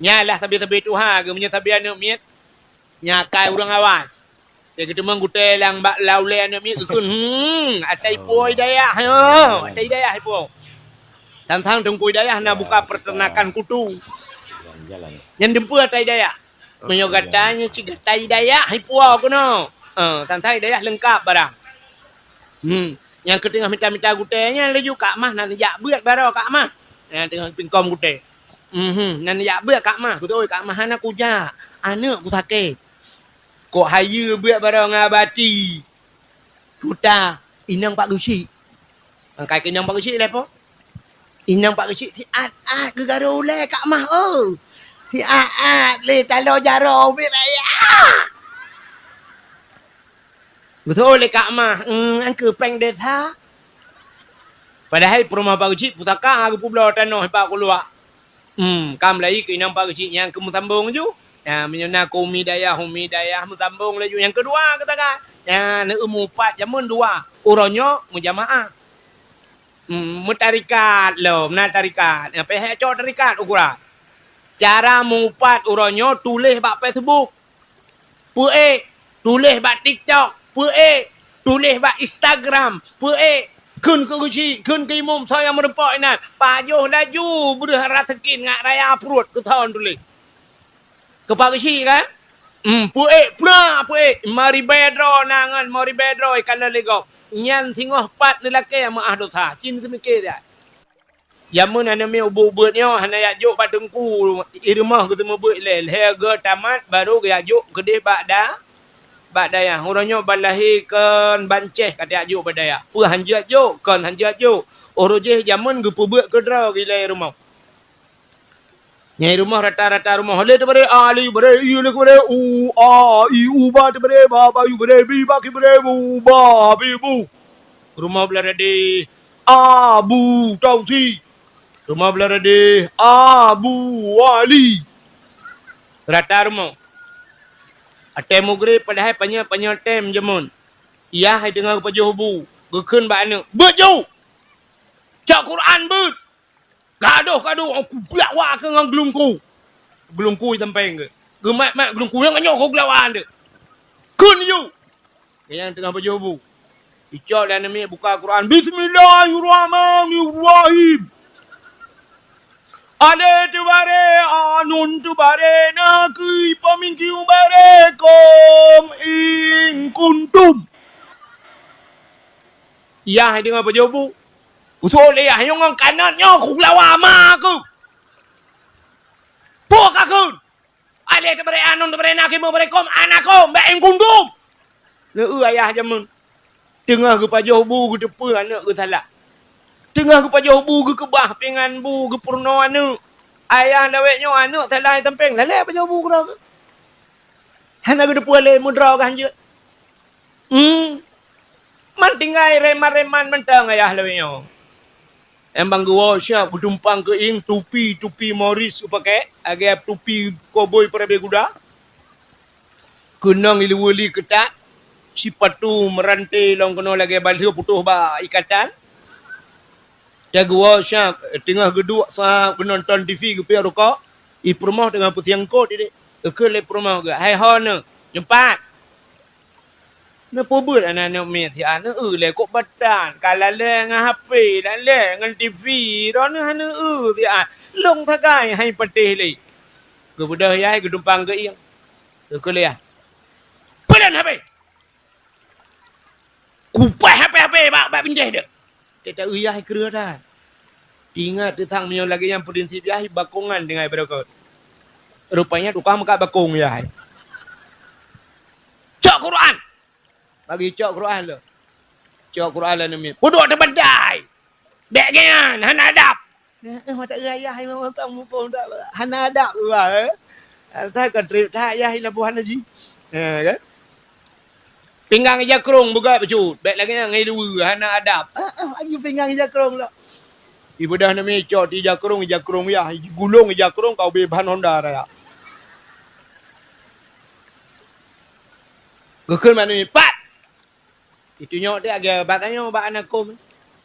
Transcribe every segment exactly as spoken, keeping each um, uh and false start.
Nyan lah sabe-sabe tuha geuh meunyoe sabe aneuk miet. Nyan akai ureuëng awai. Dia geuteumong gutée lam bak lam ulée aneuk miet geukheun, "Hmm, ata ipo hidayah, ha, ata hidayah ipo." Tantang teungku hidayah na buka peternakan kutu. Nyan dumpeue ata hidayah. Meunyoe gata nyan cit gata hidayah ipo keunoe. Eh, tantang hidayah leungkap barang. Hmm, nyang keuteungoh mita-mita gutée nyan laju Kak Mah na neujak beuet baroe Kak Mah. Nyang teungoh pingkom gutée. Mhm, na neujak beuet Kak Mah, kutôi Kak Mah hana kujak. Aneuk kusakét. Kok hayeue beuet baroe ngon Abati. Tuta, inong Pak Geuchik. Angkai keu inong Pak Geuchik lé po. Inong Pak Geuchik siat-at geugarô ulée Kak Mah, oh. Siat-at lé taloe jaroe ubit raya. Beutôi lé Kak Mah, eum, angkeu péng desa. Padahai peurumoh Pak Geuchik pusaka geupubloe tanoh bak kuluwa. Hmm, ka meulayi keu inong Pak Geuchik nyang keu meusambong ju. Ya, meunyoe na keu umi dayah, umi dayah meusambong laju nyang keudua geutangan. Ya, neueu mupat jameun dua. Uroe nyoe meujamaah. Hmm, meutarikat lom, na tarikat. Ya, pih cok tarikat ukuran. Cara mupat uroe nyoe tuléh bak Facebook. Peuék, tuléh bak TikTok, peuék, tuléh bak Instagram, peuék, kheun keu geuchik, kheun keu imum soe nyang meurumpok inan, pajoh laju breueh rasa sakét ngat raya pruet keu soe tuléh. Keu Pak Geuchik kan? Hmm, peuék, pura peuék, meuribée droe na ngon meuribée droe ikalon lé gob. Nyan singoh pat neulakée meuáh dosa, cit neuseumiké that. Jameun aneuk miet ubeuet-ubeuet nyoe hana jak jok bak teungku, i rumoh geuteumeubeuet ilée, lhée geuh tamat baru geujak jok keudeh bak da-, bak dayah. Uroe nyoe ban lahé kon ban céh ka tajak jok bak dayah. Peue han jeuet jok, kon han jeuet jok. Uroe jéh jameun geupeubeuet keudroe ilée i rumoh. Nyan i rumoh rata-rata rumoh. Lé teubare a, lé teubare i, lé teubare u, a, i, u, ba teubare ba, ba, yu, bare bi, ba, ki, bare bu, ba, bi, bu. Rumoh blah radeh, Abu Tausi. Rumoh blah radeh, Abu Wali. Rata rumoh. Watée mugreb padahai panyöt-panyöt tem jameun. Yah hai teungoh geupajoh bu, geukheun bak aneuk, "Beuet ju! Cok Quran beuet!" Gadoh-gadoh, "Kuglak wa keu ngon geulungku." Geulungku sampéng keu. Geumat-mat geulungku, "Nyang nyoe kuglak wa teuh." Kheun ju. Nyang teungoh pajoh bu. Icok lé aneuk miet buka Quran. "Bismillahirrahmanirrahim. Alé teubare, anun teubare, nakeuh pamingkiu bare, kom in kuntum." Yah hai teungoh pajoh bu. Usul lé yah nyoe ngon kanot nyoe kulawa ma keuh. Peue ka kheun? Alé teubare, anun teubare, nakeuh teubare, kom anakum, bak in kuntum. Neueu ayah jameun. Teungoh geupajoh bu geuteupeue aneuk geusalah. Teungoh geupajoh bu geukeubah pingan bu geupeurunoe aneuk. Ayah lawét nyoe aneuk salah sampéng, lalée pajoh bu keudroe. Hana geuteupeue lé meudroe ka han jeuet. Hmm. Man tinggai reman-reman mantong ayah lawét nyoe. Embang geuwoe siab geutumpang keuieng tupi-tupi Morris geupakée, lagée tupi koboi peurabée guda. Keunong iluweue li keutat, sipatu meuranté lom keunoe lagée balheueh putôh bak ikatan. Tageuwoe siab teungoh geuduek sa geunonton TV geupiep rukok, i peurumoh teungoh peusiang kot idéh. Geukheun lé peurumoh geuh, "Hai ho neuh, nyoe pat!" Neupeubuet aneuk-aneuk miet siat, neueu lé kok batan, ka lalée ngon HP, lalée ngon TV, droeneuh hana neueu siat. Lôn sagai hai patéh lé. Geubeudôh yah hai geutumpang keuieng. Geukheun lé yah, "Peulon HP! Kupaih HP-HP bak, bak bintéh deuh!" Teuta yah hai kreueh that. Ingat teutang meunyoe lagée nyan prinsip yah hai bakongan deungon barokot. Rupanya tukang meukat bakong yah hai. Cok Quran! Bagi cok Quran lom. Cok Quran lom aneuk miet. Peuduek teubandai! Bék geuyan, hana adab! Eh, eh, mata ayah hai mantong muphom dak, hana adab, eh. Asai ka trép that yah hai laboh hana jih. Eh, kan? Pinggang ija krong beugét bacut, bék lagée nyan ngon iluweue, hana adab. Ah, ah, aju pinggang ija krong lom. Ibeudôh aneuk miet cok di ija krong, ija krong yah, jigulong ija krong ka ubé ban honda raya. Geukheun bak aneuk miet, "Pat!" Itunyok teuh lagée bak tanyoe bak anakom.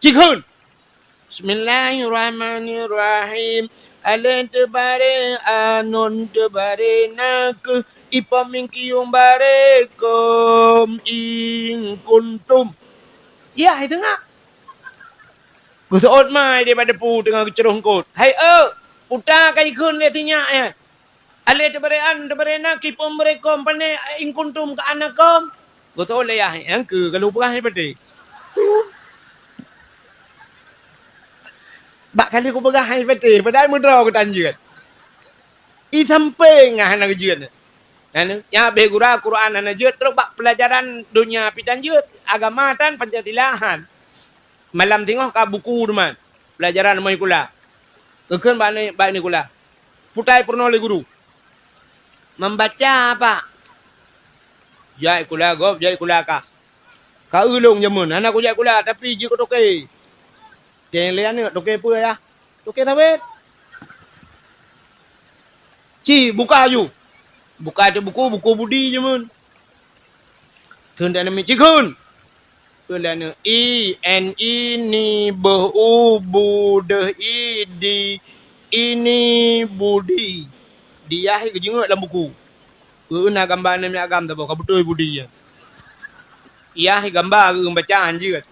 Cikheun! Bismillahirrahmanirrahim. Alé teubaré, a nun teubaré na kheueh, i pom mingkiung baré kom, in kuntum. Yah, i teungoh. Geuseuôt mai di bak depu teungoh geucroh eungkôt. Hai eu, puta ka jikheun lé sinyak nyan. Alé teubaré, an teubaré na kheueh, i pom baré kom, pané in kuntum ka ana kom. Geuseuôt lé yah, nyang keu ka lheueh peugah hai patéh. Bak ka lheueh kupeugah hai patéh, padahai meudroe geutanjeuet. I sampéng hana geujeuet. Nyan, nyan habéh gura Quran hana jeuet, trok bak peulajaran donya pih tan jeuet, agama tan Pancasila han. Malam singoh ka buku teuma, peulajaran rumoh sikula. Geukheun bak ni, bak sikula. Putai peurunoe lé guru. Membaca apa? Jak sikula gob, jak sikula kah. Ka eu lôn jameun, hana kujak sikula, tapi jeuet keu toke. Teuh lé aneuk, toke peue yah? Toke sabet. Ci, buka aju. Buka aju buku, buku budi jameun. Kheun dan mi, ci kheun. Kheun dan i, n, i, ni, beuh, u, bu, deuh, i, di, ini, budi. Di yah geujeungeuek lam buku. Keu na gamba aneuk miet agam saboh, ka beutôi budi nyan. Yah gamba keu bacaan jeuet.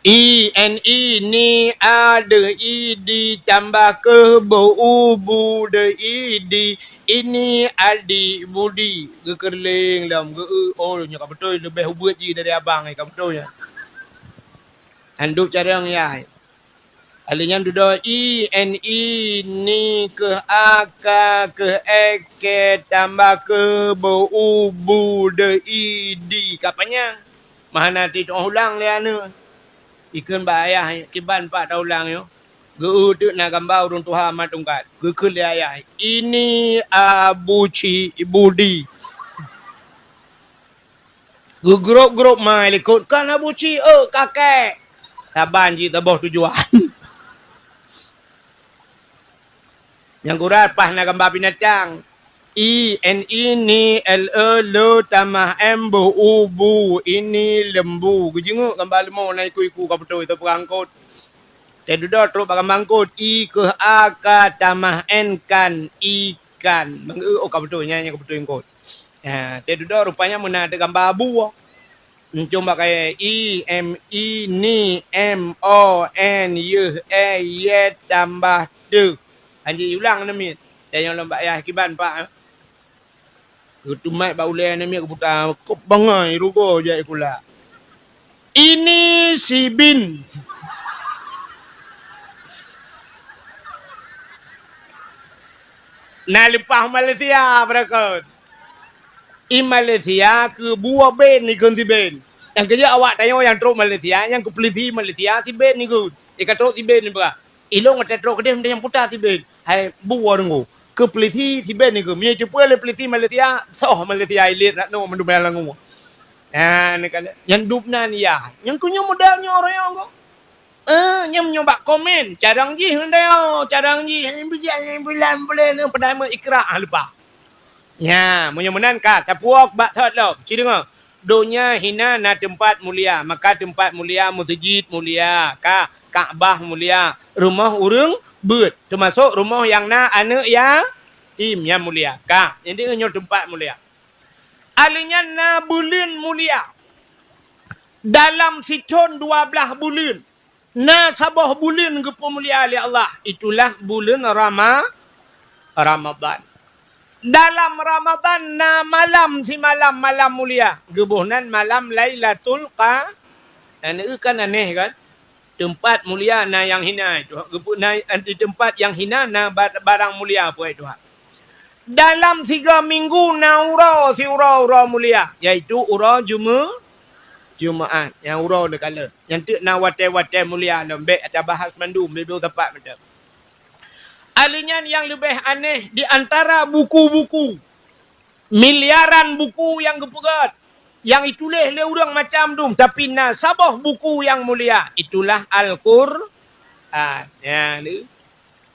I, n, i, ni, a, deuh, i, di, tambah keuh, beuh, u, bu, deuh, i, di, ini, adi, budi. Geukeureuléng lom, geu-, oh, nyoe ka beutôi, leubeh ubeuet jih dari abang, ka beutôi nyan. Handub carông yah. Alèh nyan dudoe i, n, i, ni, keuh a, ka, keuh e, ke, tambah keuh beuh, u, bu, deuh, i, di, ka panyang. Meuhana teuh ulang lé aneuk. Ikheun bak ayah, kiban pat taulang nyoe. Geu-eu teuk na gamba ureueng tuha mat tungkat. Geukheun lé ayah, "Ini Abu Cik Budi." Geugrôp-grôp mai likot, "Kon Abu Cik, eu kakek." Saban jih saboh tujuan. Nyang gura paih na gamba binatang. I, N, I, ni, L, E, le, tamah M, beuh, u, bu, ini, lembu. Geujeungok gamba leumô na iku-iku ka beutôi, teupeugah eungkôt. Teududoe trok bak gamba eungkôt. I keuh a ka tamah N kan, ikan. Bang, eu, oh, ka beutôi, nyan, nyan ka beutôi eungkôt. Ha, teududoe rupanya meunan teuh gamba abu. Encong bak kayèe, I, M, I, ni, M, O, N, yeuh, e, yet, tambah, teuh. Hanjeuet ulang aneuk miet. Tanyong lom bak yah kiban, Pak, eh. Geutumat bak ulèe aneuk miet geuputa, kop bangai rugoe jak sikula. Ini si bin. Na leupah Malaysia, beureukat. I Malaysia keu bue ben ikheun si ben. Nyang keujeuet awak tanyoe nyang trok Malaysia, nyang keu peulisi Malaysia si ben ikheun. I ka trok si ben ipeugah, "Ilôn watèe trok keudeh meunan nyang puta si ben." Hai bue deungoe. Keu peulisi si ben ikheun. Meunyoe teupeue lé peulisi Malaysia, soh Malaysia ilét rat nyoe mandum nyang langue. Nah, nyan dub nan yah. Nyang keu nyoe model nyoe royong kok. Eh, nyan meunyoe bak komen, carông jih ndai, oh, carông jih, nyang bijak, nyang bulan, bulan, padahai meu ikra, ah, leupah. Nya, meunyoe meunan ka, tapuwoe bak thot lom. Ci deungoe, donya hina na teumpat mulia, maka teumpat mulia meuseujid mulia, ka, Ka'bah mulia, rumoh ureueng beuet, teumasok rumoh nyang na aneuk yatim nyang mulia, ka. Jadi nyoe teumpat mulia. Alèh nyan na buleuen mulia. Dalam sithon dua blaih buleuen. Na saboh buleuen geupeumulia lé Allah, itulah buleuen Rama-, Ramadhan. Dalam Ramadhan na malam simalam, malam mulia, geuboh nan malam Lailatul Qa-, na, na, kan aneh, kan? Teumpat mulia na nyang hina, itu geupeu-, na, di teumpat nyang hina na ba-, barang mulia, puai Tuhan. Dalam sigoe minggu na uroe siuroe uroe mulia, yaitu uroe Jume-, Jumaat, nyang uroe neukalon. Nyan teuk na watèe-watèe mulia lom, bèk tabahas mandum, bèk sapat mantong. Alèh nyan nyang leubeh aneh di antara buku-buku, miliaran buku nyang geupeugöt, nyang ituléh lé ureueng macam dum, tapi na saboh buku nyang mulia, itulah Al-Qur'an. Nyan.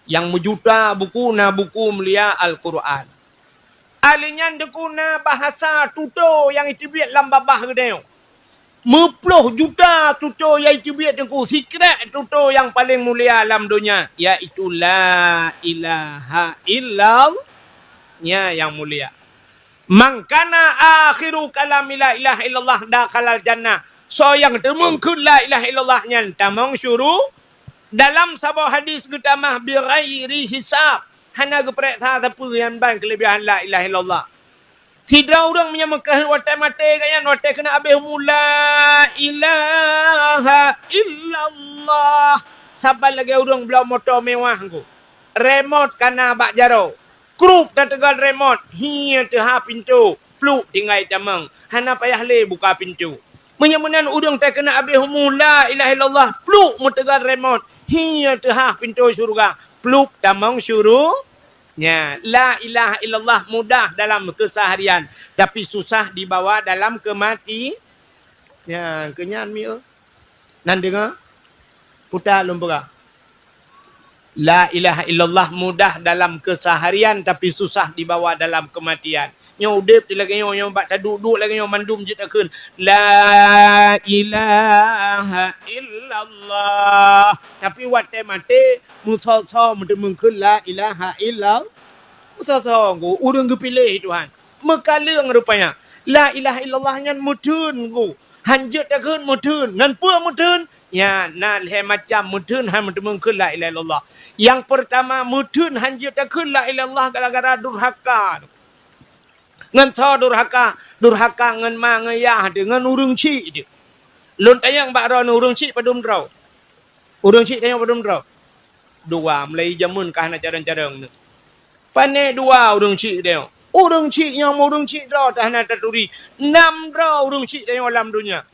Nyang meujuta buku na buku mulia Al-Qur'an. Alèh nyan teuk na bahasa tutoe nyang iteubiet lam babah geutanyoe. Meuploh juta tutoe nyang teubiet Teungku, sikrék tutoe nyang paleng mulia lam donya, yaitu la ilaha illallah. Nyan nyang mulia. "Man kana akhiru kalami la ilaha illallah dakhalal jannah." Soe nyang teumeung kheun la ilaha illallah nyan tamong syuru-, dalam saboh hadis geutamah, "Bighairi hisab." Hana geupareksa sapeue nyan ban keulebihan la ilaha illallah. Sidroe ureuëng meunyoe meukheun watée maté gobnyan, watée keuneuk habéh umu, "La ilaha illallah." Saban lagée ureuëng bloe moto mewah Teungku. Remot ka na bak jaroe. Krup tateugon remot, hi teuhah pintoe, pluek tinggai tamong. Hana payah lé buka pintoe. Meunyoe meunan ureuëng teuh keuneuk habéh umu, "La ilaha illallah," pluek meuteugon remot, hi teuhah pintoe syeuruga, pluek tamong syuru-, Nya, la ilaha illallah mudah dalam keseharian, tapi susah dibawa dalam kemati-, nya, keunyan mieu. Nan deungoe? Puta lôn peugah. La ilaha illallah mudah dalam keseharian, tapi susah dibawa dalam kematian. Nyoe udeb di lagée nyoe, nyoe bak taduek-duek lagée nyoe mandum jeuet takheun, "La ilaha illallah." Tapi watée maté, meusoe-soe meuteumeung kheun la ilaha illallah. Meusoe-soe Teungku, ureuëng geupiléh Tuhan. Meukaleueng rupanya. La ilaha illallah nyan meutheun Teungku. Han jeuet takheun meutheun. Ngon peue meutheun? Nya, na lhée macam meutheun han meuteumeung kheun la ilaha illallah. Nyang peurtama, meutheun han jeuet takheun la ilaha illallah gara-gara durhaka. Ngon soe durhaka? Durhaka ngon ma ngon yah teuh, ngon ureuëng chik teuh. Lôn tanyong bak droeneuh, ureuëng chik padum droe? Ureuëng chik tanyoe padum droe? Dua, mulai jameun ka hana carông-carông nyoe. Pane dua ureuëng chik tanyoe? Ureuëng chik nyang ureuëng chik droe teuh hana taturi. Nam droe ureuëng chik tanyoe lam donya.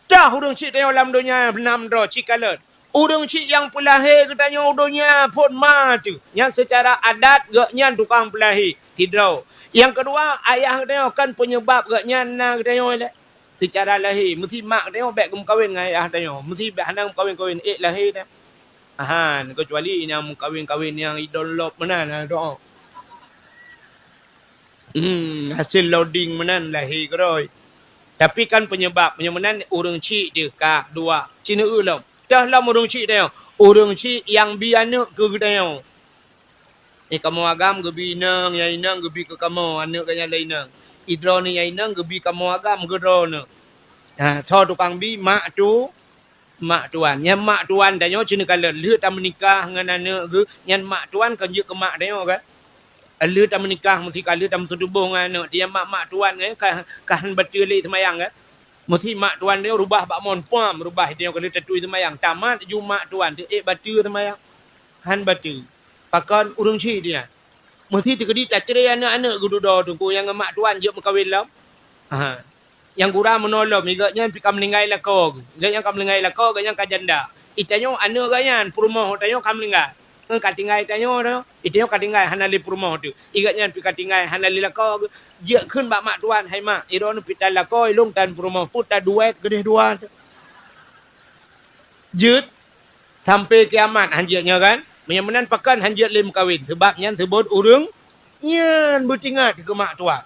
Tah ureuëng chik tanyoe lam donya nam droe, chik kalon. Ureuëng chik nyang peulahé geutanyoe u donya phon ma teuh. Nyang seucara adat geuhnyan tukang peulahé, sidroe. Nyang keudua, ayah geutanyoe kon peunyebab geuhnyan na geutanyoe lé. Seucara lahé, meusi mak tanyoe bék geumeukawen ngon ayah tanyoe, meusi bék hana geumeukawen-kawen ék lahé nyan. Ahan, keucuali nyang meukawen-kawen nyang idon lop meunan, ha, doa. Hmm, hasil loading meunan lahé keudroe. Tapi kan penyebab, meunyoe meunan ureuëng chik teuh ka dua. Ci neueu lom. Teuh lom ureuëng chik tanyoe. Ureuëng chik nyang bi aneuëk keu geutanyoe. Eh, kamoe agam geubi inong, nyang inong geubi keu kamoe, aneuëk geuhnyan lé inong. Idroeneuh nyang inong geubi kamoe agam keu droeneuh. Ha, soe tukang bi? Mak tu, mak tuan. Nyan mak tuan tanyoe ci neukalon. Lheueh tameunikah ngon aneuëk geuh, nyan mak tuan kon jeuet keu mak tanyoe kan? Lheueh tameunikah, meusi ka lheueh tameuseutubôh ngon aneuëk, nyan mak, mak tuan nyan ka, ka hán bateue lé seumayang kan? Meusi mak tuan tanyoe rubah bak mon, puam, rubah tanyoe ka lheueh tatui seumayang. Tamat ju mak tuan teuh ék bateue seumayang. Hán bateue. Pakon? Ureuëng chik nyan. Meusi teukeudi tacre aneuëk-aneuëk geududoe Teungku nyang ngon mak tuan jeuet meukawen lom. Ha. Nyang gura meunoe lom, i gobnyan pih ka meuninggai lakoe geuh. I gobnyan ka meuninggai lakoe, gobnyan ka janda. I tanyoe aneuëk gobnyan, peurumoh tanyoe ka meuninggai. Ngon ka tinggai tanyoe, tanyoe. I tanyoe ka tinggai hana lé peurumoh teuh. I gobnyan pih ka tinggai hana lé lakoe geuh. Jeuet kheun bak mak tuan, "Hai mak, i droeneuh pih tan lakoe, i lôn tan peurumoh, peue taduek keudeh dua teuh." Jeuet. Sampai kiamat hán jeuet nyoe kan? Meunyoe meunan pakon hán jeuet lé meukawen, sabab nyan seubot ureuëng nyan beutingat keu mak tuan.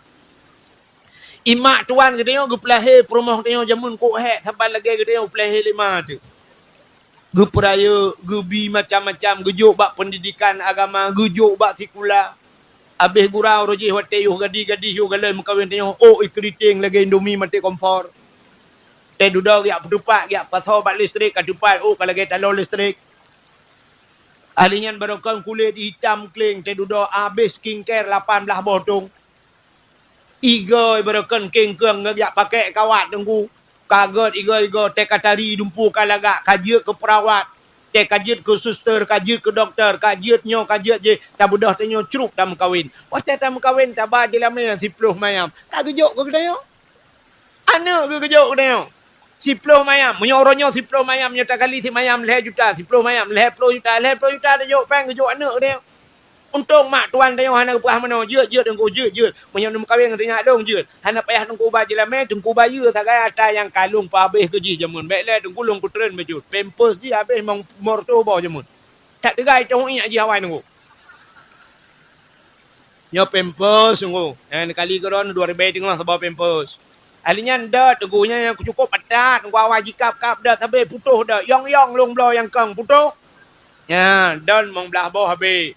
I mak tuan geutanyoe geupeulahé peurumoh geutanyoe jameun kok hék saban lagée geutanyoe peulahé lé ma teuh. Geupeurayeuk, geubi macam-macam, geujok bak peundidikan agama, geujok bak sikula. Abéh gura uroe jih watée yoh gadih-gadih yoh galai meukawen tanyoe, ôk i keuriteng lagée indomie maté kompor. Teududoe geujak peutupat, geujak pasoe bak listrik, ka tupat ôk ka lagée taloe listrik. Ahli nyan barokon kulét itam kleng, teududoe abéh skincare lapan blaih boh tong. Igoe barokon kengkeung geujak pakék kawat Teungku. Ka gét igoe-igoe, teuka tari dumpu ka lagak, ka jeuet keu peurawat. Teuka jeuet keu suster, ka jeuet keu dokto, ka jeuet nyoe, ka jeuet jéh, tabeudôh tanyoe crup tameukawen. Watée tameukawen, taba jeulamé siploh mayam. Ka geujok keu geutanyoe? Aneuëk geuh geujok keu geutanyoe. Siploh mayam. Meunyoe uroe nyoe siploh mayam, nyoe takali simayam lhée juta, siploh mayam, lhée ploh juta, lhée ploh juta tajok péng geujok aneuëk geutanyoe. Untông mak tuan tanyoe hana geupeugah meunoe, "Jeuet, jeuet Teungku, jeuet, jeuet. Meunyoe neumeukawen ngon si nyak lôn, jeuet." Hana payah Teungku ba jeulamé, Teungku bayeue sagai ata nyang ka lôn peuhabéh keu jih jameun. Bék lé Teungku lôn peutren bacut. Pampers jih habéh mong-, mor toh boh jameun. That teugai toh iék jih awai Teungku. Nyoe pampers Teungku. Eh, neukali keudroe dua ribée teungoh saboh pampers. Ahli nyan dot, Teungku, nyan nyang cukup patat, Teungku, awai jikab-kab dot, sabe putôh dot, yong-yong lôn bloe nyang kong putôh. Nyan, don mong blah boh habéh.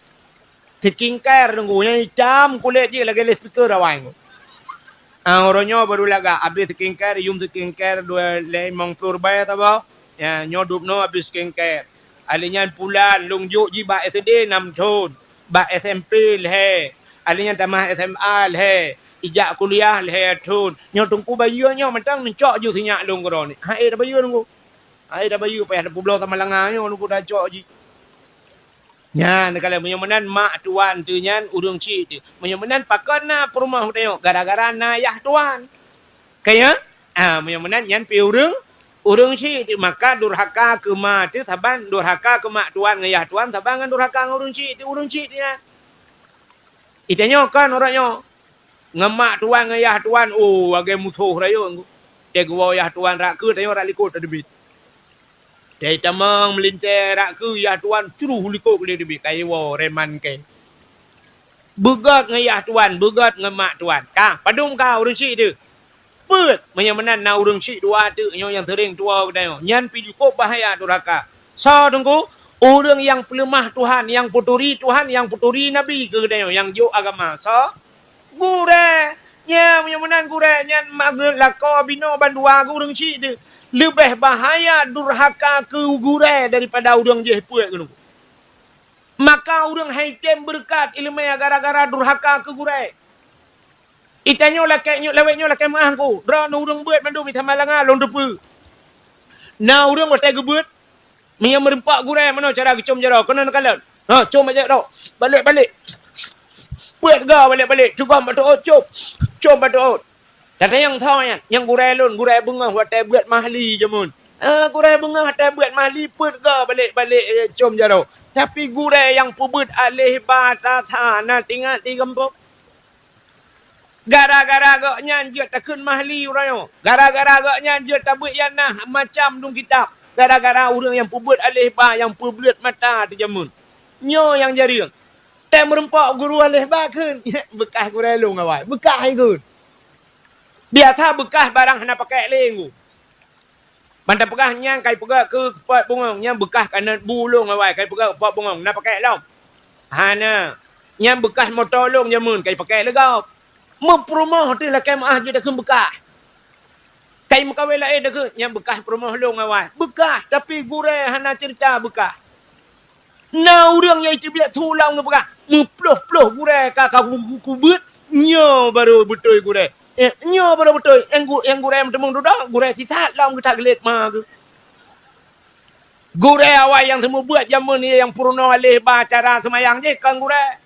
Skincare, Teungku, nyan itam kulét jih lagèe loudspeaker awai, Teungku. Ah, uroe nyoe baru lagak, abéh skincare, yum skincare dua limong ploh ribèe saboh. Ya, nyoe dubnoe abéh skincare. Ahli nyan pulan, lôn jok jih bak S D nam thon, bak S M P lhèe. Ahli nyan tamah S M A lhèe, ijak kuliah lhèe thon. Nyoe Teungku bayeue nyoe mantong neucok ju sinyak lôn keudroe nyoe. Hai tabayeue, Teungku. Hai tabayeue, payah tapeubloe sama langa nyoe, Teungku, tacok jih. Nyan, neukalon meunyoe meunan mak tuan teuh nyan ureueng chik teuh. Meunyoe meunan pakon na peurumoh tanyoe, gara-gara na yah tuan. Ka nyo? Ah, meunyoe meunan nyan pih ureueng, ureueng chik teuh. Maka durhaka keu ma teuh saban, durhaka keu mak tuan ngon yah tuan saban ngon durhaka ngon ureueng chik teuh, ureueng chik teuh nyan. Itanyoe kon uroe nyoe. Ngon mak tuan ngon yah tuan, oh, lagèe musoh rayeuk. Teuh geuwoe yah tuan rot keue, tanyoe rot likot teubiet. Teuh tamong meulintèe rot keue, yah tuan cruh likot lé teubiet, ka iwoe reman kèe. Beugöt ngon yah tuan, beugöt ngon mak tuan. Ka, padum ka ureueng chik teuh. Peuet, meunyoe meunan na ureueng chik dua teuh nyoe nyang seuring tuwoe geutanyoe. Nyan pih cukup bahaya durhaka. Soe Teungku? Ureueng nyang peuleumah Tuhan, nyang peuturi Tuhan, nyang peuturi Nabi keu geutanyoe, nyang jok agama. Soe? Gurèe. Nyan, meunyoe meunan gurèe nyan ma-, lakoe binoe bandua keu ureueng chik teuh. Leubeh bahaya durhaka keu gurèe daripada ureueng jih peuet keu Teungku. Maka ureueng han item beureukat ileumèe gara-gara durhaka keu gurèe. Itanyoe lakèe nyoe, lawét nyoe lakèe meu'ah Teungku. Droeneuh ureueng beuet mandum i Samalanga lôn teupeue. Na ureueng watèe geubeuet, meunyoe meureumpok gurèe meunoe cara geucom jaroe, keunoe neukalon. Ha, com bajèe droe. Balek-balek. Peuet goe balek-balek. Cugom bak tuôt, com. Com bak tuôt. Tanyong soe nyan? Nyan gurèe lôn, gurèe beungoh watèe beuet mahli jameun. Ah, gurèe beungoh watèe beuet mahli, peuet goe balek-balek, eh, com jaroe. Tapi gurèe nyang peubeuet aléh ba tasa na teuingat di gampông. Gara-gara gobnyan jeuet takheun mahli uroe nyoe. Gara-gara gobnyan jeuet tabeuet ianah macam dum kitab. Gara-gara ureueng nyang peubeuet aléh ba nyang peubeuet mata teuh jameun. Nyoe nyang jareueng. Tém meureumpok guru aléh ba kheun. Beukah gurèe lôn awai. Beukah hai kheun. Biasa beukah barang hana pakèk lé Teungku. Ban tapeugah nyan kai peugah keu pot bungong, nyan beukah kanot bu lôn awai, kai peugah pot bungong, na pakèk lom? Hana. Nyan beukah moto lôn jameun, kai pakèk lé gob. Meupeurumoh teuh lakèe meu'ah jeuet takheun beukah. Kai meukawen laén takheun, nyan beukah peurumoh lôn awai. Beukah, tapi gurèe hana ceurita beukah. Na ureueng nyang iteubiet su lom geupeugah, meuploh-ploh gurèe ka, ka ku-, ku-, kubeuet, nyoe barô beutôi gurèe. Eh, nyoe barô beutôi, nyang gu-, nyang gurèe meuteumong dudoe, gurèe sisat lom geutak glét ma geuh. Gurèe awai nyang seumeubeuet jameun nyan nyang peurunoe aléh ba cara seumayang jih kon gurèe.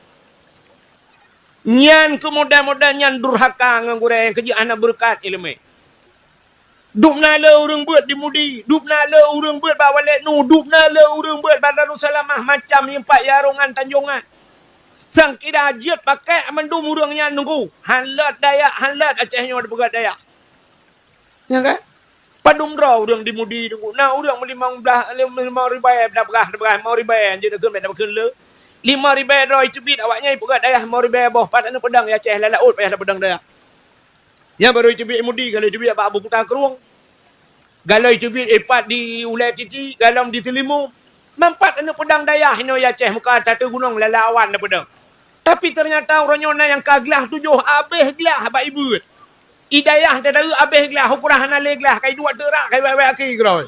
Nyan keuh model-model nyan durhaka ngon gurèe nyang keujeuet hana beureukat ileumèe. Dubna le ureueng beuet di Mudi, dubna le ureueng beuet bak Walek Nu, dubna le ureueng beuet bak Darussalamah, macam nyan pat Yarongan Tanjongan. Sang kira jeuet pakèk mandum ureueng nyan Teungku. Han lôt dayah, han lôt Aceh nyoe dipeugöt dayah. Nyan kan? Padum droe ureueng di Mudi Teungku. Na ureueng meulimong blah, lim-, limong ribèe, dak peugah, dak peugah limong ribèe, jeuet takheun, dak takheun le. Limong ribèe droe iteubiet awaknyan ipeugöt dayah limong ribèe boh, pat aneuk peudong i Aceh lam laôt payah tapeudong dayah. Nyan barô iteubiet i Mudi, galom iteubiet bak Abu Kuta Krueng. Galom iteubiet ipat di Ulèe Titi, galom di Seulimu. Meupat aneuk peudong dayah inoe i Aceh muka tateue gunong lala awan tapeudong. Tapi teunyata uroe nyoe na nyang ka glah tujoh, abéh glah bak ibeuet. I dayah teudaweue abéh glah, ukurah hana lé glah, kai duek teurak, kai wèk-wèk aki keudroe.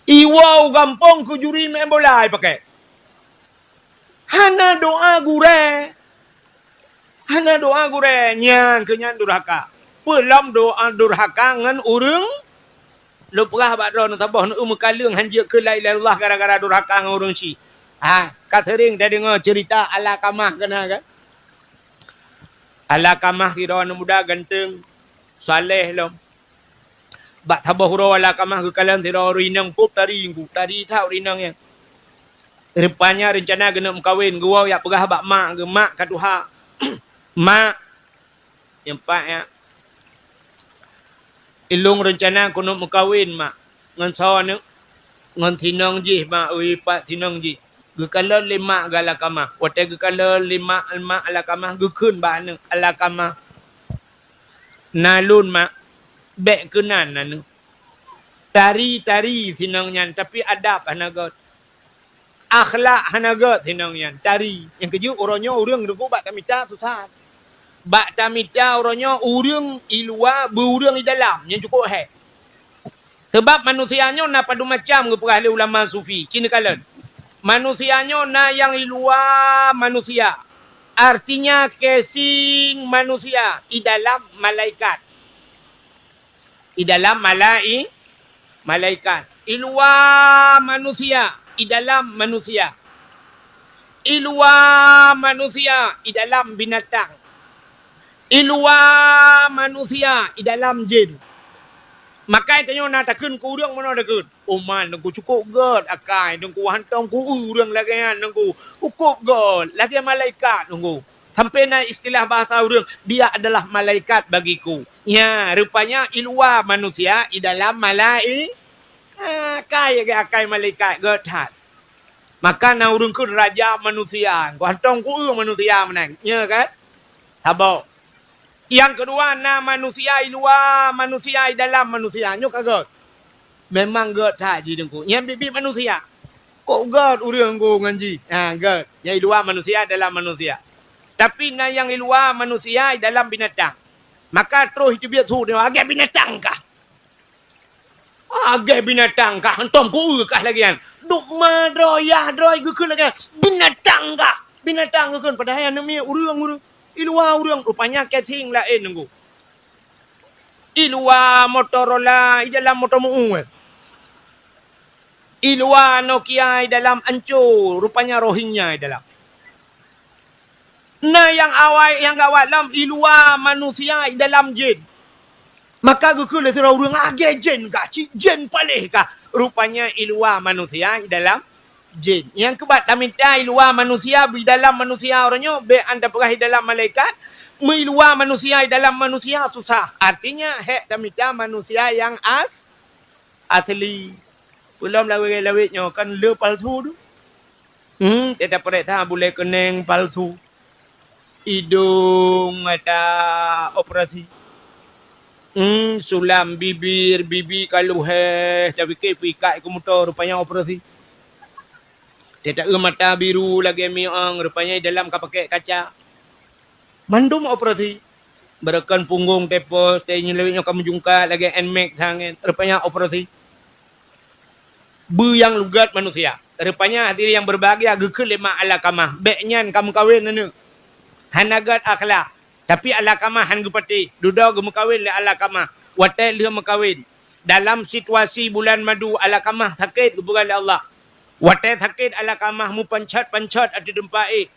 Iwoe u gampông keu juri meu'en bola ipakèk. Hana doa gurèe. Hana doa gurèe, nyan keuh nyan durhaka. Peue lom doa durhaka ngon ureueng? Lôn peugah bak droeneuh saboh, neueu meukaleueng han jeuet keu la ilaha illallah gara-gara durhaka ngon ureueng chik. Ha, ka seuring tadeungoe ceurita Alakamah keunan kan? Alakamah sidroe aneuk muda ganteng, saleh lom. Bak saboh uroe Alakamah geukalon sidroe ureueng inong pop tari, tari that ureueng inong nyan. Rupanya reuncana geuneuk meukawen, geuwoe jak peugah bak mak geuh, mak ka tuha. Mak, nyan pat nyan, ilôn reuncana keuneuk meukawen, mak. Ngon soe aneuk? Ngon sinong jih, mak, ui, pat sinong jih. Geukalon lé mak geuh Alakamah. Watèe geukalon lé mak, mak Alakamah, geukheun bak aneuk, Alakamah. Na lôn mak, bék keunan aneuk. Tari-tari sinong nyan, tapi adab hana gét. Akhlak hana gét sinong nyan, tari. Nyang keujeuet uroe nyoe ureuëng teungku bak tamita susah. Bak tamita uroe nyoe ureuëng i luwa beu ureuëng i dalam, nyan cukôp hék. Sabab manusia nyoe na padum macam geupeugah lé ulama sufi, ci neukalon. Manusia nyoe na nyang i luwa manusia, artinya casing manusia, i dalam malaikat. I dalam malai-, malaikat. I luwa manusia, i dalam manusia. I luwa manusia, i dalam binatang. I luwa manusia, i dalam jén. Makai tanyoe na takheun keu ureuëng meunoe takheun. Umat nungku cukôp gét akai, nungku hantom ku ureuëng lagée nyan nungku. Cukôp gét, lagée malaikat nungku. Sampai na istilah bahasa ureuëng, "Dia adalah malaikat bagiku." Nya, rupanya i luwa manusia, i dalam malai-, akai, akai malaikat, gét that. Maka na ureuëng kheun raja manusia, hantom ku ureuëng manusia meunan. Nya kan? Saboh. Nyang keudua na manusia i luwa manusia, i dalam manusia. Nyoe ka gét. Memang gét that jih teungku. Nyan biet-biet manusia. Kok gét ureuëng teungku ngon jih? Ha, gét. Nyang i luwa manusia, dalam manusia. Tapi na nyang i luwa manusia, i dalam binatang. Maka troh jiteubiet su nyoe, "Lagée binatang kah? Lagée binatang kah? Hantom ku kah lagée nyan? Duek ma droe, yah droe geukheun lagée nyan. Binatang kah? Binatang geukheun." Padahai aneuk miet ureuëng, ureuëng. I luwa ureuëng, rupanya casing laén teungku. I luwa Motorola, i dalam moto meu-ueng. I luwa Nokia, i dalam ancô, rupanya Rohingya i dalam. Na nyang awai, nyang gawat lom, i luwa manusia, i dalam jén. Maka geukheun lé sidroe ureuëng, "Lagée jén kah? Cit jén paléh kah?" Rupanya i luwa manusia, i dalam jén. Nyang keubat tamita i luwa manusia, i dalam manusia uroe nyoe, bék an tapeugah i dalam malaikat, meu i luwa manusia, i dalam manusia susah. Artinya, hék tamita manusia nyang as-, asli. Peulom lawét-lawét nyoe kan le palsu tu. Hmm, teuta peuriksa bulée keuneng palsu. Idong ata operasi. Hmm, sulam bibir, bibi ka luheh, tapike peuikat keu moto, rupanya operasi. Teuta eu mata biru lagée miong, rupanya dalam ka pakek kaca. Mandum operasi. Beureukan punggong tepos, teuinyoe lawét nyoe ka meujungkat lagée Nmax sanget, rupanya operasi. Beu nyang lugat manusia. Rupanya hadirin yang berbahagia geukheun lé mak Alakamah, bék nyan ka meukawen aneuk. Hana gét akhlak. Tapi Alakamah han geupatéh, dudoe geumeukawen lé Alakamah. Watée lheueh meukawen, dalam situasi bulan madu Alakamah sakét geupeugah lé Allah. Watée sakét Alakamah meupancot-pancot ateueh teumpat éh.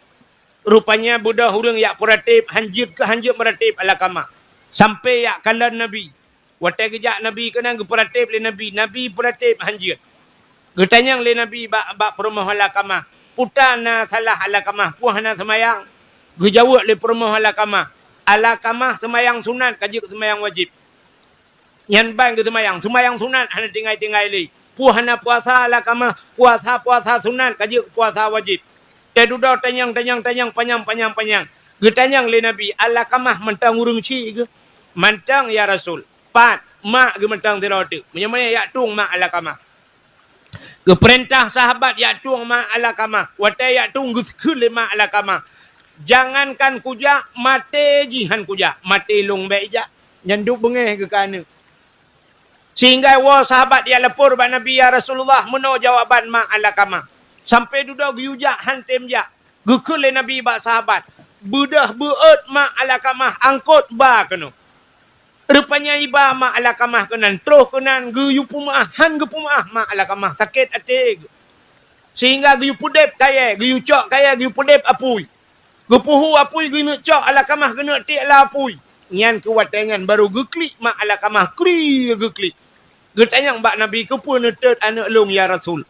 Rupanya beudôh ureuëng jak peuratéb, hanjeuet keu hanjeuet meuratéb Alakamah. Sampai jak kalon Nabi. Watée geujak Nabi keunan geupeuratéb lé Nabi, Nabi peuratéb hanjeuet. Geutanyong lé Nabi bak, bak peurumoh Alakamah, "Peue na salah Alakamah, peue hana seumayang?" Geujaweueb lé peurumoh Alakamah, "Alakamah seumayang sunat ka jeuet seumayang wajéb." Nyan ban geuseumayang, seumayang sunat hana tinggai-tinggai lé. Peue hana puasa Alakamah, puasa-puasa sunat ka jeuet puasa wajéb. Teududoe tanyong, tanyong, tanyong, panyang, panyang, panyang. Geutanyong lé Nabi, "Alakamah mantong ureuëng chik geuh?" "Mantong, ya Rasul." "Pat?" "Mak geuh mantong sidroe teuk." Meunyoe meunan jak tueng mak Alakamah. Geupeurintah sahabat jak tueng mak Alakamah. Watée jak tueng geukheun lé mak Alakamah, "Jangankan kujak, maté jih han kujak. Maté lôn bék jak." Nyan duek beungéh geuh keu aneuk. Sehingga woe sahabat jak lapor bak Nabi, "Ya Rasulullah, meunoe jawaban mak Alakamah. Sampai dudoe geuyue jak han tem jak." Geukheun lé Nabi bak sahabat, "Beudôh beuet mak Alakamah, angkot ba keunoe." Rupanya iba mak Alakamah keunan, troh keunan geuyue peumeuáh, han geupeumeuáh mak Alakamah, sakét até geuh. Sehingga geuyue peudeb kayée, geuyue cok kayée, geuyue peudeb apui. Geupeuhu apui geuneuk cok Alakamah, geuneuk tiek lam apui. Nyan keuh watée nyan barô geuklik mak Alakamah, kri geuklik. Geutanyong bak Nabi, "Keupeue neutot aneuk lôn, ya Rasul?"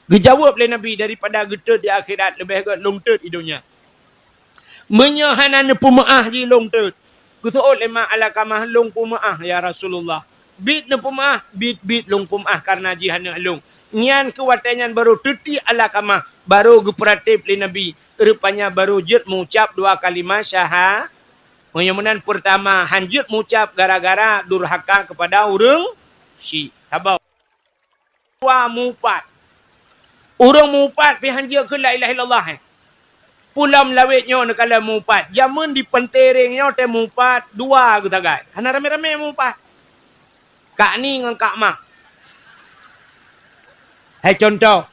Geujaweueb lé Nabi, "Daripada geutot di akhirat, leubeh gét lôn tot di donya." "Meunyoe hana neupeumeuáh jih lôn tot." Geuseuôt lé mak Alakamah, "Lôn peumeuáh, ya Rasulullah." "Biet neupeumeuáh?" "Biet-biet lôn peumeuáh kareuna jih aneuk lôn." Nyan keuh watée nyan barô teutiek Alakamah, barô geupeuratéb lé Nabi. Rupanya barô jeuet meuucab dua kalimah syaha-, Meunyoe meunan, peurtama, hanjeuet meucab gara-gara durhaka keupada ureuëng syik. Saboh. Dua, mupat. Ureuëng mupat pih hanjeuet kheun la ilaha illallah, eh. Pulam lawét nyoe neukalon mupat. Jameun di Pentereng nyoe teuh mupat, dua geusagai. Hana ramé-ramé mupat. Kak Ni ngon Kak Mah. Hai contoh.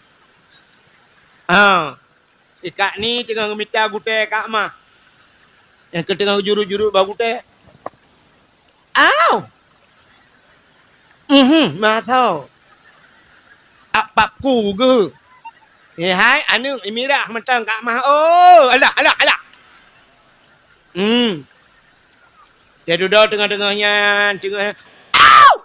Ha. Eh, Kak Ni teungoh geumita gutée Kak Mah. Nyang keu teungoh jurut-jurut bak gutée. Au! Mhm, masa. Apapku geuh. Eh, hai, aneuk imirah mantong Kak Mah. Oh, alah, alah, alah. Hmm. Dia dudoe teungoh-teungoh nyan, teungoh, au!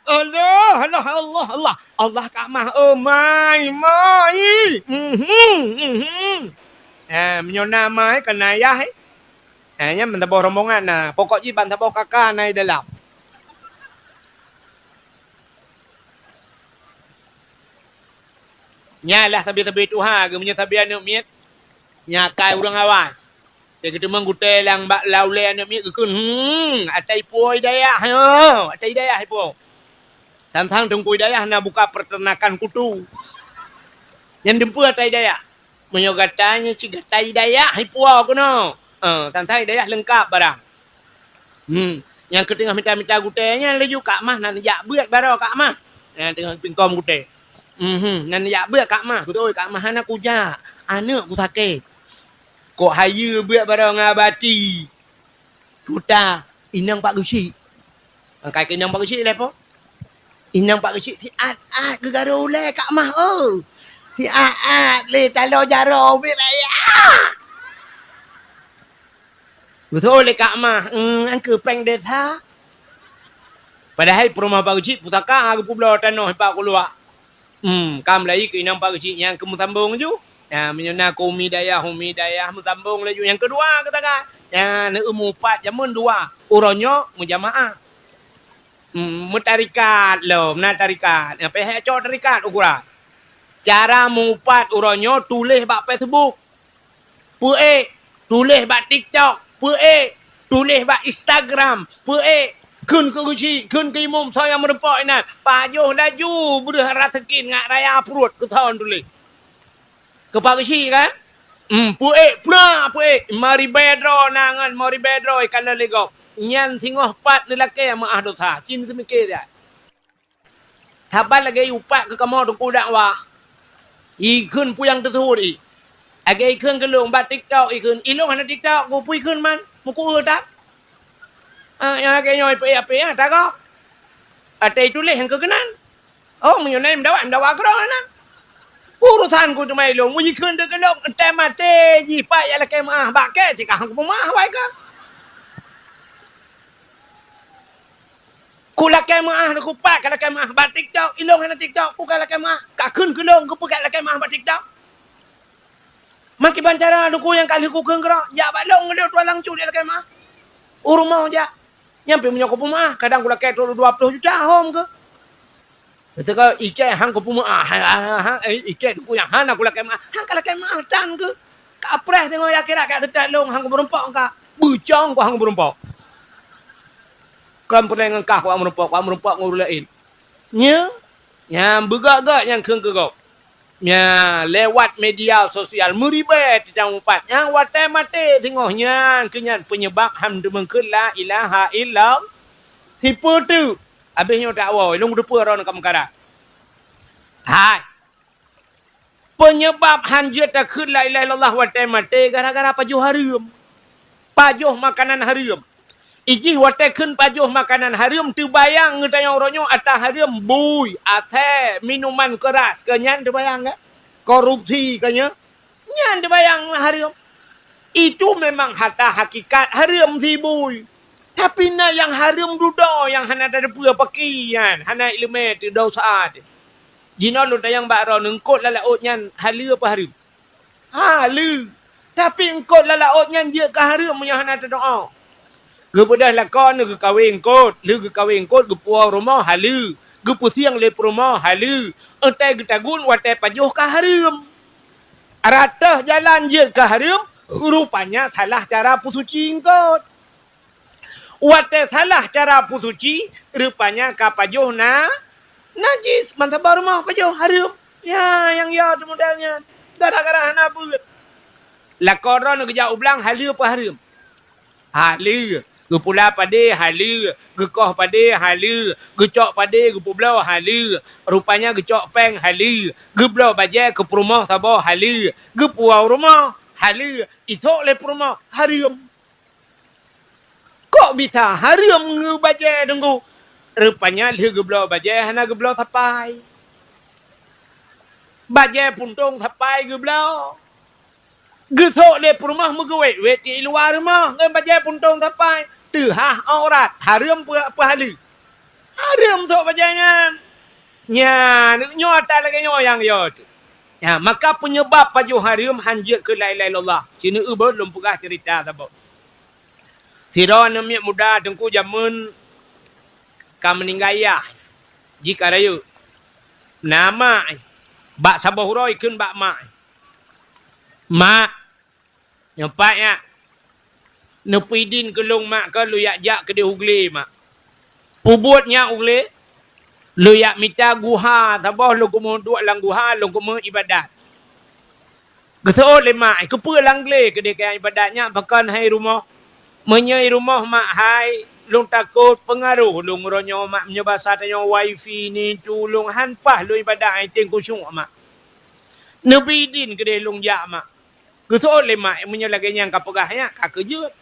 Allah, Allah, Allah, Allah. Allah Kak Mah, oh, mai, mai. Mhm, mhm. Eh, meunyoe na mai, kon na yah, eh. Eh, nyan ban saboh rombongan na. Pokok jih ban saboh kaka na di dalam. Nyan lah sabe-sabe tuha geuh, meunyoe sabe aneuk miet, nyan akai ureuëng awai. Teukeudeumeung gutée lam bak lam ulée aneuk miet geukheun, hmm, ata ipuwoe dayah, ha, ata dayah ipuwoe. Sang-sang teungku dayah na buka peternakan kutu. Nyan deumpeu ata dayah. Meunyoe gata nyoe cit gata dayah ipuwoe keunoe. Eh, sang-sang dayah leungkap barang. Hmm, nyang keuteungoh mita-mita gutée nyan laju Kak Mah na neujak beuet baroe Kak Mah. Nyang teungoh pingkom gutée. Mhm, na neujak beuet Kak Mah. Beutôi Kak Mah hana kujak. Aneuk kusakét. Kok hayeue beuet baroe ngon Abati. Tuta, inong Pak Geuchik. Angkai keu inong Pak Geuchik lé po. Inong Pak Geuchik siat-at geugaro ulée Kak Mah, oh. Siat-at lé taloe jaroe ubit raya. Beutôi lé Kak Mah, hmm, nyang keu péng desa. Padahai peurumoh Pak Geuchik pusaka geupubloe tanoh ipak kuluak. Hmm, ka meulayeue keu inong Pak Geuchik nyang keu meusambong laju. Nyan, meunyoe na keu umi dayah, umi dayah meusambong laju. Nyang keudua geutanyoe. Nyan, neueu mupat jameun dua. Uroe nyoe meujamaah. Hmm, meutarikat lom, na tarikat. Nyang pih cok tarikat ukuran. Cara mupat uroe nyoe tuléh bak Facebook. Peuék, tuléh bak TikTok, peuék, tuléh bak Instagram, peuék, kheun keu geuchik, kheun keu imum soe nyang meurumpok inan, pajoh laju breueh rasa sakét ngat raya pruet keu soe tuléh. Keu Pak Geuchik kan? Hmm, peuék, pura peuék, meuribée droe na ngon meuribée droe ikalon lé gob. Nyan singoh pat neulakée meuáh dosa, cit neuseumiké that. Haba lagée upat keu kamoe teungku dakwah. Ikheun peue nyang teusuet i. Lagée ikheun keu lôn bak TikTok ikheun. Ilôn hana TikTok, keupeue ikheun man? Meukueu that. Ah, nyang lagée nyoe ipeuék apé nyang tagob. Até ituléh nyang keu keunan. Oh, meunyoe na meudawa, meudawa keudroe na. Urosan ku teuma ilôn, meujikheun teuh keu lôn, entée maté jih pat jak lakée meuáh. Bak kée cit ka han kupeumeuáh wai ka. Ku lakée meuáh, ku pat ka lakée meuáh. Bak TikTok, ilôn hana TikTok, ku ka lakée meuáh. Ka kheun keu lôn, keupeue ka lakée meuáh bak TikTok? Makiban cara teungku nyang ka lheueh ku kheun keudroe, jak bak lôn ngon lôn tuan langsung jak lakée meuáh. U rumoh jak. Nyan pih meunyoe kupeumeuáh, kadang ku lakée trok dua ploh juta hom keuh. Beutôi keu icé han kupeumeuáh, ha, ha, ha, eh, icé teungku nyang hana ku lakée meuáh, han ka lakée meuáh tan keuh. Ka preh teungoh akhirat ka teutat lôn han kumeurumpok ka. Beucong ku han kumeurumpok. Kon peureulée ngon kah ku han meurumpok, ku han meurumpok ngon ureuëng laén. Nyoe, nyang beugét-gét nyang kheun keu gob. Nyan, lewat media sosial meuribée teutamong pat. Nyang watée maté singoh nyan keuh nyan peunyebab han teumeung kheun la ilaha illallah. Sipeue teuk? Abéh nyoe dakwoe, lôn teupeue droeneuh ka meukarat. Hai. Peunyebab han jeuet takheun la ilaha illallah watée maté gara-gara pajoh hareuem. Pajoh makanan hareuem. Ijih watée kheun pajoh makanan hareuem, teubayang geutanyoe uroe nyoe ata hareuem, bui, asée, minuman keuras, keu nyan teubayang, kan? Korupsi, keu nyan. Nyan teubayang hareuem. Itu memang hata hakikat hareuem si bui. Tapi na nyang hareuem dudoe nyang hana tateupeue pakri nyan, hana iéleumé teuh dosa teuh. Jinoe lôn tanyong bak droeneuh, eungkôt lam laôt nyan haleue apa hareuem? Haleue. Tapi eungkôt lam laôt nyan jeuet keu hareuem meunyoe hana teudoá. Geubeudôh lakoe neuh geukawé eungkôt, lheueh geukawé eungkôt geupuwoe rumoh haleue, geupeusieng lé peurumoh haleue, eunteuk geutagun watée pajoh ka hareuem. Rata jalan jeuet keu hareuem, rupanya salah cara peusuci eungkôt. Watée salah cara peusuci, rupanya ka pajoh na, najis. Ban saboh rumoh pajoh hareuem. Ya, nyang ya teuh model nyan. Gara-gara hana beuet. Lakoe droeneuh geujak u blang, haleue peuhareuem. Haleue. Geupula padé, haleue. Geukoh padé, haleue. Geucok padé, geupeubloe, haleue. Rupanya geucok péng, haleue. Geubloe bajée keu peurumoh saboh, haleue. Geupuwoe u rumoh, haleue. Isok lé peurumoh, hareuem. Kok bisa hareuem ngon bajée Teungku? Rupanya lheueh geubloe bajée hana geubloe sapai. Bajée puntông sapai geubloe. Geusok lé peurumoh meugeuwét-wét di luwa rumoh ngon bajée puntông sapai. Teuhah aurat, hareuem peu-, peuhaleue. Hareuem sôk bajée nyan. Nyan, nyoe ata lagée nyoe nyang yo teuh. Ya, maka peunyeubab pajoh hareuem hanjeuet keu la ilaha illallah. Sineuk beuet lôn peugah ceurita saboh. Sidroe aneuk miet muda Teungku jameun ka meuninggai yah, jih ka rayeuk. Na mak, bak saboh uroe ikheun bak mak, "Mak, nyoe pat nyak, neupeuidin keu lôn mak, keu lôn yak jak keudeh u glé mak." Peubuet nyak u glé, lôn yak mita guha saboh, lôn keumeung duek lam guha, lôn keumeung ibadat. Geuseuôt lé mak, "Keupeue lam glé keudeh kayang ibadat nyak, pakon han i rumoh?" "Meunyoe i rumoh mak hai, lôn takot peungaroh lôn uroe nyoe mak, meunyoe basa tanyoe wifi ni tu lôn han paih lôn ibadat, han item khusyuk mak. Neubri idin keudeh lôn jak mak." Geuseuôt lé mak, meunyoe lagée nyan ka peugah nyan, ka keu jeuet.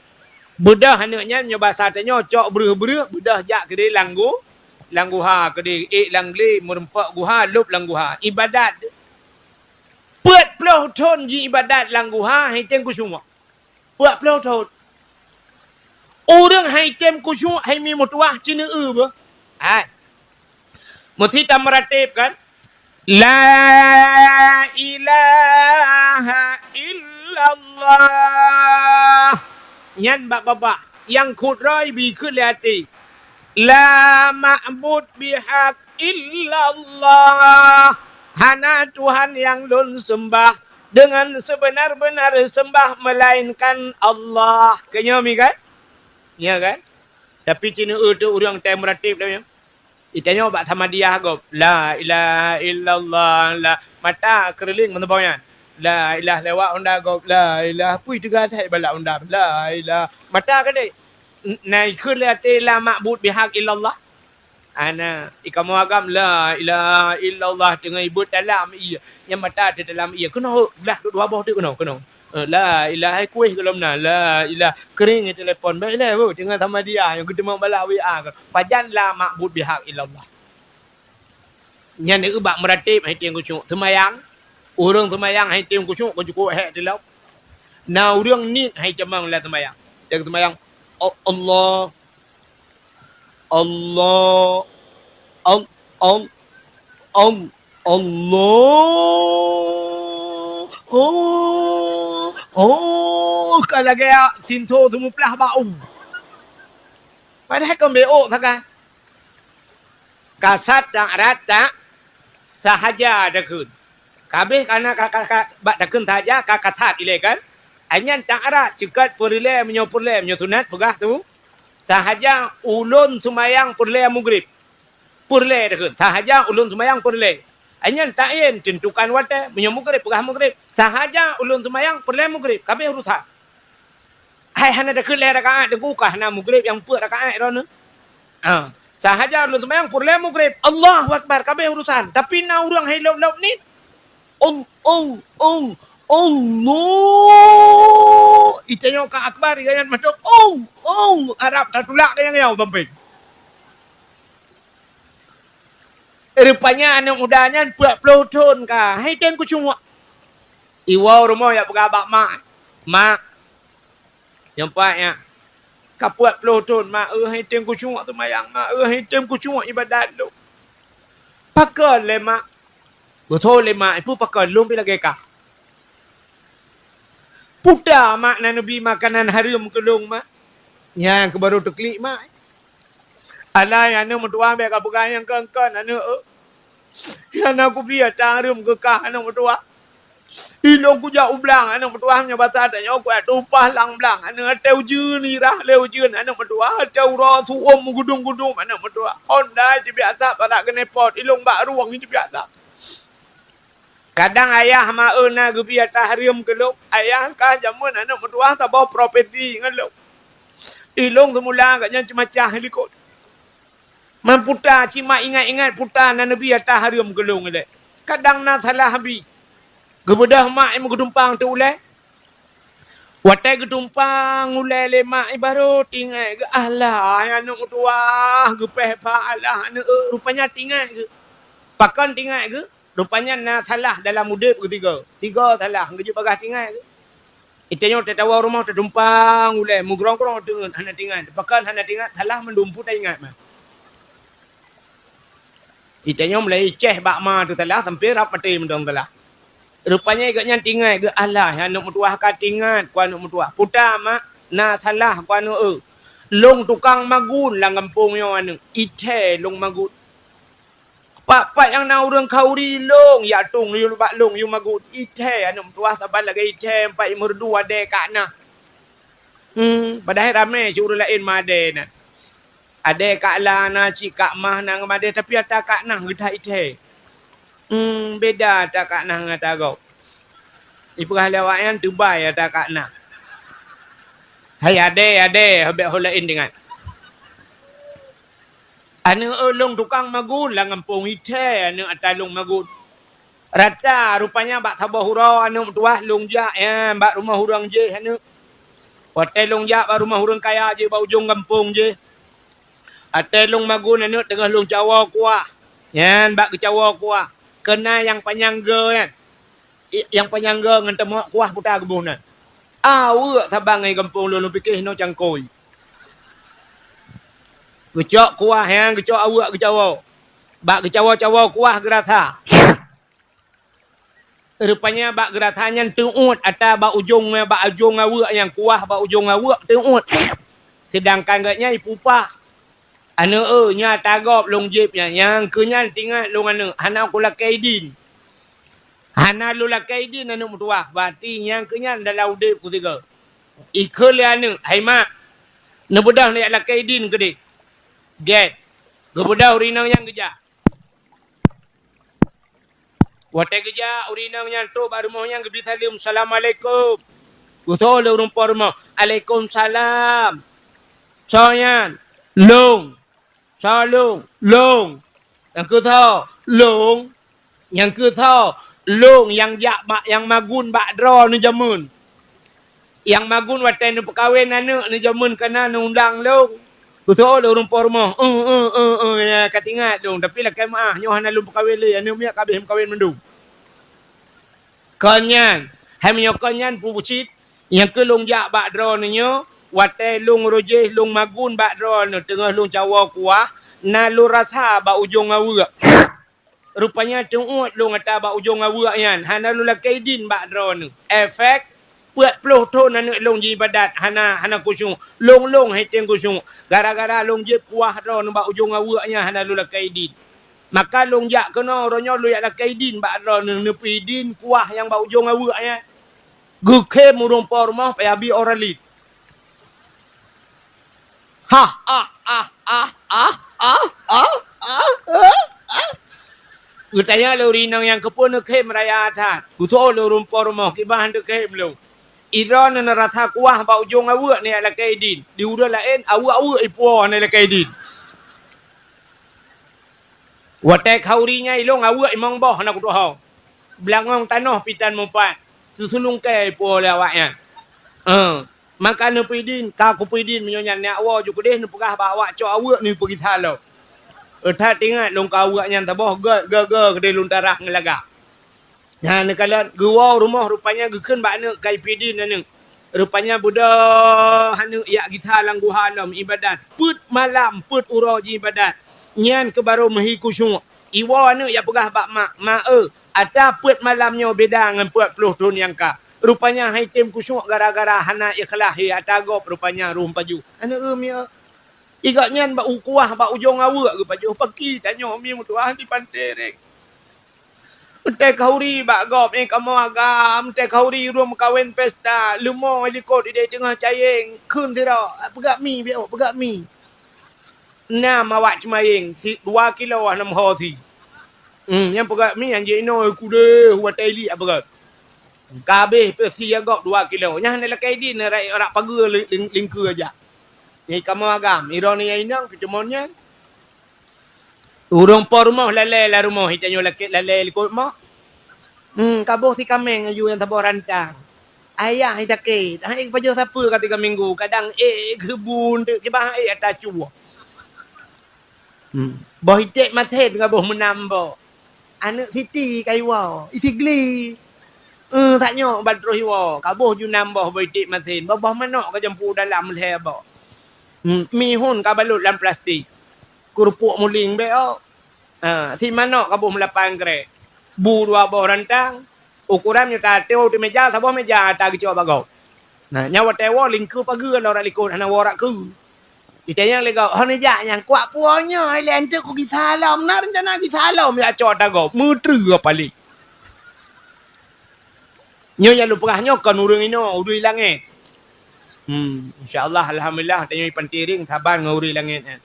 Beudôh aneuk nyan, meunyoe basa tanyoe cok breueh-breueh, beudôh jak keudeh lam gu-, lam guha keudeh, ék lam glé, meurumpok guha, lôb lam guha. Ibadat. Peuet ploh thon jiibadat lam guha, han item khusyuk. Peuet ploh thon. Ureuëng han item khusyuk, han imé meutuwah, sineuk beuet. Hai. Meusti tameuratéb kan? La ilaha illallah. Nyan bak babah. Nyang khutroe bi kheun lé até. La ma'bud bihaq illallah. Hana Tuhan nyang lôn seumbah deungon seubeuna-beuna seumbah meulainkan Allah. Keunyoe mi kan? Nya kan? Tapi sineuk teuh ureuëng tai meuratéb lom nyoe. Itanyoe bak samadiyah gob, "La ilaha illallah, la." Mata keureuling meuteubong nyan. "La ilaha lewat honda gob, la ilaha." Pui teuga that bala honda, "La ilaha." Mata keudeh. N-, na ikheun lé até, "La ma'bud bihaq illallah." Ana, ikamoe agam, "La ilaha illallah," teungoh ibeuet dalam ié. Nyang mata teuh dalam ié. Keunoe, blah dua boh teuk keunoe, keunoe. Eh, la ilaha, kueh gohlom na, la ilaha. Kering telepon, baik lah, bu, teungoh samadiyah, nyang geuteumé bala W A keunoe. Pajan la ma'bud bihaq illallah. Nyan eu bak meuratéb han item khusyuk. Seumayang, ureuëng seumayang han item khusyuk, keu cukôp hék tilom. Na ureuëng niet han item lam seumayang. Teungoh seumayang, "A-, Allah, Allah, Al-, Al-, Al-, Allah, oh, oh," ka lagée sinso seumeuplah bak u. Padahai kon bék ôk sagai. Kasat tak rat tak sahaja takheun. Kabeh kana ka, ka, ka, bak takheun sahaja ka kasat ilée kan? Ai nyan tak rat ceukat peureulée meunyoe peureulée, meunyoe sunat peugah tu. Sahaja ulôn seumayang peureulée mugrib. Peureulée takheun. Sahaja ulôn seumayang peureulée. Ai nyan ta'yin, tentukan watée, meunyoe mugrib peugah mugrib. Sahaja ulôn seumayang peureulée mugrib. Kabeh urusan. Hai hana takheun lhée rakaat, Teungku, ka hana mugrib nyang peuet rakaat droeneuh. Ha, sahaja ulôn seumayang peureulée mugrib. Allahu Akbar, kabeh urusan. Tapi na ureuëng hai lôb-lôb niet. Ong, ong, ong, Allah. Itanyoe ka akbar, iganyan mantong. Ong, ong, harab tatulak nyang yau sampéng. Rupanya aneuk muda nyan peuet ploh thon ka. Hai tem keucuma. Iwoe rumoh jak peugah bak mak. Mak, Nyoe pat nyan, ka peuet ploh thon, mak, eu, han item khusyuk seumayang, mak, eu, han item khusyuk ibadat lôn. Pakon lé, mak? Beutôi lé, mak, peue pakon, lôn pih lagée kah. Peue ta, mak, na neubi makanan hareuem keu lôn, mak? Nyan keuh barô teuklik, mak. Alah, aneuk meutuwah, bék kapeugah nyang kon-kon, aneuk, eu. Hana kubi ata hareuem keu kah, aneuk meutuwah. Ilong kujak u blang, aneuk meutuwah, nyoe basa tanyoe kujak tumpah lam blang. Aneuk, watèe ujeuen, irah lé ujeuen, aneuk meutuwah, watèe uroe su'uem meugudong-gudong, aneuk meutuwah. Honda jibiasa parak keuneupot, ilong bak rueng jibiasa. Kadang ayah ma eu na geubi ata hareuem keu lôn, ayah ka jameun aneuk meutuwah saboh profesi ngon lôn. Ilong seumula gobnyan ceumacah likot. Man puta, cit mak ingat-ingat puta na neubi ata hareuem keu lôn ilèe. Kadang na salah bi. Geubeudôh mak nyang meugeutumpang teuk ulèe. Watèe geutumpang ulèe lé mak, i barô tingat geuh, "Alah, aneuk meutuwah, geupéh pha, alah, aneuk, eu, rupanya tingat geuh." Pakon tingat geuh? Rupanya na salah dalam udép geuh sigoe. Sigoe salah, geujeuet bagaih tingat geuh. Itanyoe tatawoe rumoh tatumpang ulèe, meugrong-grong teungeut, hana tingat. Pakon hana tingat, salah mandum peue taingat mah. Itanyoe mulai icèh bak ma teuh salah, sampoe rab maté mantong salah. Rupanya gobnyan tingat geuh, "Alah, aneuk meutuwah ka tingat, ku aneuk meutuwah. Puta mak, na salah, ku aneuk, eu. Lôn tukang magun lam gampông nyoe aneuk, ithèe lôn magun. Pat-pat nyang na ureueng khauri lôn, jak tueng yue bak lôn yue magun. Ithèe aneuk meutuwah saban lagèe ithèe, pat i meureudu adèe kak na." Hmm, padahai ramè cit ureueng laén meuadèe na. Adèe kak la na, cit kak mah na ngon meuadèe, tapi ata kak na geuthat ithèe. Hmm, beda ata kak na ngon ata gob. Ipeugah lé awaknyan teubai ata kak na. Hai adèe, adèe, bèk ho laén deungon. Aneuk, eu, lôn tukang magun lam gampông, ithèe aneuk ata lôn magun. Rata rupanya bak saboh uroe aneuk meutuwah lôn jak, nyan, bak rumoh ureueng jéh aneuk. Watèe lôn jak bak rumoh ureueng kaya jéh bak ujong gampông jéh. Watèe lôn magun aneuk teungoh lôn cawoe kuah. Nyan, bak geucawoe kuah. Keu na nyang panyang goe nyan. I-, nyang panyang goe ngon teumok kuah puta geuboh nan. Aweuek saban ngon gampông lôn, lôn pike hinoe cangkôi. Geucok kuah nyan, geucok aweuek geucawoe. Bak geucawoe-cawoe kuah geurasa. Rupanya bak geurasa nyan teuôt ata bak ujong, bak ujong aweuek nyan, kuah bak ujong aweuek teuôt. Seudangkan gobnyan ipupah. Aneuk, eu, nyan ata gob lôn jieb nyan, nyang keu nyan tingat lôn aneuk, hana kulakèe idin. Hana lôn lakèe idin aneuk meutuwah, berarti nyang keu nyan dalam udép kusigoe. Ikheun lé aneuk, "Hai mak, neubeudôh neujak lakèe idin keudéh." Gèt. Geubeudôh ureueng inong nyan geujak. Watèe geujak, ureueng inong nyan trok bak rumoh nyan geubi saleuem, "Assalamualaikum." Geutô lé ureueng po rumoh, "Alaikumsalam." "Soe nyan?" "Lôn." "Soe lôn?" "Lôn." "Nyang keu soe?" "Lôn." "Nyang keu soe?" "Lôn nyang jak bak nyang magun bak droeneuh jameun. Nyang magun watèe neupeukawen aneuk neuh jameun kana neuundang lôn." Geutô lé ureueng po rumoh, "Eu, eu, eu, eu, ya, ka teuingat lôn, tapi lakèe meu'ah, nyoe hana lôn peukawen lé, aneuk miet ka abéh meukawen mandum." "Kon nyan, hai meunyoe kon nyan peue cit, nyang keu lôn jak bak droeneuh nyoe, watèe lôn rôh jéh lôn magun bak droeneuh teungoh lôn cawoe kuah, na lôn rasa bak ujong aweuek. Rupanya teuôt lôn ata bak ujong aweuek nyan, hana lôn lakèe idin bak droeneuh. Efek, peuet ploh thon aneuk lôn jiibadat hana, hana khusyuk. Lôn-lôn hai tém khusyuk. Gara-gara lôn jieb kuah droeneuh bak ujong aweuek nyan hana lôn lakèe idin. Maka lôn jak keunoe, uroe nyoe lôn jak lakèe idin bak droeneuh, neupeuidin kuah nyang bak ujong aweuek nyan." Geukhém ureueng po rumoh payah bi Oralit. Hah, ah, ah. Geutanyong lé ureueng inong nyan, "Keupeue neukhém raya that?" Geutô lé ureueng po rumoh, "Kiban han teukhém lôn. Droeneuh neurasa kuah bak ujong aweuek neujak lakèe idin. Di uroe laén aweuek-aweuek ipuwoe hana lakèe idin. Watèe khauri nyan ilôn aweuek imong boh hana kutuho. Beulangong tanoh pih tan meupat. Seuseulungkèe ipuwoe lé awaknyan." Eh. Maka neupeuidin, ka kupeuidin meunyoe nyan neujak woe ju keudéh neupeugah bak awak cok aweuek neupeugisa lom. That teuingat lôn keu aweuek nyan saboh gèt, gèt, gèt keudéh lôn tarah ngon lagak. Nyan neukalon geuwoe u rumoh rupanya geukheun bak aneuk ka ipeuidin aneuk. Rupanya beudôh aneuk jak gisa lam guha lom ibadat. Peuet malam, peuet uroe jiibadat. Nyan keuh barô meuhi khusyuk. Iwoe aneuk jak peugah bak mak, "Mak, eu, ata peuet malam nyoe beda ngon peuet ploh thon nyang ka. Rupanya han tém khusyuk gara-gara hana ikhlaih, ata gob rupanya rhom pajoh." Aneuk, eu, miet. Igak nyan bak u kuah bak ujong aweuek geupajoh, paki tanyoe mi meutuah di panté reng. Meutai khauri bak gob, eh, kamoe agam, meutai khauri ureuëng meukawen pesta, leumo likot idéh teungoh cayeng, kheun sidroe, "Peugah mi, biôk, peugah mi." Na mawak ceumayeng, si, dua kilo hana meuho si. Hmm, nyang peugah mi, anjing inoe kudeh, watée ilik peugah. Ka habéh peusi gob dua kilo. Nyan hana lakée idin, rak, rak pageue li-, ling-, lingkeue jak. Nyang kamoe agam, iroe nyoe inong, peuteumon nyan. Ureuëng po rumoh lalée lam rumoh, itanyoe lakée lalée likot moh. Hmm, kaboh si kaméng aju nyang saboh rantang. Ayah nyang sakét, hai pajoh sapeue ka tiga minggu, kadang ék geubun teuk kiban ék ata cue. Hmm. Boh iték masen kaboh meunam boh. Aneuëk Siti ka iwoe, i Sigli. Eh, sak nyoe ban troh iwoe, kaboh ju nam boh boh iték masen, boh-boh manok ka jampu dalam lhée boh. Hmm, mihun ka balot lam plastik. Keurupuk muling bék, oh. Ha, si manok kaboh meulapan krek. Bu dua boh rantang, ukuran nyoe tateu di meja, saboh meja ata geucok bak gob. Nah, nyan watée woe lingkeue pageue lom rak likot, hana woe rak keue. Itanyong lé gob, "Hon neujak nyan, kuak puwoe nyoe, ilée anteuk kugisa lom, na reuncana gisa lom, jak cok ata gob." Meutreue paléh. Nyoe nyang lôn peugah nyoe kon ureuëng inoe, ureuëng langét. Hmm, insya Allah, alhamdulillah, tanyoe Pantiring saban ngon ureuëng langét nyan.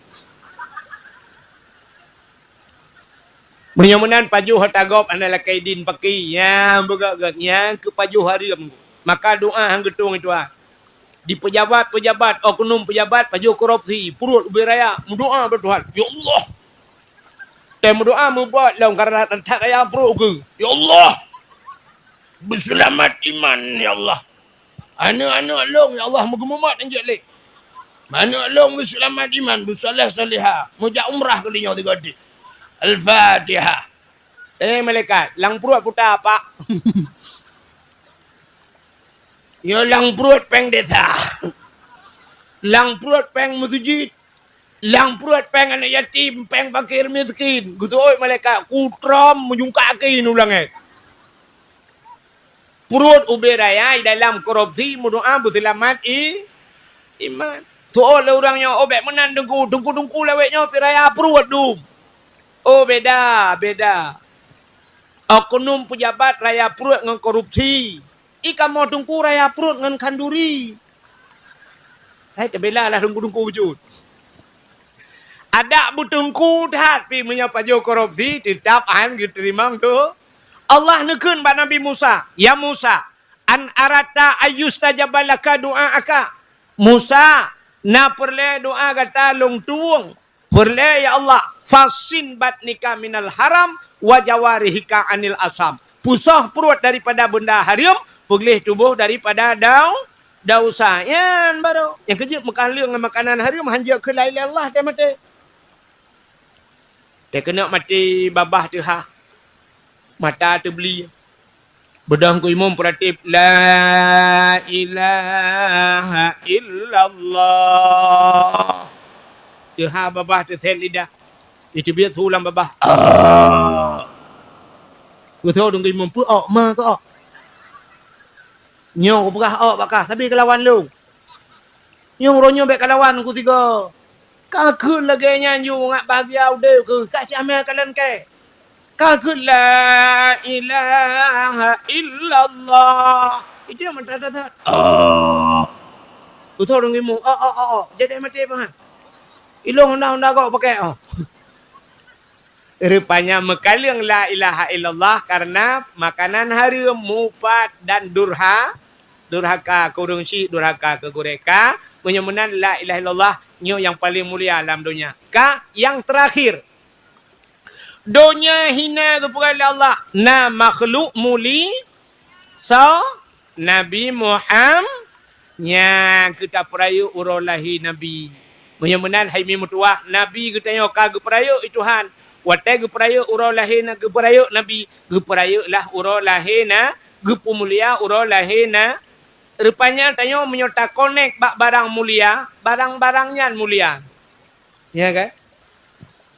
Meunyoe meunan pajoh ata gob hana lakée idin paki, nyang beugét-gét, nyang keu pajoh hareuem. Maka doá han geutueng itu ah. Di peujabat-peujabat, oknum peujabat pajoh korupsi, pruet ubé raya, meudoá bak Tuhan, "Ya Allah." Teuh meudoá meubuet lom karena that raya pruet keu, "Ya Allah, beuseulamat iman, ya Allah." Aneuëk-aneuëk lôn, ya Allah, meugeumumat anjeuk lé. Aneuëk lôn beuseulamat iman, beusaléh-saléha, meujak umrah keu linyoe sigoe deh. Al-Fatihah. Eh, malaikat, lam pruet puta, Pak. Nyoe lam pruet péng desa. Lam pruet péng meuseujid. Lam pruet péng aneuëk yatim, péng fakir miskin. Geuseuôt malaikat, kutrom meujungkak kaki u langét. Pruet ubé raya dalam korupsi meudoá beuseulamat i, iman. Seuôt lé ureuëng nyoe, "Oh, bék meunan Teungku, Teungku-teungku lawét nyoe pih raya pruet dum." Oh, beda, beda. Oknum peujabat raya pruet ngon korupsi. I kamoe Teungku raya pruet ngon khanduri. Hai, teubela lah Teungku-teungku bacut. Adak beuteungku that pih meunyoe pajoh korupsi, teutap han geuteurimong doh. Allah neukheun bak Nabi Musa, "Ya Musa, an aratta ayyustajaba laka du'aaka?" Musa, na peureulée doá gata lôn tueng? Peureulée, ya Allah, "Fassin batnika minal haram wa jawarihika anil asam." Pusoh pruet daripada beunda hareuem, peugleh tuboh daripada dau-, dausa. Nyan barô. Nyang keujeuet meukaleueng ngon makanan hareuem, hanjeuet keu la ilaha illallah teuh maté. Teuh keuneuk maté babah teuhah. Mata teubli. Beudôh keu imum peuratif, "La ilaha illallah." Teuhah babah teusét lidah. Jiteubiet su lam babah. Ah. Geutho deungon imum, "Peue ôk, ma keu ôk?" "Nyoe kupeugah ôk bak kah, sabe keu lawan lôn." "Nyoe uroe nyoe bék kalawan ku sigoe." Ka kheun lagée nyan yue ngat bahgia udeb keuh, ka cit amé kalon kée. Ka kheun la ilaha illallah. Itu yang mantap that. Oh. Beutôi ureuëng imeum. Oh, oh, oh, oh. Jadi maté bah. Ilong honda-honda gok pakai. Oh. Rupanya meukaleueng la ilaha illallah karena makanan hareuem, mupat dan durha, durhaka keu ureuëng syik, durhaka keu gurée ka. Meunyoe meunan la ilaha illallah nyoe nyang paleng mulia lam donya. Ka nyang teurakhir, donya hina geupeugah lé Allah, na makhluk muli, so, Nabi Muham-, nyan keuh tapeurayeuk uroe lahé Nabi. Meunyoe meunan hai mi meutuwah, Nabi geutanyoe ka geupeurayeuk i Tuhan. Watée geupeurayeuk uroe lahé na-, geupeurayeuk Nabi, geupeurayeuklah uroe lahé na-, geupeumulia uroe lahé na-, rupanya tanyoe meunyoe takonek bak barang mulia, barang-barang nyan mulia. Ya kan?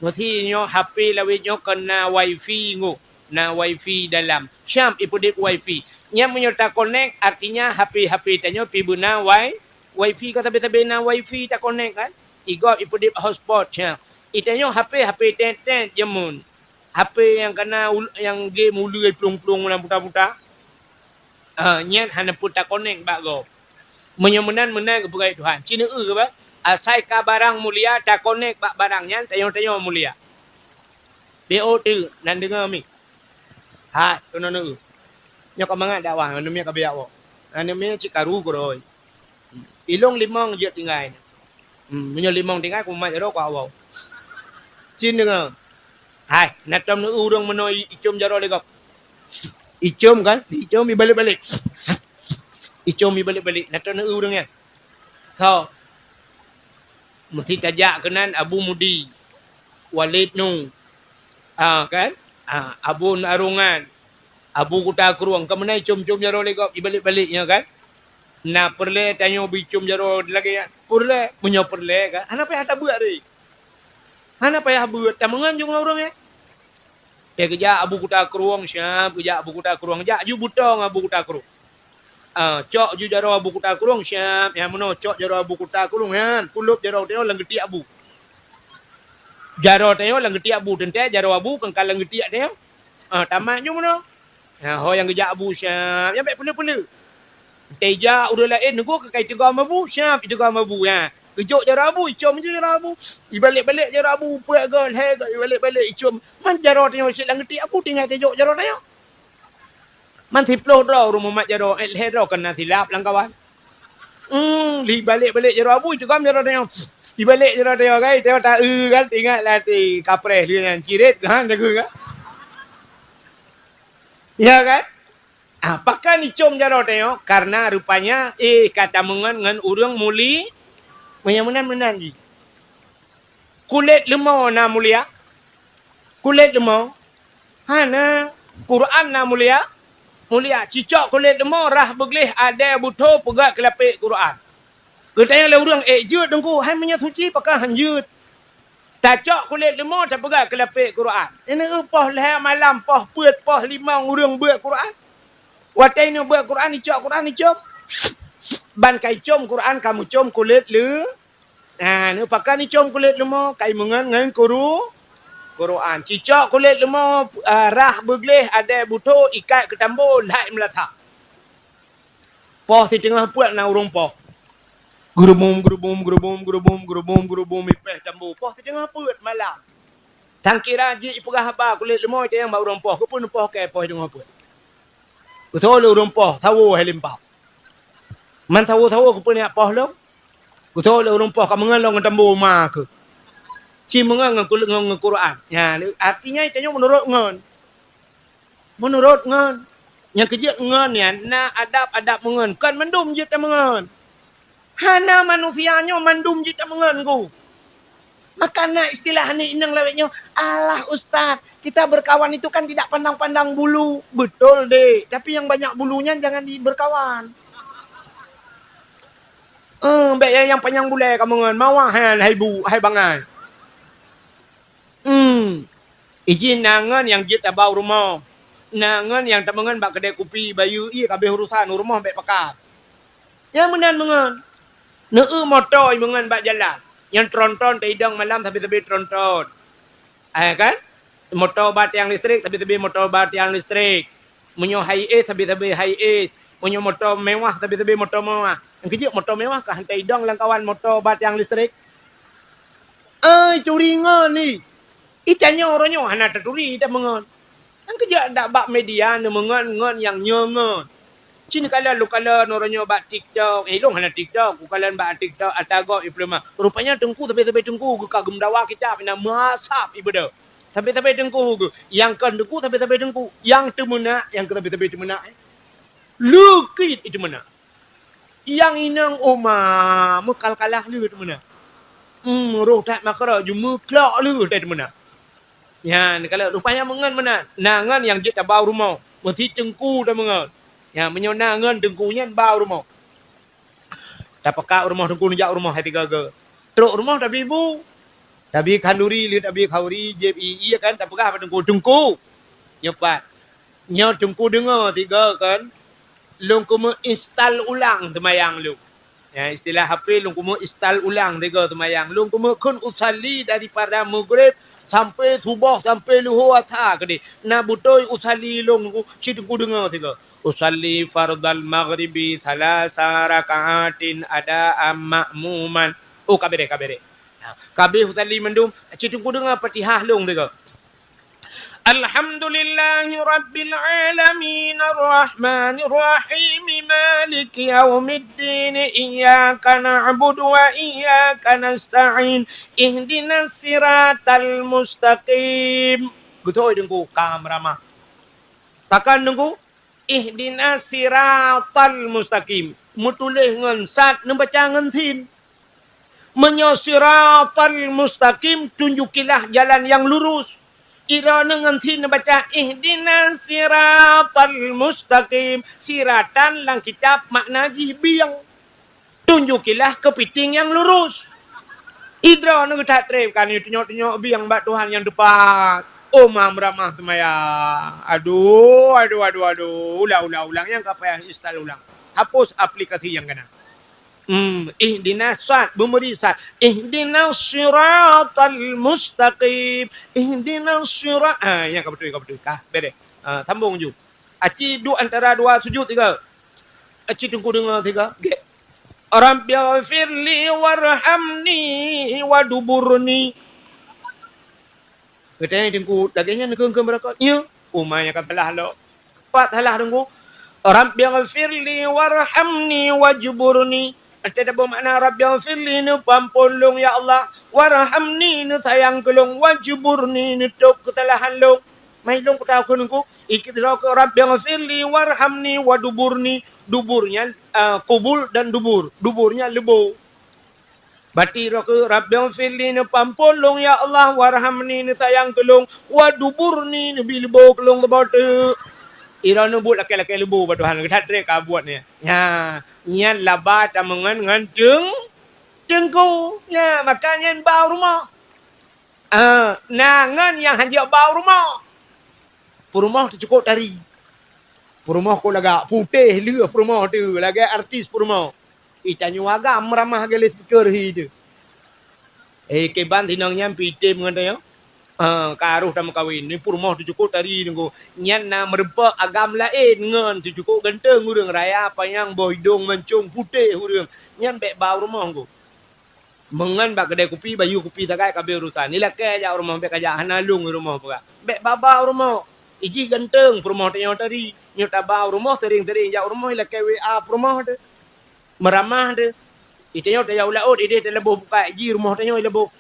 Meusi nyoe H P lawét nyoe kon na wifi nyoe, na wifi dalam. Siab ipeudeb wifi. Nyan meunyoe takonek, artinya H P-H P tanyoe pih beuna wi-, wifi, ka sabe-sabe na wifi takonek kan? Igob ipeudeb hotspot siab. Itanyoe H P-H P tet-tet jameun. H P nyang kana ul-, nyang game uleue plueng-plueng lam puta-puta. Ah, nyan hana peue takonek bak gob. Meunyoe meunan, meunan geupeugah Tuhan. Ci neueu bah, asai ka barang mulia takonek bak barang nyan, tanyoe-tanyoe mulia. P O T, nan deungoe mi. Hai, keunoe neueu. Nyoe ka mangat dakwah, aneuk miet ka beuyak woe. Aneuk miet cit karu keurôi. Ilong limong jeuet tinggai. Hmm, meunyoe limong tinggai, kumat jaroe ku awai. Cin deungoe. Hai, na tom neueu ureueng meunoe icom jaroe lé gob. Icom kan? Icom ibalek-balek. Icom ibalek-balek. Na tom neueu ureueng nyan. So, meusti tajak keunan Abu Mudi, Walid Nu, ah, kan? Ah, Abu Arungan, Abu Kuta Krueng, ka meunan icom-com jaroe lé gob, ibalek-balek nyoe kan? Na peureulée tanyoe bicom jaroe lagée nyan? Peureulée, meunyoe peureulée kan? Hana payah tabeuet ré. Hana payah beuet, tameungon ju ngon ureueng nyan. Teuh geujak Abu Kuta Krueng, siap geujak Abu Kuta Krueng. Jak ju butong Abu Kuta Krueng. Ah, cok ju jaroe Abu Kuta Krueng, siap. Nyang meunoe cok jaroe Abu Kuta Krueng, nyan. Pulop jaroe tanyoe lam geutiek Abu. Jaroe tanyoe lam geutiek Abu, teuntée jaroe Abu kan ka lam geutiek tanyoe. Ah, tamat ju meunoe. Ha, ho nyang geujak Abu siap, nyang bék peuleueh-peuleueh. Teuh jak ureueng laén neugok keu ka iteugom Abu, siap iteugom Abu, ha. Geujok jaroe Abu, icom ju jaroe Abu. Ibalek-balek jaroe Abu, peuet goe, lhée goe, ibalek-balek icom. Man jaroe tanyoe cit lam geutiek Abu, tinggai tajok jaroe tanyoe. Man siplôh droe ureueng mumat jaroe, eh, lhée droe keunan silap lam kawan. Hmm, ibalek-balek jaroe Abu, iteugom jaroe tanyoe. Ibalek jaroe tanyoe, kan, tanyoe taeu, kan, ingat lah ti kapreh lheueh nyan, ciret, kan, jaga, kan. Ya kan? Ah, pakon icom jaroe tanyoe? Karena rupanya, eh, ka tameungon ngon ureueng muli-, meunyan meunan-meunan jih. Kulét leumo na mulia? Kulét leumo? Hana. Quran na mulia? Mulia. Cicok kulét leumo rhah beugleh adèe butho peugah keu lapék Quran. Geutanyong lé ureueng, "Eh, jeuet Teungku, hai meunyoe suci pakon han jeuet?" Tacok kulét leumo tapeugah keu lapék Quran. Ineuk poh lhèe malam, poh peuet, poh limong ureueng beuet Quran. Watèe ineuk beuet Quran, icok Quran icom. Ban ka icom Quran, ka meucom kulét leu-, ah, neupakon icom kulét leumo, ka imeungon ngon kuru-, Quran. Cicok kulét leumo, ah, rhah beugleh adèe butho ikat keu tambo, lhèe meulasa. Poh siteungoh peuet na ureueng poh. Geurubum, geurubum, geurubum, geurubum, geurubum, geurubum, ipèh tambo. Poh siteungoh peuet malam. Sangkira jih ipeugah haba kulét leumo itanyong bak ureueng poh, "Keupeue neupoh kèe poh siteungoh peuet?" Geutho lé ureueng poh, "Sawo hai limpah." "Man sawo-sawo keupeue neujak poh lôn?" Geutho lé ureueng poh, "Ka meungon lôn ngon tambo ma keuh." Ci meungon ngon kul-, ngon, ngon Quran. Nyan, artinya itanyoe meunurot ngon. Meunurot ngon, nyang keujeuet ngon nyan na adab-adab meungon, kon mandum jeuet tameungon. Hana manusia nyoe mandum jeuet tameungon ku. Maka na istilah aneuk inong lawét nyoe, "Alah ustaz, kita berkawan itu kan tidak pandang-pandang bulu." Betul dek, tapi yang banyak bulunya jangan di-, berkawan. Eh, bèk nyang, nyang panyang bulèe kameungon, mawah nyan hai bu, hai bangai. Hmm. Ijih na ngon nyang jeuet tabau rumoh. Na ngon nyang tameungon bak keudè kupi, bayeue ié ka abéh urosan, u rumoh bèk pakat. Nyang meunan meungon. Neueu moto imeungon bak jalan. Nyang tron-tron taidong malam sabe-sabe tron-tron. Eh, kan? Moto ba tiang listrik, sabe-sabe moto ba tiang listrik. Meunyoe Hiace, sabe-sabe Hiace. Meunyoe moto mewah, sabe-sabe moto mewah. Nyang keujeuet moto mewah ka han taidong lam kawan moto ba tiang listrik. Ai, turi ngon ni. Itanyoe uroe nyoe hana taturi tameungon. Nyang keujeuet dak bak media neumeungon ngon nyang nyoe ngon. Ci neukalon lôn kalon uroe nyoe bak TikTok. Eh, lôn hana TikTok, kukalon bak TikTok ata gob ipeuleueh ma. Rupanya teungku sabe-sabe teungku geuh ka geumeudawa kitab inan meuasab ibeudôh. Sabe-sabe teungku geuh. Nyang kon teungku sabe-sabe teungku. Nyang teumeunak, nyang keu sabe-sabe teumeunak, eh. Leukit itu meunan. Nyang inong oma meukal-kalah lé teumeunak. Hmm, roh that makara jumeuklok lé that teumeunak. Nyan, kalau rupanya meungon meunan. Na ngon nyang jeuet tabau rumoh. Meusti teungku tameungon. Nyan, meunyoe na ngon teungku nyan bau rumoh. Tapakat u rumoh teungku, neujak u rumoh hai tiga-tiga. Trok u rumoh tabi bu. Tabi khanduri, lheueh tabi khanduri, jieb ié-ié kan, tapeugah bak teungku, "Teungku, nyoe pat. Nyoe teungku deungoe tiga kan, lôn keumeuk instal ulang seumayang lôn." Ya, istilah H P, "Lôn keumeuk instal ulang tiga seumayang. Lôn keumeuk kheun usalli daripada Maghrib Sampai suboh, sampai luhô asa keudeh. Na beutôi usalli lôn Teungku, si Teungku deungoe sigoe. Usalli fardhal maghribi thalatha raka'atin adaan ma'muman. Oh, ka beureh, ka beureh. Ha, ka abéh usalli mandum, si Teungku deungoe Fatihah lôn sigoe. Alhamdulillahi rabbil alamin, arrahmanir rahim, maliki yaumiddin, iyyaka na'budu wa iyyaka nasta'in, ihdinas siratal mustaqim. Beutôi Teungku, ka meuramah. Pakon Teungku? Ihdinas siratal mustaqim. Meutuléh ngon sad, neubaca ngon sin. Meunyoe siratal mustaqim, tunjukilah jalan nyang lurus. Droeneuh ngon sin neubaca ihdinas siratal mustaqim. Siratan lam kitab makna jih bieng. Tunjukilah keupiting nyang lurus. Droeneuh that treb kan, tunyok-tunyok bieng bak Tuhan nyang teupat. Oh, ma meuramah seumayang. Aduh, aduh, aduh, aduh. Ulang, ulang, ulang. Nyang ka payah install ulang. Hapus aplikasi nyang kana. Hmm, ihdinas sad, beumuri sad. Ihdinas siratal mustaqim. Ihdinas sira-, ah, nyang ka beutôi, ka beutôi. Ka, beureh. Ah, sambung ju. Aci duek antara dua sujud sigoe. Aci Teungku deungoe sigoe. Gét. Rabbighfirli warhamni waduburni. Geutanyong Teungku, lagée nyan keuh keu beureukat? Nyo. Uma nyang ka salah lom. Pat salah Teungku. Rabbighfirli warhamni wajburni. Ante tabeumakna Rabbighfirli, neupeuampon lôn ya Allah, warhamni, neusayang keu lôn, wajburni, neutôb keusalahan lôn. Mai lôn peutah keu Teungku, ikit droe keu Rabbighfirli warhamni waduburni. Dubur nyan, ah, kubul dan dubur. Dubur nyan leubo. Bacut droe keu Rabbighfirli, neupeuampon lôn ya Allah, warhamni, neusayang keu lôn, waduburni, neubi leubo keu lôn saboh teuk. Droeneuh buet lakée-lakée leubo bak Tuhan, that treb ka buet nyan. Nya, nyan laba tameungon ngon teung-, Teungku. Nya, maka nyan ba u rumoh. Ah, na ngon nyang hanjeuet ba u rumoh. Peurumoh teucukôp tari. Peurumoh kok lagak, putéh lheueh peurumoh teuh, lagée artis peurumoh. Ih, tanyoe agam meuramah lagée speaker hi teuh. Eh, kiban sinong nyan pih item ngon tanyoe. Ah, ka roh tameukawen. Ni peurumoh teucukôp tari Teungku. Nyan na meureumpok agam laén ngon teucukôp ganteng ureuëng, raya panyang, boh idong mancong, putéh ureuëng. Nyan bék ba u rumoh Teungku. Meungon bak keudè kupi, bayeue kupi sagai ka abéh urosan. Ilakée jak u rumoh, bék kajak, hana lôn u rumoh peugah. Bék ba-ba u rumoh. Ijih ganteng peurumoh tanyoe tadi. Nyoe taba u rumoh, sering-sering jak u rumoh, ilakée W A peurumoh teuh. Meuramah teuh. Itanyoe tajak u laôt, ideh taleuboh pukat, jih rumoh tanyoe ileuboh.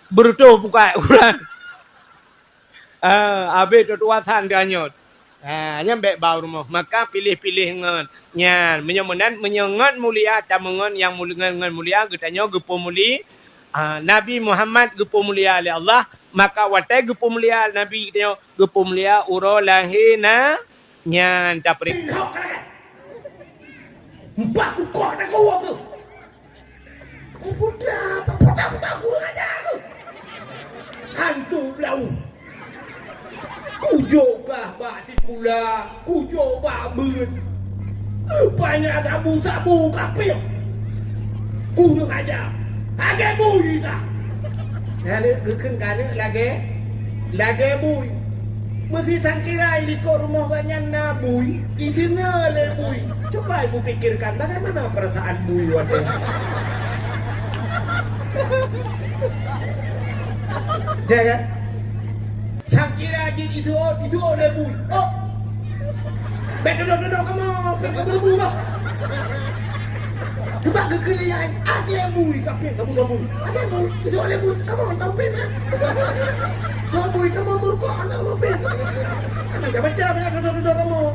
Beureutoh pukat ukuran. Ah, abéh tutoe that teuanyot. Ah, nyan bék ba u rumoh. Maka piléh-piléh ngon. Nyan, meunyoe meunan, meunyoe ngon mulia, tameungon nyang mul-, ngon, ngon mulia, geutanyoe geupeumulia. Ah, Nabi Muhammad geupeumulia lé Allah, maka watée geupeumulia Nabi geutanyoe, geupeumulia uroe lahé na, nyan tapeurintah. Empat bukôk takue keuh. Putra, putra, putra, kurang ajar tu. Hantu blau. Kujok kah bak sikula, kujok bak beuet. Rupanya sabu-sabu kapéng. Kurang ajar. Lagée bui kah. Nyan geukheun keu aneuk lagée, lagée bui. Meusi sangkira i likot rumoh gobnyan na bui, ideungoe lé bui. Coba ibu pikirkan bagaimana perasaan bui watée. Ya kan? Sangkira jih isuôt, isuôt lé bui. Oh! Bék dudoe-dudoe kamoe, bék kamoe bui bah. Teuma geukheun lé yai, até bui kapéng kamoe bui. Até bui, isuôt lé bui, kamoe tampéh na. Soe bui kamoe meurukok aneuk kamoe pih. Macam-macam ya dudoe-dudoe kamoe.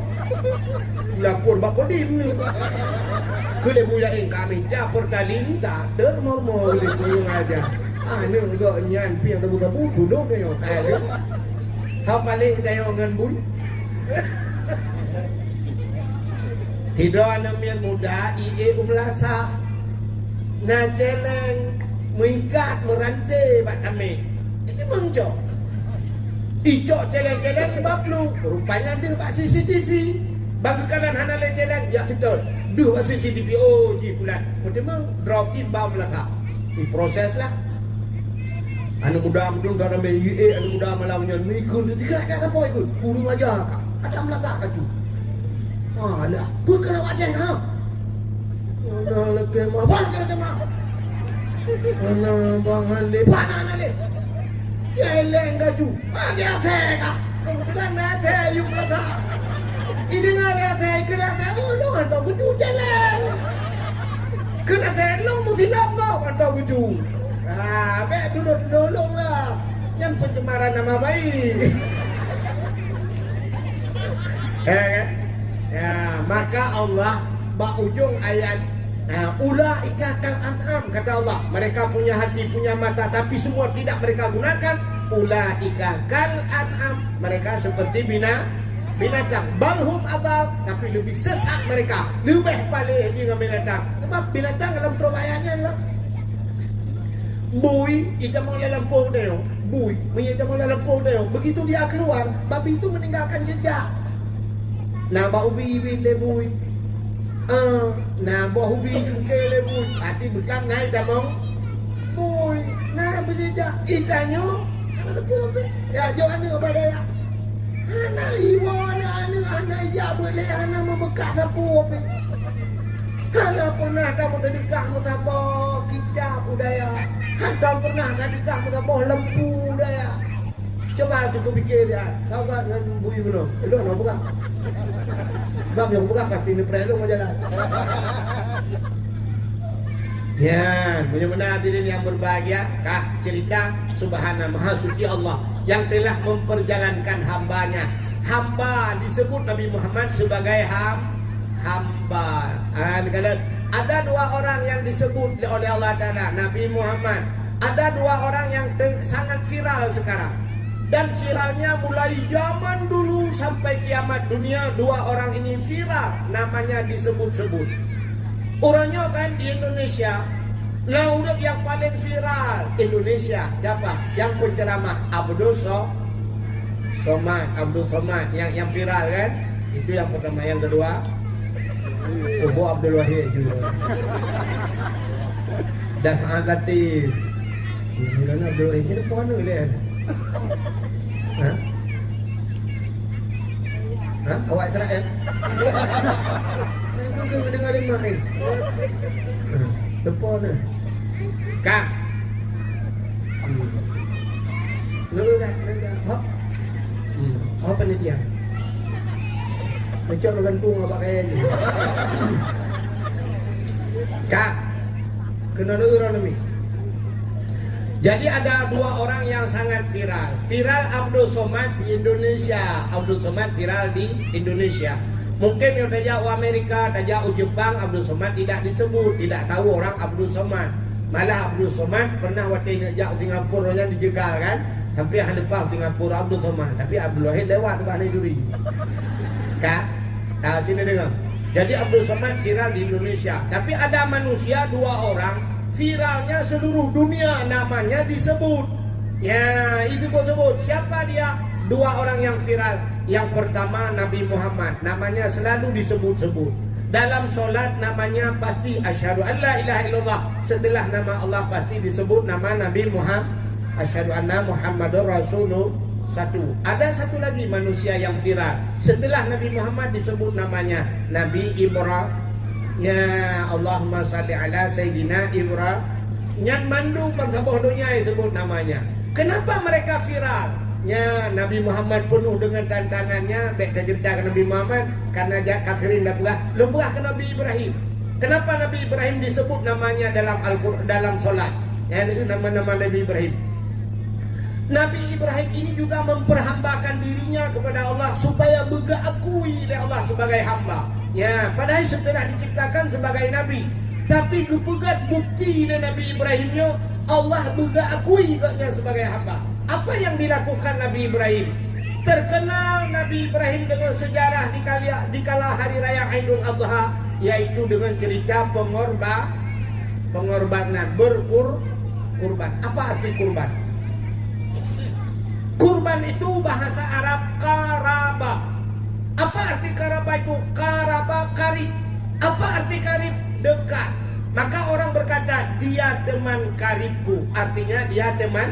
Lapor bak Kodim ni. Keu lé bui laén kami, jak Purtaling, tak ada rumah-rumah lé bui aja. Aneuk gobnyan pih nyang tabu-tabu, tudok tanyoe, tai lé. Ka paléh tanyoe ngon bui. Sidroe aneuk miet muda, ie u meulasah. Na céléng meuikat meurante bak tameng. Icok meucok. Icok céléng-céléng bak plueng. Rupanya deuh bak C C T V. Bak geukalon hana lé céléng, jak seutôt. Deuh bak C C T V, oh, jih bulat. Meuteumé drop in bak meulasah. Diproses lah. Aneuk muda meudong dalam B I A, aneuk muda malam nyan, ikut, tiga kat apa ikut? Guru aja, Kak. Ada melata kat tu. Alah, bukan awak cek, ha? Mana lagi mah? Mana lagi mah? Mana bahan le? Mana, mana le? Celeng kat tu. Ah, dia teh, Kak. Kemudian dia teh, yuk melata. Ini ngalai teh, kena teh, oh, lu hantar kucu celeng. Kena teh, lu mesti lom kau hantar kucu. Ah, abek duduk-duduk lah. Nyan pencemaran nama baik. Eh, kan? Ya, maka Allah bak ujung ayat, ah, "Ulaika kal an'am," kata Allah. Mereka punya hati, punya mata, tapi semua tidak mereka gunakan. "Ulaika kal an'am." Mereka seperti bina-, binatang. "Bal hum adal," tapi lebih sesat mereka. Lebih paléh jih ngon binatang. Sebab binatang dalam troh ayat nyan lah. Bui, itamong lam lampôh teuh. Bui, meunyo itamong lam lampôh teuh. Begitu dia keluar, babi itu meninggalkan jejak. Na bak ubi iwit lé bui. Ah, na boh ubi cungké lé bui. Pati beuklam na itamong bui. Na beujejak. Itanyoe, hana teupeu pih. Ya, jok aneuk bak dayah. Hana iwoe aneuk-aneuk, hana ijak beuet lé, hana meumeukat sapeue pih. Hana pernah tameuseudeukah meusaboh kitab u dayah. Hana pernah seudeukah meusaboh lampu u dayah. Cuba cukup pikir dia, sahabat ngon bui bunoe. Ilôn hana peugah. Sebab nyang peugah pasti neupreh lôn jalan. Ya, meunyoe meunan hadirin yang berbahagia, kah cerita Subhana Maha Suci Allah yang telah memperjalankan hamba-Nya. Hamba disebut Nabi Muhammad sebagai ham-, hamba. Ah, neukalon, ada dua orang yang disebut oleh Allah Taala, Nabi Muhammad. Ada dua orang yang te-, sangat viral sekarang. Dan viralnya mulai zaman dulu sampai kiamat dunia, dua orang ini viral, namanya disebut-sebut. Uroe nyoe kan di Indonesia, na ureueng yang paling viral Indonesia, siapa? Yang penceramah Abdul So-, Somad, Abdul Somad yang, yang viral kan? Itu yang pertama. Yang kedua, Kubu Abdul Wahid juga. Daf'at Latif. Gimana Abdul Wahid? Ini pun anu dia. Ha? Ha? Awak Israel? Itu ke dengar lima ni? Ha. Tepo ni. Kak. Hmm. Lalu dah, lalu dah. Hop. Hmm. Hop panitia. Mecok lo gantung abak kaya ni. Kak. Kena dengar ni. Jadi ada dua orang yang sangat viral. Viral Abdul Somad di Indonesia. Abdul Somad viral di Indonesia. Mungkin yang tajak u Amerika, tajak u Jepang, Abdul Somad tidak disebut, tidak tahu orang Abdul Somad. Malah Abdul Somad pernah watèe neujak u Singapura nyan dijegal kan. Sampai hana leupah u Singapura Abdul Somad. Tapi Abdul Wahid lewat bak Nai Duri. Kan? Tahu sini dengar. Jadi Abdul Somad viral di Indonesia. Tapi ada manusia dua orang viralnya seluruh dunia, namanya disebut. Ya, itu disebut. Siapa dia? Dua orang yang viral. Yang pertama Nabi Muhammad, namanya selalu disebut-sebut. Dalam solat namanya pasti asyhadu an la ilaha illallah. Setelah nama Allah pasti disebut nama Nabi Muhammad. Asyhadu anna Muhammadur Rasulullah. Satu. Ada satu lagi manusia yang viral. Setelah Nabi Muhammad disebut namanya, Nabi Ibrahim. Ya, Allahumma salli ala Sayyidina Ibrahim. Nyan mandum bansaboh donya disebut namanya. Kenapa mereka viral? Ya, Nabi Muhammad penuh dengan tantangannya. Bèk tacerita keu Nabi Muhammad, karena jak kafirin dah peugah. Lôn peugah keu Nabi Ibrahim. Kenapa Nabi Ibrahim disebut namanya dalam Al-Qur-, dalam solat? Ya, itu nama-nama Nabi Ibrahim. Nabi Ibrahim ini juga memperhambakan dirinya kepada Allah supaya beugeukui lé Allah sebagai hamba. Ya, padahai setelah diciptakan sebagai nabi, tapi geupeugöt bukti lé Nabi Ibrahim nyoe Allah beugeukui gobnyan sebagai hamba. Apa yang dilakukan Nabi Ibrahim? Terkenal Nabi Ibrahim dengan sejarah di kali-, di kala hari raya Aidul Adha, yaitu dengan cerita pengorba-, pengorbanan, berkur-, kurban. Apa arti kurban? Kurban itu bahasa Arab qaraba. Apa arti qaraba itu? Qaraba, karib. Apa arti karib? Dekat. Maka orang berkata, "Dia teman karibku." Artinya, dia teman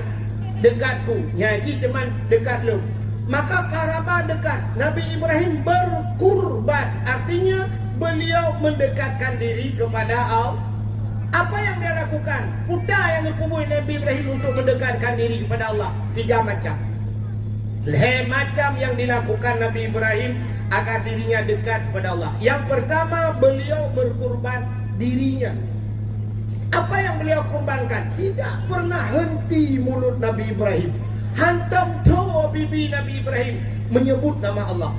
Dekat ku, nyan cit teuma dekat lôn. Maka qaraba dekat, Nabi Ibrahim berkurban, artinya beliau mendekatkan diri kepada Allah. Apa yang dia lakukan? Peue nyang geupeubuet Nabi Ibrahim untuk mendekatkan diri kepada Allah? Tiga macam. Lhèe macam yang dilakukan Nabi Ibrahim agar dirinya dekat kepada Allah. Yang pertama, beliau berkurban dirinya. Apa yang beliau kurbankan? Tidak pernah henti mulut Nabi Ibrahim. Hantom tho bibi Nabi Ibrahim menyebut nama Allah.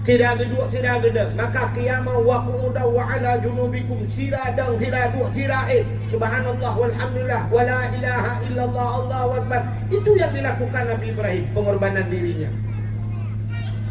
Sira geuduek, sira geudong. Maka qiyaman wa qu'udan wa ala junubikum. Sira dong, sira duek, sira éh. Subhanallah, walhamdulillah, wala ilaha illallah, Allahu akbar. Itu yang dilakukan Nabi Ibrahim, pengorbanan dirinya.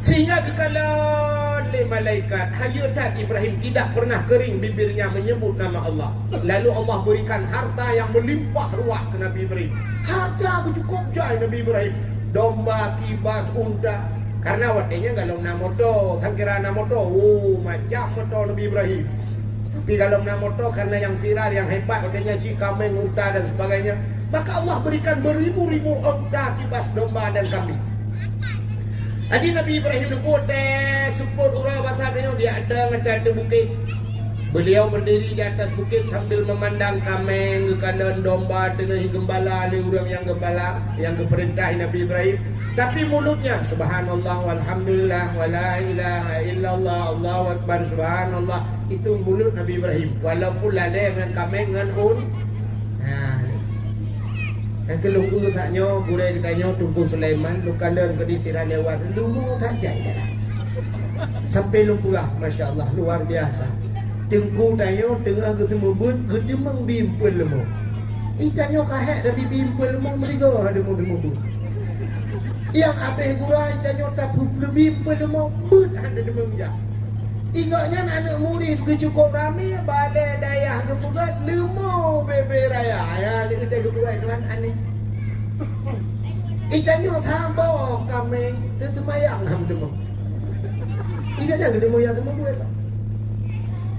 Sehingga geukalon lé malaikat, hayeu that Ibrahim tidak pernah kering bibirnya menyebut nama Allah. Lalu Allah berikan harta yang melimpah ruah keu Nabi Ibrahim. Harta geucukôp jai Nabi Ibrahim. Domba, kibas, unta. Karena watèe nyan golom na moto, sangkira na moto. Oh, macam moto Nabi Ibrahim. Tapi golom na moto karena yang viral, yang hebat, watèe nyan cit kaméng, unta dan sebagainya. Maka Allah berikan beribu-ribu onta, kibas, domba dan kambing. Jadi Nabi Ibrahim neupeubuet teuh seupôt uroe basa tanyoe di ateueh, ateueh bukét. Beliau berdiri di atas bukit sambil memandang kaméng geukalon, domba teungoh geumbala lé ureueng nyang geumbala, nyang geupeurintah Nabi Ibrahim. Tapi mulutnya, "Subhanallah, walhamdulillah, wala ilaha illallah, Allahu akbar, subhanallah." Itu mulut Nabi Ibrahim. Walaupun lalè ngon kaméng ngon un-, Nah, nyang keu lôn eu that nyoe, gurèe geutanyoe Teungku Sulaiman, lôn kalon keudéh sira lewat, leumo that jai dalam. Sampai lôn peugah, masya Allah, luar biasa. Teungku tanyoe teungoh geuseumeubeuet, geuteumeung bi eumpeuen leumo. Ih, tanyoe ka hék tapi bi eumpeuen leumo meurigoe hana teumeuteumé. Nyang abéh gura tanyoe tapeupeuleubie peuleumo beuet hana deungon jak. Ingat nyan aneuk murit geucukôp ramé, balè dayah geupeugah leumo bèbè raya. Ya, lé teuh geupeugah Tuhan aneh. Ih, tanyoe saboh kaméng teuseumayang hana deungon. Ingat nyan geudeungoe nyang teumeubuet.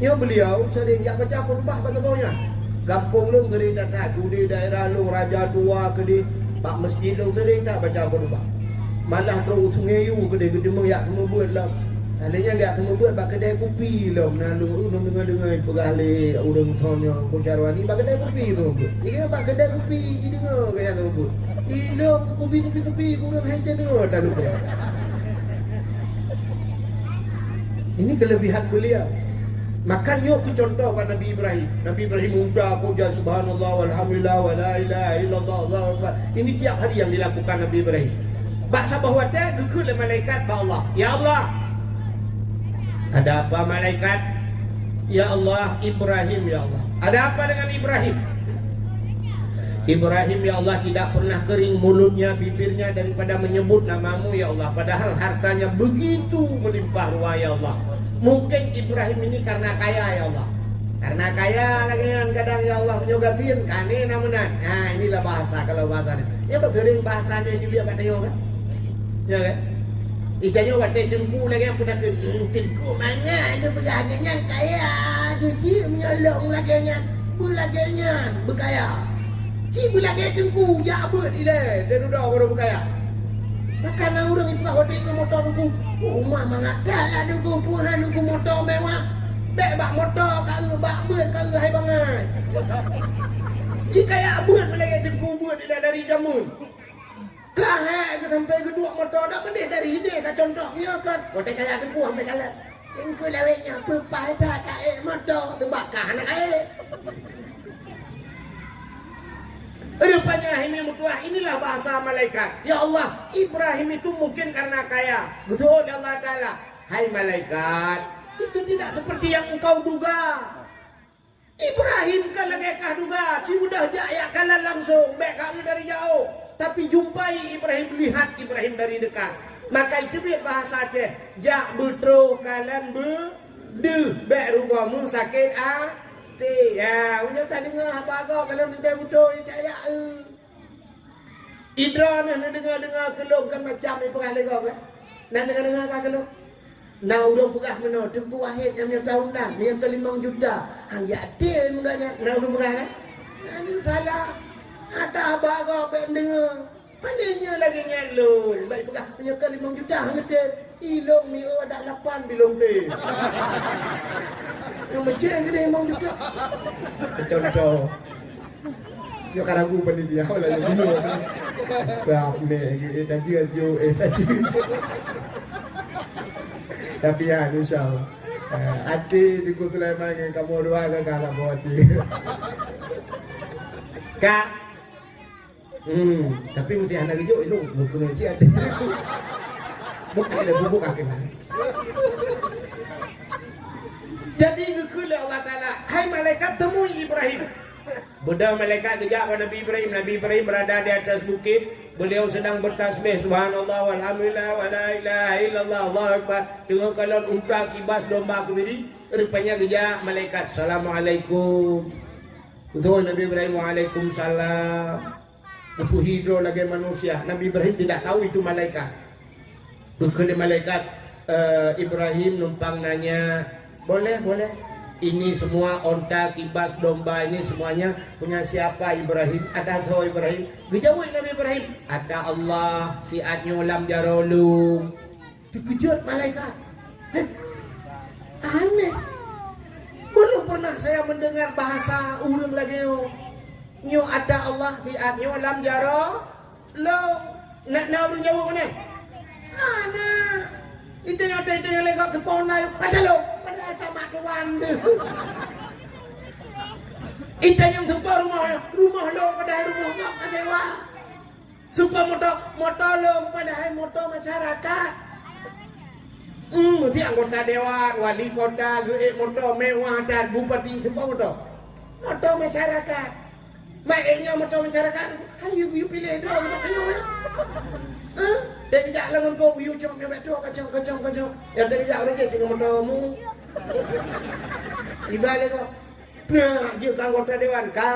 Nyoe beliau sering jak baca khutbah bak saboh nyan. Gampông lôn sering that-that, di daerah lôn Raja Dua keudéh, bak masjid lôn sering that baca khutbah. Malah trok u Sungai Yu keudéh geudeungoe jak seumeubeuet lom. Lheuh nyan jak seumeubeuet bak keudè kupi lom, na lôn, lôn deungoe-deungoe peugah lé ureueng soe nyoe, Abu Syarwani bak keudè kupi seumeubeuet. Jadi bak keudè kupi jideungoe gaya seumeubeuet. Ilôn kupi, kupi, kupi, ureueng hai deungoe talupe. Ini kelebihan beliau. Maka nyoe keu contoh bak Nabi Ibrahim. Nabi Ibrahim muda ko jak subhanallah, walhamdulillah, wala ilaha illallah, Allahu akbar. Ini tiap hari yang dilakukan Nabi Ibrahim. Bak saboh watèe geukheun lé malaikat bak Allah, "Ya Allah." "Ada apa, malaikat?" "Ya Allah, Ibrahim, ya Allah." "Ada apa dengan Ibrahim?" "Ibrahim, ya Allah, tidak pernah kering mulutnya, bibirnya daripada menyebut nama-Mu, ya Allah. Padahal hartanya begitu melimpah ruah, ya Allah. Mungkin Ibrahim ini karena kaya, ya Allah. Karena kaya lagèe nyan kadang, ya Allah, meunyoe gasien, ka na meunan." Nah, inilah bahasa, kalau bahasa ni. Ya, beutôi bahasa ni juga kat Tayong, kan? Ya, kan? Ih, tanyoe watèe teungku lagèe nyang peutakheun, "Hmm, teungku mangat geupeugah lagèe nyan kaya, geucit meunyoe lôn lagèe nyan, beulagèe nyan beukaya." Cit beulagèe teungku, jak beuet ilèe, dan udah baru beukaya. Maka na ureueng ipeugah watèe ingat moto teungku, "Oh, mah mangat that lah teungku, peue han teungku moto mewah. Bèk bak moto ka eu, bak beuet ka eu hai bangai." Cit kaya beuet meulagèe teungku beuet ilèe dari jameun. Ka hék geusampai geuduek moto, dak meudeh dari hideh ka contoh nyoe kon. Watèe kaya teungku sampai kalon. Teungku lawét nyoe peue paih that ka ék moto, teuma ka hana ka ék. Rupanya hai meutuah, inilah bahasa malaikat. Ya Allah, Ibrahim itu mungkin karena kaya. Beutôi Allah Taala. Hai malaikat, itu tidak seperti yang engkau duga. Ibrahim ka lagèe kah duga, sibeudôh jak jak kalon langsông, bèk ka eu dari jaôh. Tapi jumpai Ibrahim, lihat Ibrahim dari dekat. Maka iteubiet bahasa Aceh, jak beutroh kalon beu-, deuh, bèk rugoe meusakét até. Ya, meunyoe tadeungoe haba gob kalon teuntèe beutôi, jak jak eu. Idroeneuh neudeungoe-deungoe keu lôn kan macam ipeugah lé gob, kan? Na deungoe-deungoe ka keu lôn? Na ureueng peugah meunoe, Teungku Wahid nyang meunyoe taundang, nyang keu limong juta. Hang jak tem gobnyan, na ureueng peugah, kan? Nyan salah. Ata haba gob bèk deungoe. Pane nyoe lagèe nyan lôn. Bèk peugah, "Nyoe ka limong juta ngeutém." Ilôn mieu adak lapan bilôn tém. Nyang meucéh geude limong juta. Contoh. Nyoe ka ragu panitia, lah nyoe bingung. Rap meh, eh, tajeu, tajeu, eh, tajeu. Tapi ya, insya Allah. Eh, até Teungku Sulaiman ngon kamoe dua ka, ka saboh até. Kak. Hmm, tapi meusti hana geujok, ilôn meukeunong cit até. Bukan ada bubuk akhé. Jadi geukheun lé Allah Taala, "Hai malaikat, temui Ibrahim." Beudôh malaikat geujak bak Nabi Ibrahim. Nabi Ibrahim berada di atas bukit. Beliau sedang bertasbih, "Subhanallah, walhamdulillah, wala ilaha illallah, Allahu akbar." Teungoh kalon unta, kibas, domba, keubiri. Rupanya geujak malaikat, "Assalamualaikum." Beutôi Nabi Ibrahim, "Waalaikumsalam." Geupeuhi droe lagèe manusia. Nabi Ibrahim tidak tahu itu malaikat. Geukheun lé malaikat, eh, Ibrahim numpang nanya, "Boleh, boleh. Ini semua onta, kibas, domba ini semuanya punya siapa, Ibrahim? Ata soe, Ibrahim?" Geujaweueb Nabi Ibrahim, "Ata Allah, siat nyoe lam jaroe lôn." Teukeujot malaikat. "Heh, aneh. Belum pernah saya mendengar bahasa ureueng lagèe nyoe. Nyoe ata Allah, siat nyoe lam jaroe lôn." Na, na ureueng jaweueb meunan? Hana. Ita nyoe, ita nyoe lé gob teupeue na, "Ata lôn." Padahai tamat tuan deuh. Ita nyang teupeue rumoh, rumoh lôn, padahai rumoh gob ka sewa. Teupeue moto, moto lôn, padahai moto masyarakat. Hmm, meusti anggota dewan, wali kota, geuék moto mewah dan bupati, teupeue moto. Moto masyarakat. Mak ék nyoe moto masyarakat, hayu geuyue piléh droe moto nyoe. Hah? Dek jak lam gampông, geuyue cok nyoe bak droe, kacok, kacok, kacok. Nyang dek jak ureueng jih singoh moto mu. Iba lé kok. Nah, jeuet keu anggota dewan, ka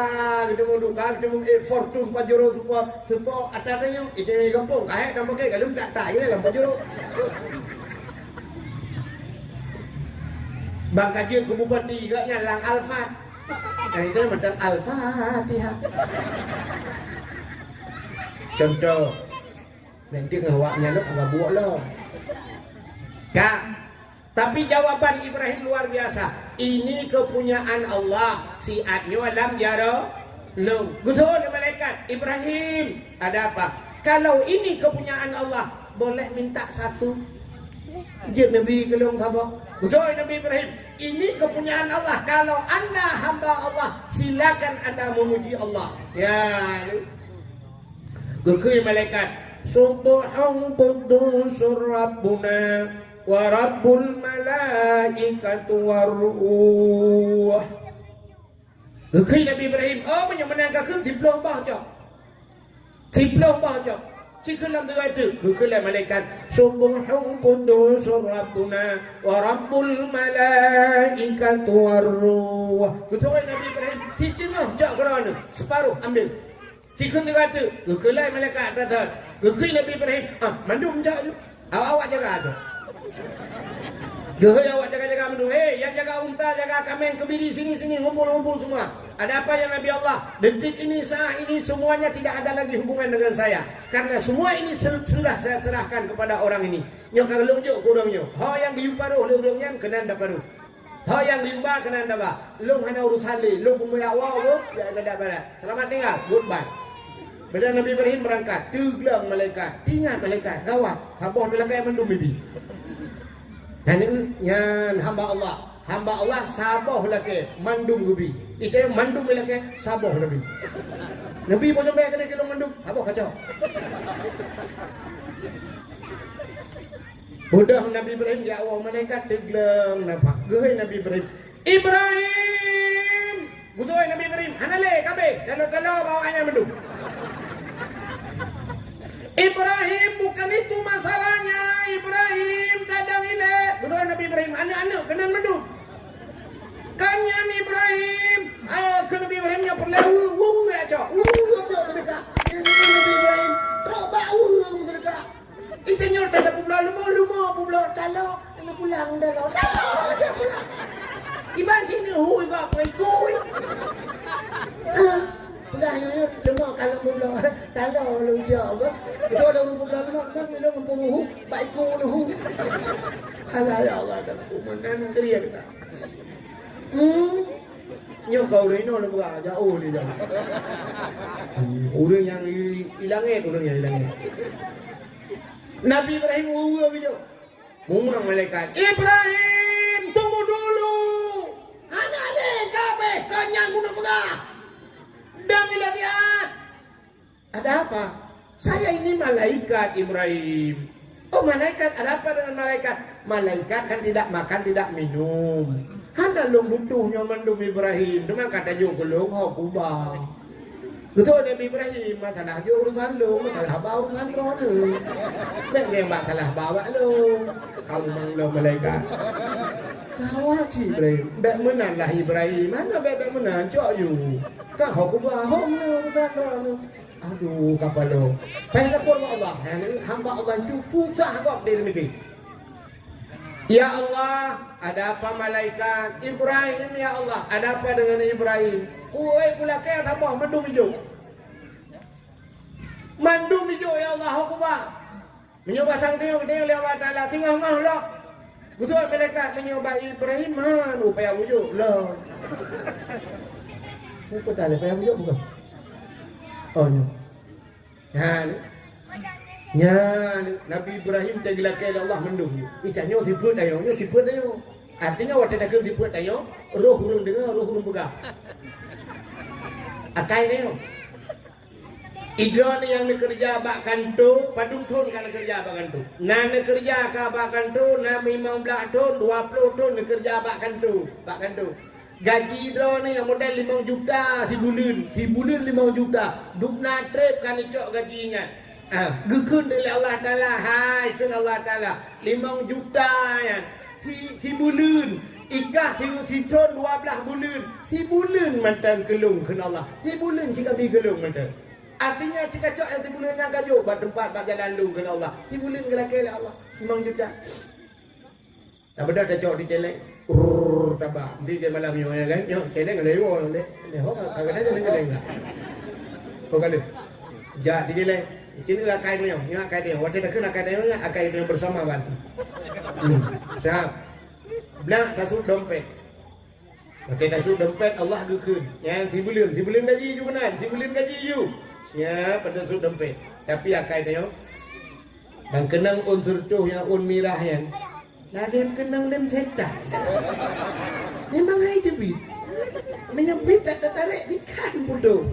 geuteumu duka, geuteumu, eh, Fortuner Pajero, teupeue, teupeue ata tanyoe, ita nyoe gampông, ka hék dan pakai, ka lheueh tak, tak, ya, lam Pajero. Bang ka jeuet keu bupati, gobnyan lam Alphard. Kan itu macam Al-Fatihah. Contoh, nanti ngon awak nyan lom, ka buok lom. Kak, Tapi jawaban Ibrahim luar biasa. "Ini kepunyaan Allah, siat nyoe lam jaroe lôn." Geutanyong lé malaikat, "Ibrahim, ada apa?" "Kalau ini kepunyaan Allah, boleh minta satu?" Jaweueb Nabi, "Keu lôn saboh." Geutanyong Nabi Ibrahim, "Ini kepunyaan Allah, kalau anda hamba Allah, silakan anda memuji Allah." Ya. Geukheun malaikat, "Subbuhun quddusur Rabbuna wa Rabbul malaikatu war ruh." Geukheun Nabi Ibrahim, "Oh, meunyoe meunan kakheun, siploh bah cok. Siploh bah cok." Cikheun lam teungoh teuk, geukheun lé malaikat, "Subbuhun quddusur Rabbuna wa Rabbul malaikatu war ruh." Geukheun Nabi Ibrahim, "Siteungoh cok keudroe nyoe, seuparoh ambil." Cikheun teungoh teuk, geukheun lé malaikat ata thon. Geukheun Nabi Ibrahim, "Ah, mandum jak ju. Awak-awak jaga tu." Geukheun awak jaga-jaga mandum. "Hei, nyang jaga unta, jaga kaméng, keubiri, sini, sini, ngumpul, ngumpul semua. Ada apa ya Nabi Allah? Detik ini, saat ini, semuanya tidak ada lagi hubungan dengan saya. Karena semua ini se-, sudah saya serahkan kepada orang ini. Nyoe ka lôn jok keu ureueng nyoe. Ho nyang geuyue paroh lé ureueng nyan, keunan taparoh. Ho nyang geuyue ba keunan taba. Lôn hana urusan lé, lôn peumeuyak woe, woe, jak ibadat barat. Selamat tinggal, goodbye." Padahai Nabi Ibrahim beurangkat, teugleng malaikat, teuingat malaikat, gawat, saboh teulakèe mandum geubi. Nyan, nyan hamba Allah, hamba Allah saboh lakèe mandum geubi. Ita mandum lakèe saboh Nabi. Nabi boh sampai keudeh keu lôn mandum, saboh kacau. Beudôh Nabi Ibrahim jak woe malaikat teugleng nafah. Geukheun Nabi Ibrahim, "Ibrahim!" Geukheun Nabi Ibrahim, "Hana lé, ka abéh, taloe-taloe bak awak nyan mandum." "Ibrahim, bukan itu masalahnya, Ibrahim, tadong ilèe." Geukheun Nabi Ibrahim, "Aneuk-aneuk keunan mandum." "Kan nyan Ibrahim." Ayo keu Nabi Ibrahim nyan peureulèe, "Wu, wu, wu, ya cok. Wu, wu, cok, seudeukah." Nyan Nabi Ibrahim, trok bak wu, wu, seudeukah. Ita nyoe taloe peubloe, leumo-leumo peubloe, taloe, hana pulang, taloe, taloe, hana pulang. Iban sini hui bak peue kui. Ha. Peugah nyoe, nyoe, leumah ka lôn peubloe. Taloe lôn cok, bah. Beutôi lôn peubloe, leumah, leumah, lôn peubloe, bak iku lôn. Alah, ya Allah, dah ku meunan kriet ka. Hmm. Nyoe ka ureueng inoe lôn peugah, jauh dia jauh. Hmm, ureueng nyang i, i langét, ureueng nyang i langét. Nabi Ibrahim uwe-uwe bijou. Mumang malaikat, "Ibrahim, tunggu dulu! Hana lé kabeh, keu nyan keuneuk peugah! Dang ilatihan!" "Ada apa?" "Saya ini malaikat, Ibrahim." "Oh, malaikat, ada apa dengan malaikat?" "Malaikat kan tidak makan, tidak minum. Hana lôn butuh nyoe mandum, Ibrahim, teuma ka tajok keu lôn ho kuba." Beutôi Nabi Ibrahim, masalah jih urusan lôn, masalah haba urusan droeneuh. Bèk lé bak salah haba bak lôn. Kamu mang lôn malaikat. Gawat Ibrahim. Bèk meunan lah Ibrahim. Hana bèk-bèk meunan, cok yue. Ka ho kuba, ho meunan urusan droeneuh. Aduh, kapalo. Payah lapor bak Allah. Hamba Allah itu susah gob di miké. "Ya Allah, ada apa malaikat?" "Ibrahim, ya Allah, ada apa dengan Ibrahim?" "Oi, pulakée saboh mandum ijok." "Mandum ijok, ya Allah, ho kuba." Meunyoe basang tiyong, tiyong lé Allah Taala, singoh-ngoh lom. Geusuet malaikat, meunyoe bak Ibrahim, han, oh, payah bujok lom. Peue tah lé payah bujok bukan? Oh, nyoe. Nyan, nyan, Nabi Ibrahim teugeulakée lé Allah mandum. Ih, tanyoe sifeuet tanyoe, nyoe sifeuet tanyoe. Artinya, watée takheun sifeuet tanyoe, roh ureueng deungoe, roh ureueng peugah. Akai tanyoe. Idroeneuh nyang neukeureuja bak kanto, padum thon ka neukeureuja bak kanto. Na neukeureuja ka bak kanto, na limong blaih thon, dua ploh thon neukeureuja bak kanto, bak kanto. Gaji droeneuh nyang model limong juta sibuleuen, sibuleuen limong juta, dubna treb ka neucok gaji nyan. Ah, geukheun lé Allah Taala, hai kheun Allah Taala, limong juta nyan si, sibuleuen, ikah si, sithon dua blaih buleuen, sibuleuen mantong keu lôn kheun Allah, sibuleuen sikami keu lôn mantong. Artinya, cikacok nyang sibuleuen nyan ka jok bak teumpat, bak jalan lôn kheun Allah, sibuleuen geulakée lé Allah, limong juta. Tabeudôh tacok di céléng. Rrrr, taba. Di, di malam nyoe, ya kan? Nyoe, céléng ada iwoe, dek. Dek, ho, ka, ka, ka, céléng, céléng lah. Ho, ka lheueh. Jak di céléng. Sini lah akai nyoe. Nyoe akai nyoe. Watée takheun akai nyoe, akai nyoe bersama kan. Hmm. Siap. Blah tasut dompet. Watée tasut dompet, Allah geukheun. Nyan sibuleuen, sibuleuen gaji ju keunan, sibuleuen gaji ju. Nyan, pada sut dompet. Tapi akai tanyoe, dan keunong ôn seureutôh nyang ôn mirah nyan, lagée keunong lem setan. Memang hai teubiet. Meunyoe biet tak tatarek, ikan putôh.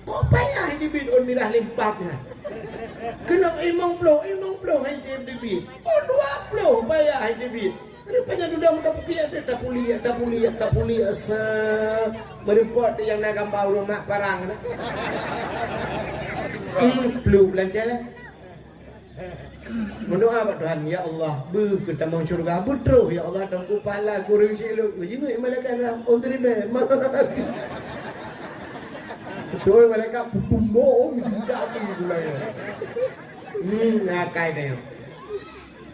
Kok payah hai teubiet ôn mirah lem pap nyan? Keunong limong ploh, limong ploh hai teubiet. Ôn dua ploh payah hai teubiet. Rupanya dudoe meuka peupiak teuh, tapuliek, tapuliek, tapuliek, sa. Meureumpok teuh nyang na gamba ureueng mak parang na. Hmm, pluek lancet lah. Meudoa bak Tuhan, "Ya Allah, beu keu tamong syeuruga, beutroh, ya Allah, Teungku, pahala keu ureueng syiek lôn." Jingui malaikat dalam, "Oh, teurimong." Beutôi malaikat peutumbok, oh, meujuta api gulai. Hmm, akai tanyoe.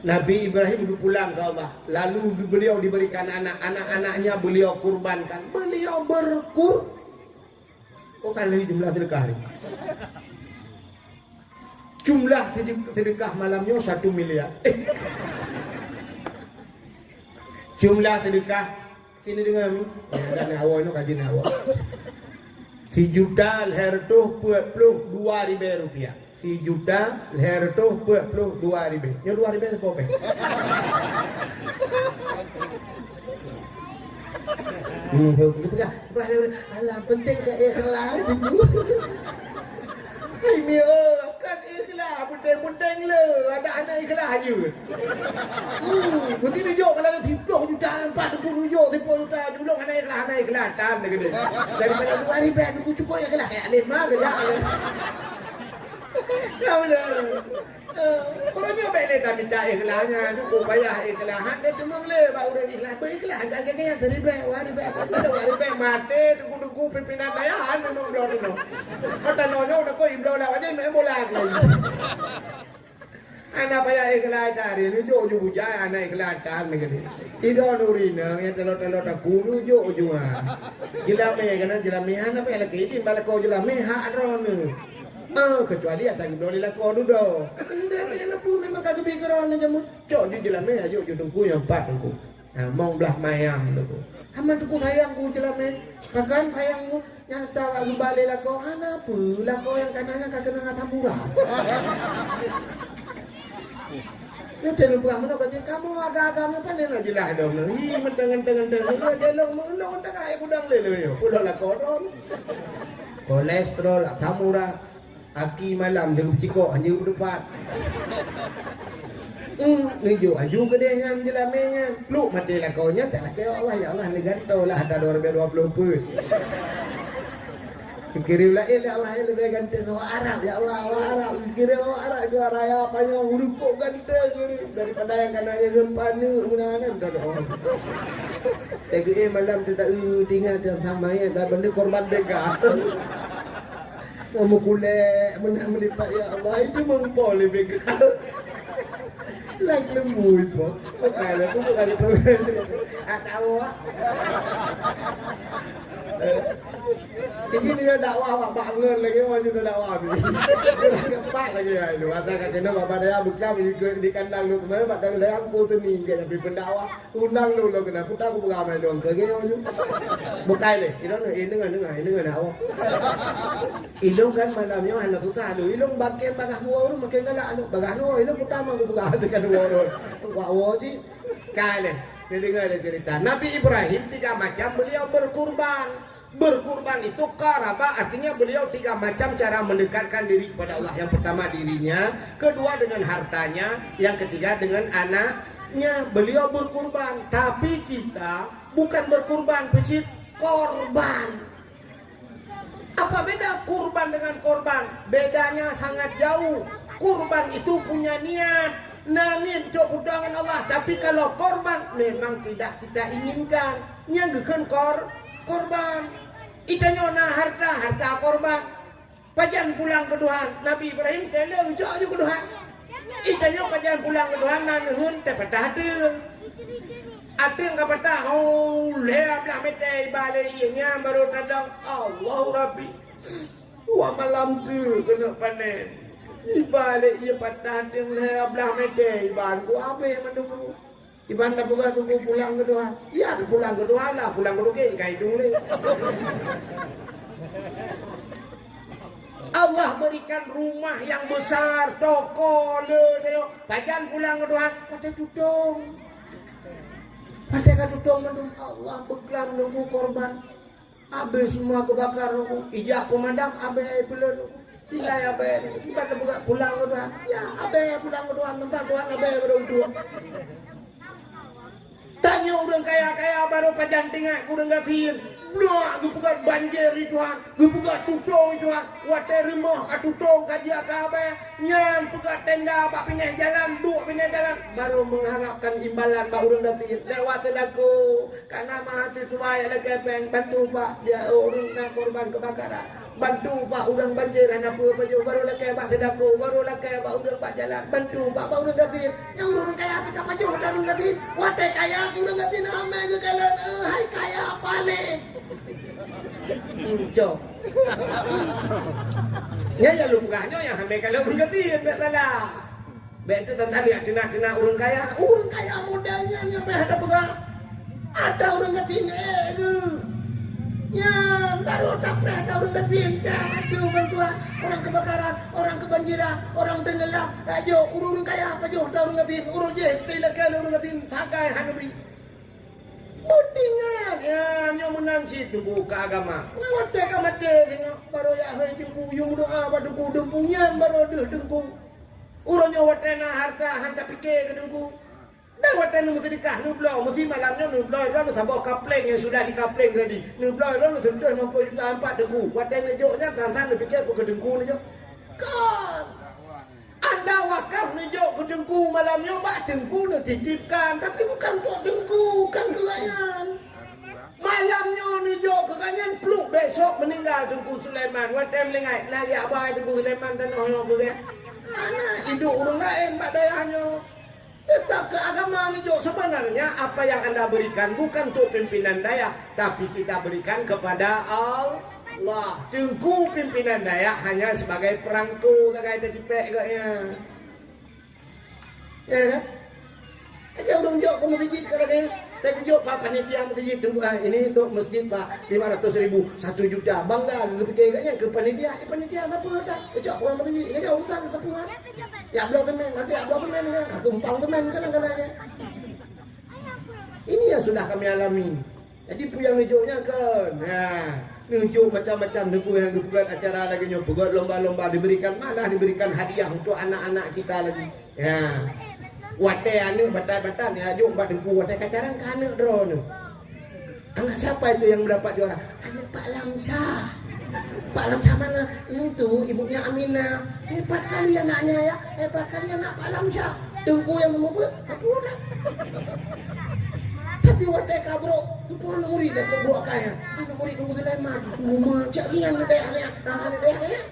Nabi Ibrahim geupulang keu Allah, lalu beliau diberikan anak, anak-anaknya beliau kurbankan. Beliau berkur-, oh, kan lagi jumlah sedekah ni. Jumlah sede-, sedekah malam nyoe satu miliar. Eh. Jumlah sedekah Sini deungon mi. Nyang na awai nyoe ka jeuet na awai. Sijuta lhèe reutôh peuet ploh dua ribèe rupiah. Sijuta lhèe reutôh peuet ploh dua ribèe. Nyoe dua ribèe sapeue bèe? Hmm, tu peugah. Bah, alah, penting ka ikhlas. Hai mi, oh, kan ikhlas, penting-penting le. Ada hana ikhlas aja. Hmm, mesti tunjuk kalau siploh juta, empat puluh tunjuk, siploh juta, julung hana ikhlas, hana ikhlas, tan dia kata. Daripada dua ribèe, aku cukup ikhlas, kayak lima kerja. Tahu dah. Eh, uroe nyoe bèk lé tamita ikhlas nyan, cukup payah ikhlas. Han teumeung lé bak ureueng ikhlas. Beu ikhlas, agak-agak nyan siribèe, dua ribèe, dua ribèe, maté, duku-duku, pimpinan dayah, han teumeung bloe teunoe. Mata noe nyoe, udah koi bloe lawat, jadi main bola lagi. Hana payah ikhlasan, neujok ju bujai hana ikhlasan lagèe nyan. Idong ureueng inong nyang talo-talo takue neujok ju, ha. Jeulamé keunan jeulamé, hana payah lakèe idin bak lakoe jeulamé, hak droeneuh. Ah, keucuali ata geubloe lé lakoe dudoe. Indeh payah neupeu memang ka geubri keu droeneuh jameun. Cok ju jeulamé, ajok ju teungku nyang pat teungku. Ha, mong blah mayam tu. Hana teungku sayang ku jeulamé. Pakon sayang ku, nyata awak geubalek lakoe, hana peue, lakoe nyang kana nyan ka keunong asam urat. Nyoe teuh lôn peugah meunoe ka jeuet, kamoe agam-agam nyoe pandai na jeulaih dong nyoe. Hi, meuntang-meuntang-meuntang. Nyoe jalong meunoe tengah ayat gudang lé lôn nyoe. Pulo lakoe dong. Kolesterol, asam urat. Aki malam jeuet cikok, hana jeuet deupat. Hmm, neujok aju keudeh nyan jeulamé nyan. Pluk maté lakoe nyan, tak lakèe, "Ya Allah, ya Allah, neugantoe lah ata dua ribu dua puluh peuet." Pikiran laén, "Ya Allah, ya leubeh ganteng awak Arab, ya Allah, awak Arab." Pikiran awak Arab, juara raya panyang, ureueng kok ganteng daripada nyang kana nyan, geumpaneuk meunan, dah doa. Tapi, eh, malam tu tak, eh, tinggal dan sama, ya, dah benda korban begal. Meukulek, meunan meulipat, ya Allah, itu meumpol lé begal. Lagi lembut, po. Bukan, aku bukan itu. Ah, tahu, ah. Ini dia dakwah bak bangun lagi, orang itu dakwah. Cepat lagi, ya, itu. Masa kat kena bapak dia, bukan di, di kandang tu kemarin, bapak dia, aku tu ni, dia tapi pendakwah. Undang lôn lôn keunan, peue taku peugah amai lôn keu geuh nyoe. Bukai lé, ilôn, eh, deungoe, deungoe, eh, deungoe nak awak. Ilôn kan malam nyoe hana susah lôn. Ilôn makin bagaih dua ureueng makin galak lôn. Bagaih dua, ilôn peutama kupeugah teuka dua ureueng. Wak woe cit. Kai lé, neudeungoe lé cerita. Nabi Ibrahim tiga macam beliau berkurban. Berkurban itu qaraba, artinya beliau tiga macam cara mendekatkan diri kepada Allah. Yang pertama dirinya, kedua dengan hartanya, yang ketiga dengan anaknya. Beliau berkurban, tapi kita bukan berkurban, pecit korban. Apa beda kurban dengan korban? Bedanya sangat jauh. Kurban itu punya niat. Na niet cok peutuangan Allah, tapi kalau korban memang tidak kita inginkan. Nyang geukheun kor-, korban. Itanyoe na harta, harta korban. Pajan pulang keu Tuhan? Nabi Ibrahim teuleung cok ju keu Tuhan. Itanyoe pajan pulang keu Tuhan na neuheun teupeutah ateueng. Ateueng ka peutah, ho, lhèe blah mètè iba lé ié nyan barô tadong, Allahu Rabbi. Dua malam teuk keuneuk panen. Iba lé ié patah ateueng lhèe blah mètè iban ku abéh mandum. Iban tapeugah teungku pulang keu Tuhan. Ya, pulang keu Tuhan lah, pulang keu Tuhan, ka idong lé. Allah berikan rumah yang besar, toko le tengok. Pajan pulang keu Tuhan, watèe tutong. Watèe ka tutong mandum, Allah beuklam nunggu korban. Abéh semua keubakar, ijak pemadam abéh peulon. Tinggai abéh, iban tapeugah pulang keu Tuhan. Ya, abéh pulang keu Tuhan, teuntang Tuhan abéh beudoh tueng. Tanyoe ureueng kaya-kaya barô pajan teuingat keu ureueng gasien. Blah geupeugah banjir di Tuhan, geupeugah tutong di Tuhan. Watèe rumoh ka tutong ka jijak keu abéh, nyan peugah tenda bak binéh jalan, duek binéh jalan, barô mengharapkan imbalan bak ureueng gasien lewat seudako. Kana mahasiswa nyang lakèe pèng, bantu bak biaya ureueng na korban keubakaran. Bantu bak ureueng banjir hana peue pajoh, barô lakèe bak seudako, barô lakèe bak ureueng bak jalan, bantu bak, bak ureueng gasien. Nyang ureueng kaya pih ka pajoh ata ureueng gasien. Watèe kaya ureueng gasien ramè geukalon, eh, hai kaya paléh. Incok. Nyan nyang lôn peugah nyoe nyang hamé kalon ureueng gasien, bèk salah. Bèk teuh teuntang jak teunak-teunak ureueng kaya. Ureueng kaya model nyan nyang payah tapeugah. Ata ureueng gasien ék geuh. Nyan barô tapreh ata ureueng gasien. Cang aju bantuan. Orang kebakaran, orang kebanjiran, orang tenggelam. Laju ureueng kaya pajoh ata ureueng gasien. Ureueng jih dilakèe lé ureueng gasien sagai hana bi. Beutingat, ya, nyoe meunan cit teungku keu agama. Watèe ka maté singoh, barô jak hôi teungku, yue meudoa bak teungku, teungku nyan barô deuh teungku. Uroe nyoe watèe na harta han tapiké keu teungku. Dan watèe neumeuseudeukah, neubloe, meusé malam nyoe neubloe droeneuh saboh kapleng nyang sudah dikapleng tadi. Neubloe droeneuh seureutoh limong ploh juta ampat teungku. Watèe neujok nyan, tan-tan neupiké keu teungku neujok. Kon. Anda wakaf neujok keu teungku malam nyoe bak teungku neutitipkan, tapi bukan untuk teungku, kan keu gobnyan nyan. Malam nyoe neujok keu gobnyan, pluk besok meninggal Teungku Sulaiman. Watèe meuninggai, lagèe abai Teungku Sulaiman tanoh nyoe keu gobnyan. Hana, idup ureuëng laén bak dayah nyoe. Tetap ke agama neujok. Sebenarnya apa yang anda berikan bukan untuk pimpinan dayah, tapi kita berikan kepada Allah. Teungku pimpinan dayah hanya sebagai perangko sagai, teucipek geuh nyan. Ya kan? Aja ureuëng jok ke masjid kalau dia. Saya tunjuk pak panitia masjid, tunggu, ah, ini untuk masjid pak, lima ratus ribu, satu juta. Bangga geupikir agaknya ke panitia. Eh, panitia siapa dah? Kejak orang masjid, kejak urusan siapa? Ya bloh semen, nanti ya bloh semen kan? Aku empang semen kan kadang-kadang. Ini yang sudah kami alami. Jadi peue nyang neujok nyan kan? Nah, neujok macam-macam, neujok nyang geupeugöt acara lagèe nyoe, peugöt lomba-lomba, diberikan, malah diberikan hadiah untuk anak-anak kita lagi. Ya. Watèe aneuk batat-batat, ya, jok bak teungku, watèe ka carang ka aneuk droeneuh. Anak siapa itu yang mendapat juara? Anak Pak Lamsyah. Pak Lamsyah mana? Itu ibunya Aminah. Hebat kali anaknya ya. Hebat kali anak Pak Lamsyah. Teungku yang memubuet, apa dah? Tapi watèe ka brok, teungku aneuk murit dah brok kaya. Aneuk murit Teungku Sulaiman. Rumah cak rian deh, deh, deh, deh.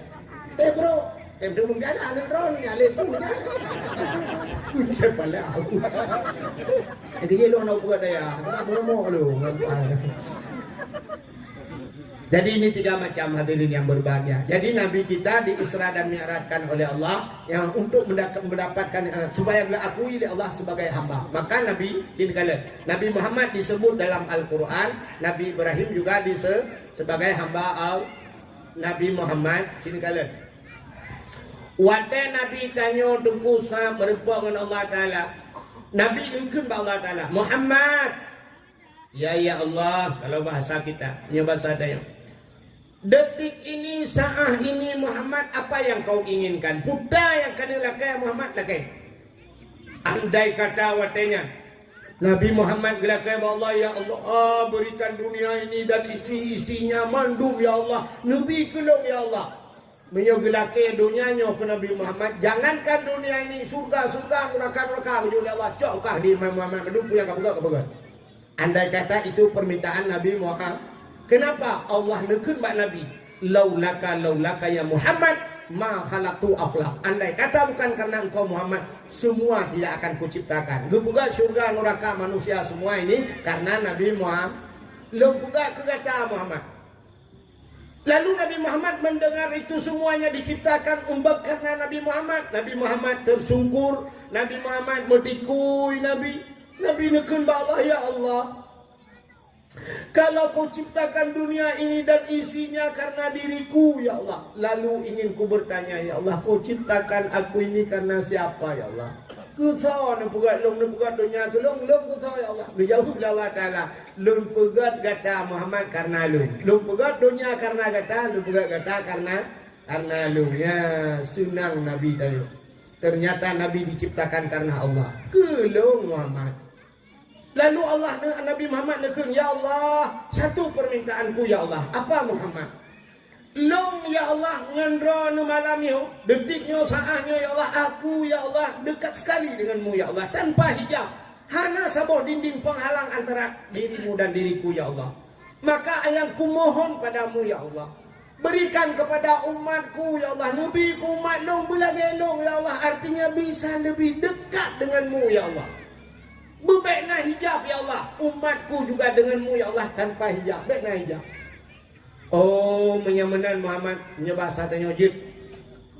Eh, bro. Eh, bro, mungkin ada aneuk drone, ya, le tu, ya. Dia pala aku. Jadi, ye, lu nak buat daya. Kenapa remuk lu? Jadi, ini tiga macam hadirin yang berbahagia. Jadi, Nabi kita di Isra dan Mi'rajkan oleh Allah yang untuk mendak-, mendapatkan, eh, supaya diakui oleh Allah sebagai hamba. Maka Nabi, kini kala, Nabi Muhammad disebut dalam Al-Quran, Nabi Ibrahim juga dise-, sebagai hamba Allah. Nabi Muhammad, kini kala. Watèe Nabi tanyoe teungku sa meureumpok ngon Allah Taala, Nabi geukheun bak Allah Taala, "Muhammad!" Ya, ya Allah, kalau bahasa kita, nyoe bahasa tanyoe. Detik ini, saat ini, Muhammad, apa yang kau inginkan? Peue nyang ka neulakèe Muhammad lakèe. Andai kata watèe nyan, Nabi Muhammad geulakèe bak Allah, "Ya Allah, ah, berikan dunia ini dan isi-isinya mandum, ya Allah. Neubi keu lôn, ya Allah." Meunyoe geulakèe donya nyoe keu Nabi Muhammad, jangankan dunia ini, syurga-syurga, neuraka-neuraka geujok lé Allah, cok kah di Imam Muhammad mandum, peue nyang ka peugah, ka peugah. Andai kata itu permintaan Nabi Muhammad, kenapa Allah neukheun bak Nabi, "Laulaka, laulaka ya Muhammad, ma khalaqtu aflak." Andai kata bukan karena engkau Muhammad, semua tidak akan kuciptakan. Geupeugah syurga, neuraka, manusia, semua ini karena Nabi Muhammad. Lôn peugah keu gata Muhammad. Lalu Nabi Muhammad mendengar itu semuanya diciptakan umbak karena Nabi Muhammad. Nabi Muhammad tersungkur, Nabi Muhammad meutikui Nabi. Nabi neukheun bak Allah, "Ya Allah, kalau kau ciptakan dunia ini dan isinya karena diriku, ya Allah, lalu ingin ku bertanya, ya Allah, kau ciptakan aku ini karena siapa, ya Allah? Keu soe neupeugöt lôn, neupeugöt donya keu lôn, lôn keu soe, ya Allah?" Geujaweueb lé Allah Taala, "Lôn peugöt gata Muhammad karena lôn. Lôn peugöt donya karena gata, lôn peugöt gata karena, karena lôn." Ya, seunang Nabi tanyoe. Ternyata Nabi diciptakan karena Allah. Keu lôn Muhammad. Lalu Allah ne-, Nabi Muhammad neukheun, "Ya Allah, satu permintaanku, ya Allah." "Apa, Muhammad?" "Lôn, ya Allah, ngon droeneuh malam nyoe, detik nyoe, saat nyoe, ya Allah, aku, ya Allah, dekat sekali denganmu, ya Allah, tanpa hijab. Hana saboh dinding penghalang antara dirimu dan diriku, ya Allah. Maka nyang kumohon padamu, ya Allah, berikan kepada umatku, ya Allah, neubi keu umat lôn beulagèe lôn, ya Allah, artinya bisa lebih dekat denganmu, ya Allah. Bèk na hijab, ya Allah, umatku juga denganmu, ya Allah, tanpa hijab, bèk na hijab." Oh, meunyoe meunan Muhammad, nyoe basa tanyoe jeuet.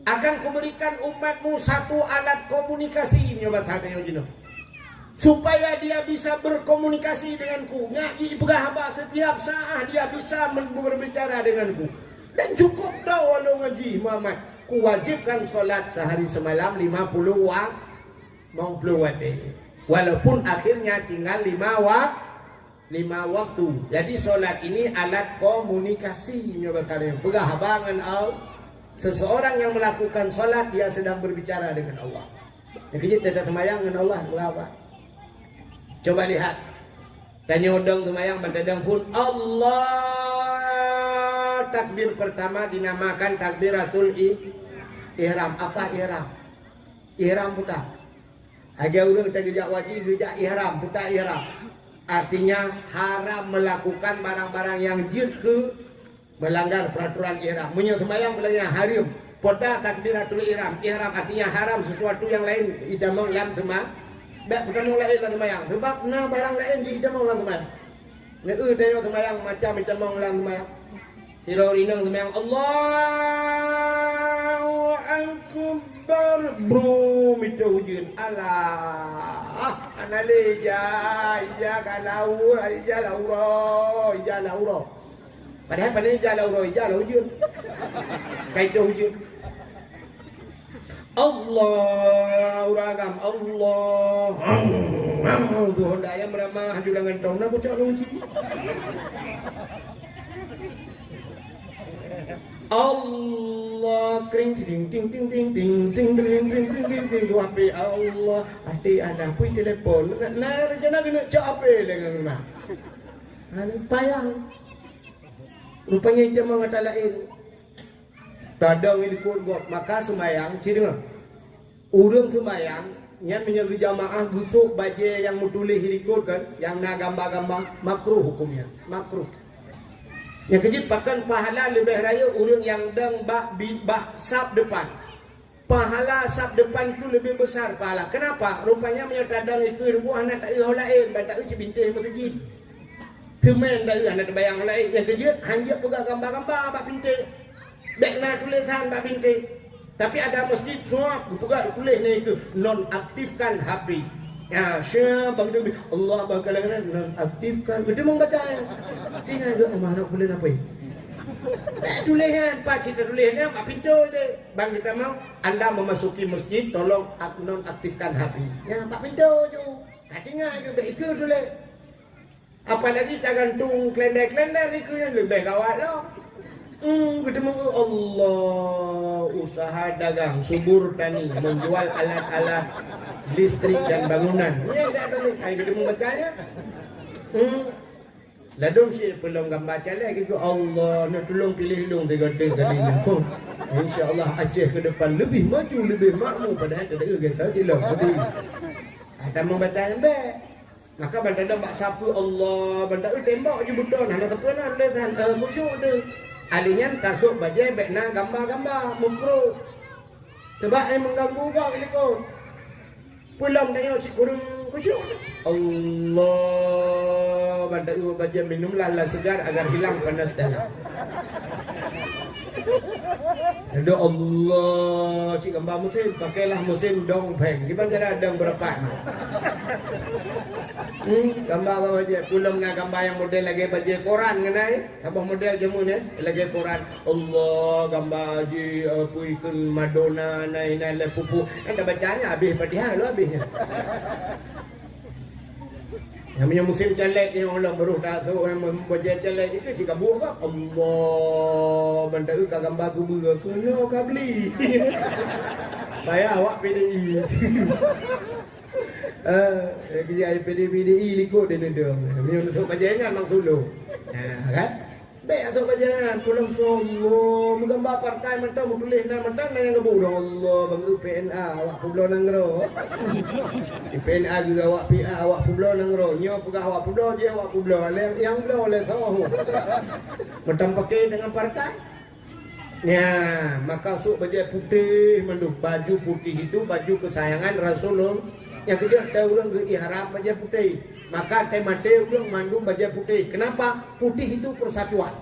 "Akan kuberikan umatmu satu alat komunikasi," nyoe basa tanyoe jeuet. "Supaya dia bisa berkomunikasi denganku." Nyak jipeugah haba setiap saat dia bisa men-, berbicara denganku. Dan cukup tahu walau ngaji Muhammad. Kuwajibkan solat sehari semalam lima puluh wa-, lima puluh watèe. Walaupun akhirnya tinggal lima wa-, lima waktu. Jadi, solat ini alat komunikasi, nyoe kata peugah haba ngon Allah. Seseorang yang melakukan solat, dia sedang berbicara dengan Allah. Nyang keujeuet, teuka seumayang ngon Allah, peugah haba. Coba lihat. Tanyoe dong seumayang, ban tadong phon, Allah, takbir pertama dinamakan takbiratul i-, ihram. Apa ihram? Ihram peue teuh? Lagèe ureueng teuh geujak haji, geujak ihram, peue teuh ihram. Artinya, haram melakukan barang-barang nyang jeuet keu melanggar peraturan ihram. Meunyoe seumayang, peue lagèe nyan, hareuem. Kota takbiratul ihram. Ihram artinya haram sesuatu yang lain jitamong lam sema-, bèk peutamong laén lam seumayang. Sebab na barang laén jitamong lam seumayang. Neu-eu tanyoe seumayang macam jitamong lam seumayang. Sidroe inong seumayang, "Allahu Akbar." Brum, itu ujeuen. Alah. Hana lé ija, ija ka lau, ija lau uroe, ija lau uroe. Padahai pane ija lau uroe, ija lau ujeuen. Ka itu ujeuen. Allah, ureueng agam, Allah. Tuhan dak ayam ramah, haju lam gantong, na kucok na uji. Allah, kring, ting, ting, ting, ting, ting, ting, ting, ting, ting, ting, ting, tu api Allah, até ada, pui telepon, na, na, rencana keuneuk cok api lé ngon rumah. Aneuk payah. Rupanya itu mah kata lain. Tadong di likot gob, maka seumayang, ci deungoe. Ureueng seumayang, nyan meunyoe geujamaah geusôk bajèe nyang meutuléh di likot kan, nyang na gamba-gamba, makruh huköm nyan, makruh. Nyang keujeuet pakon pahala leubeh rayeuk ureueng nyang dong bak bi-, bak saf depan. Pahala saf depan tu leubeh besar pahala. Kenapa? Rupanya meunyoe tadong dikeue ruboh hana taeu ho laén, ban taeu cit bintéh meuseujid. Teuma taeu hana teubayang ho laén. Nyang keujeuet, hanjeuet peugah gamba-gamba bak bintéh. Bèk na tulésan bak bintéh. Tapi ada masjid, suap, geupeugah tuléh na dikeue, "Nonaktifkan H P." Ya, siapa beutôi, Allah bakalan nonaktifkan. Beutôi meubaca ya. Tinggai geuh, "Oh, mana bulan apa ini?" Bèk tuléh nyan, pat cit tuléh nyan, bak pintoe je. Ban geutamong, anda memasuki masjid, tolong ak-, nonaktifkan H P. Ya, bak pintoe je. Ka tinggai geuh, bèk dikeue tuléh. Apalagi tagantung kalenda-kalenda dikeue nyan leubeh gawat lom. Hmm, geuteumé, Allah, usaha dagang, subur tani, menjual alat-alat listrik dan bangunan. Nyan dak ada ni, ai geuteumé baca nyan. Hmm. Ladôm cit peulom gamba calek gitu, Allah, neutulông piléh lôn sigoe teuk kali nyoe. Insya Allah Aceh ke depan lebih maju, lebih makmur, padahai teudeue gata cilok tadi. Ada membaca yang baik. Maka ban tadong bak sapeue Allah, ban taeu tembok ju beutôi, hana sapeue na tulésan, eh, khusyuk tu. Ahli nyan tasôk bajèe bèk na gamba-gamba, mukruh. Sebab, eh, mengganggu gob di likot. Peulom tanyoe sikureueng khusyuk. Allah, ban taeu bajèe minumlah lah segar agar hilang panas dalam. Aduh Allah, cit gamba musém, pakailah musém dong pheng. Kiban cara dong beurapat mah. Hmm, gamba bak bajèe, peulom na gamba nyang model lagèe bajèe koran ngon ai. Saboh model jameun nyan, lagèe koran. Allah, gamba ji, eh, pui kheun Madonna, nai, nai, lé pupu. Kan tabaca nyan habéh Fatihah lom habéh nyan. Nyang meunyoe musém caleg nyoe, Allah, baru tasôk, eh, bajèe caleg, itu cit ka buet kah? Allah, ban taeu ka gamba kubeue, keunoe ka beli. Payah awak P D I. Eh, eh, P D I, P D I likot dia neudong. Meunyoe neusôk bajèe nyan mang sulu. Ha, kan? Bèk asôk bajèe nyan, pulang sombong, meugamba partai mantong, meutuléh nan mantong, na nyang geubu, "Allah, bangai P N A, awak peubloe nanggroe." Di P N A juga awak P A, awak peubloe nanggroe. Nyoe peugah awak peubloe, jih awak peubloe. Lé nyang bloe lé soe. Mantong paké dengan partai. Nya, maka sôk bajèe putéh mandum. Baju putih itu baju kesayangan Rasulullah. Nyang keujeuet, watèe ureueng geu-ihram bajèe putéh. Maka watèe maté ureueng mandum bajèe putéh. Kenapa? Putih itu persatuan.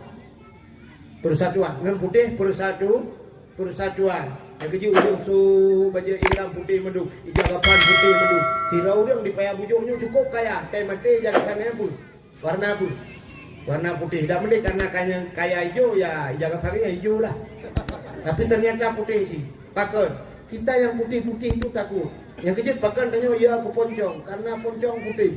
Persatuan. Ngon putéh persatu-, persatuan. Nyang keujeuet ureueng sôk bajèe ihram putéh mandum, ija kafan putéh mandum. Sidroe ureueng di Paya Bujôh nyoe cukup kaya. Watèe maté ija kafan nyan pun. Warna apa? Warna putih. Dak meulé karena kaya, kaya ijo, ya, ija kafan nyan ijo lah. Tapi ternyata putih cit. Pakon? Kita yang putih-putih itu takut. Nyang keujeuet pakon tanyoe ya keu poncong, karena poncong putih.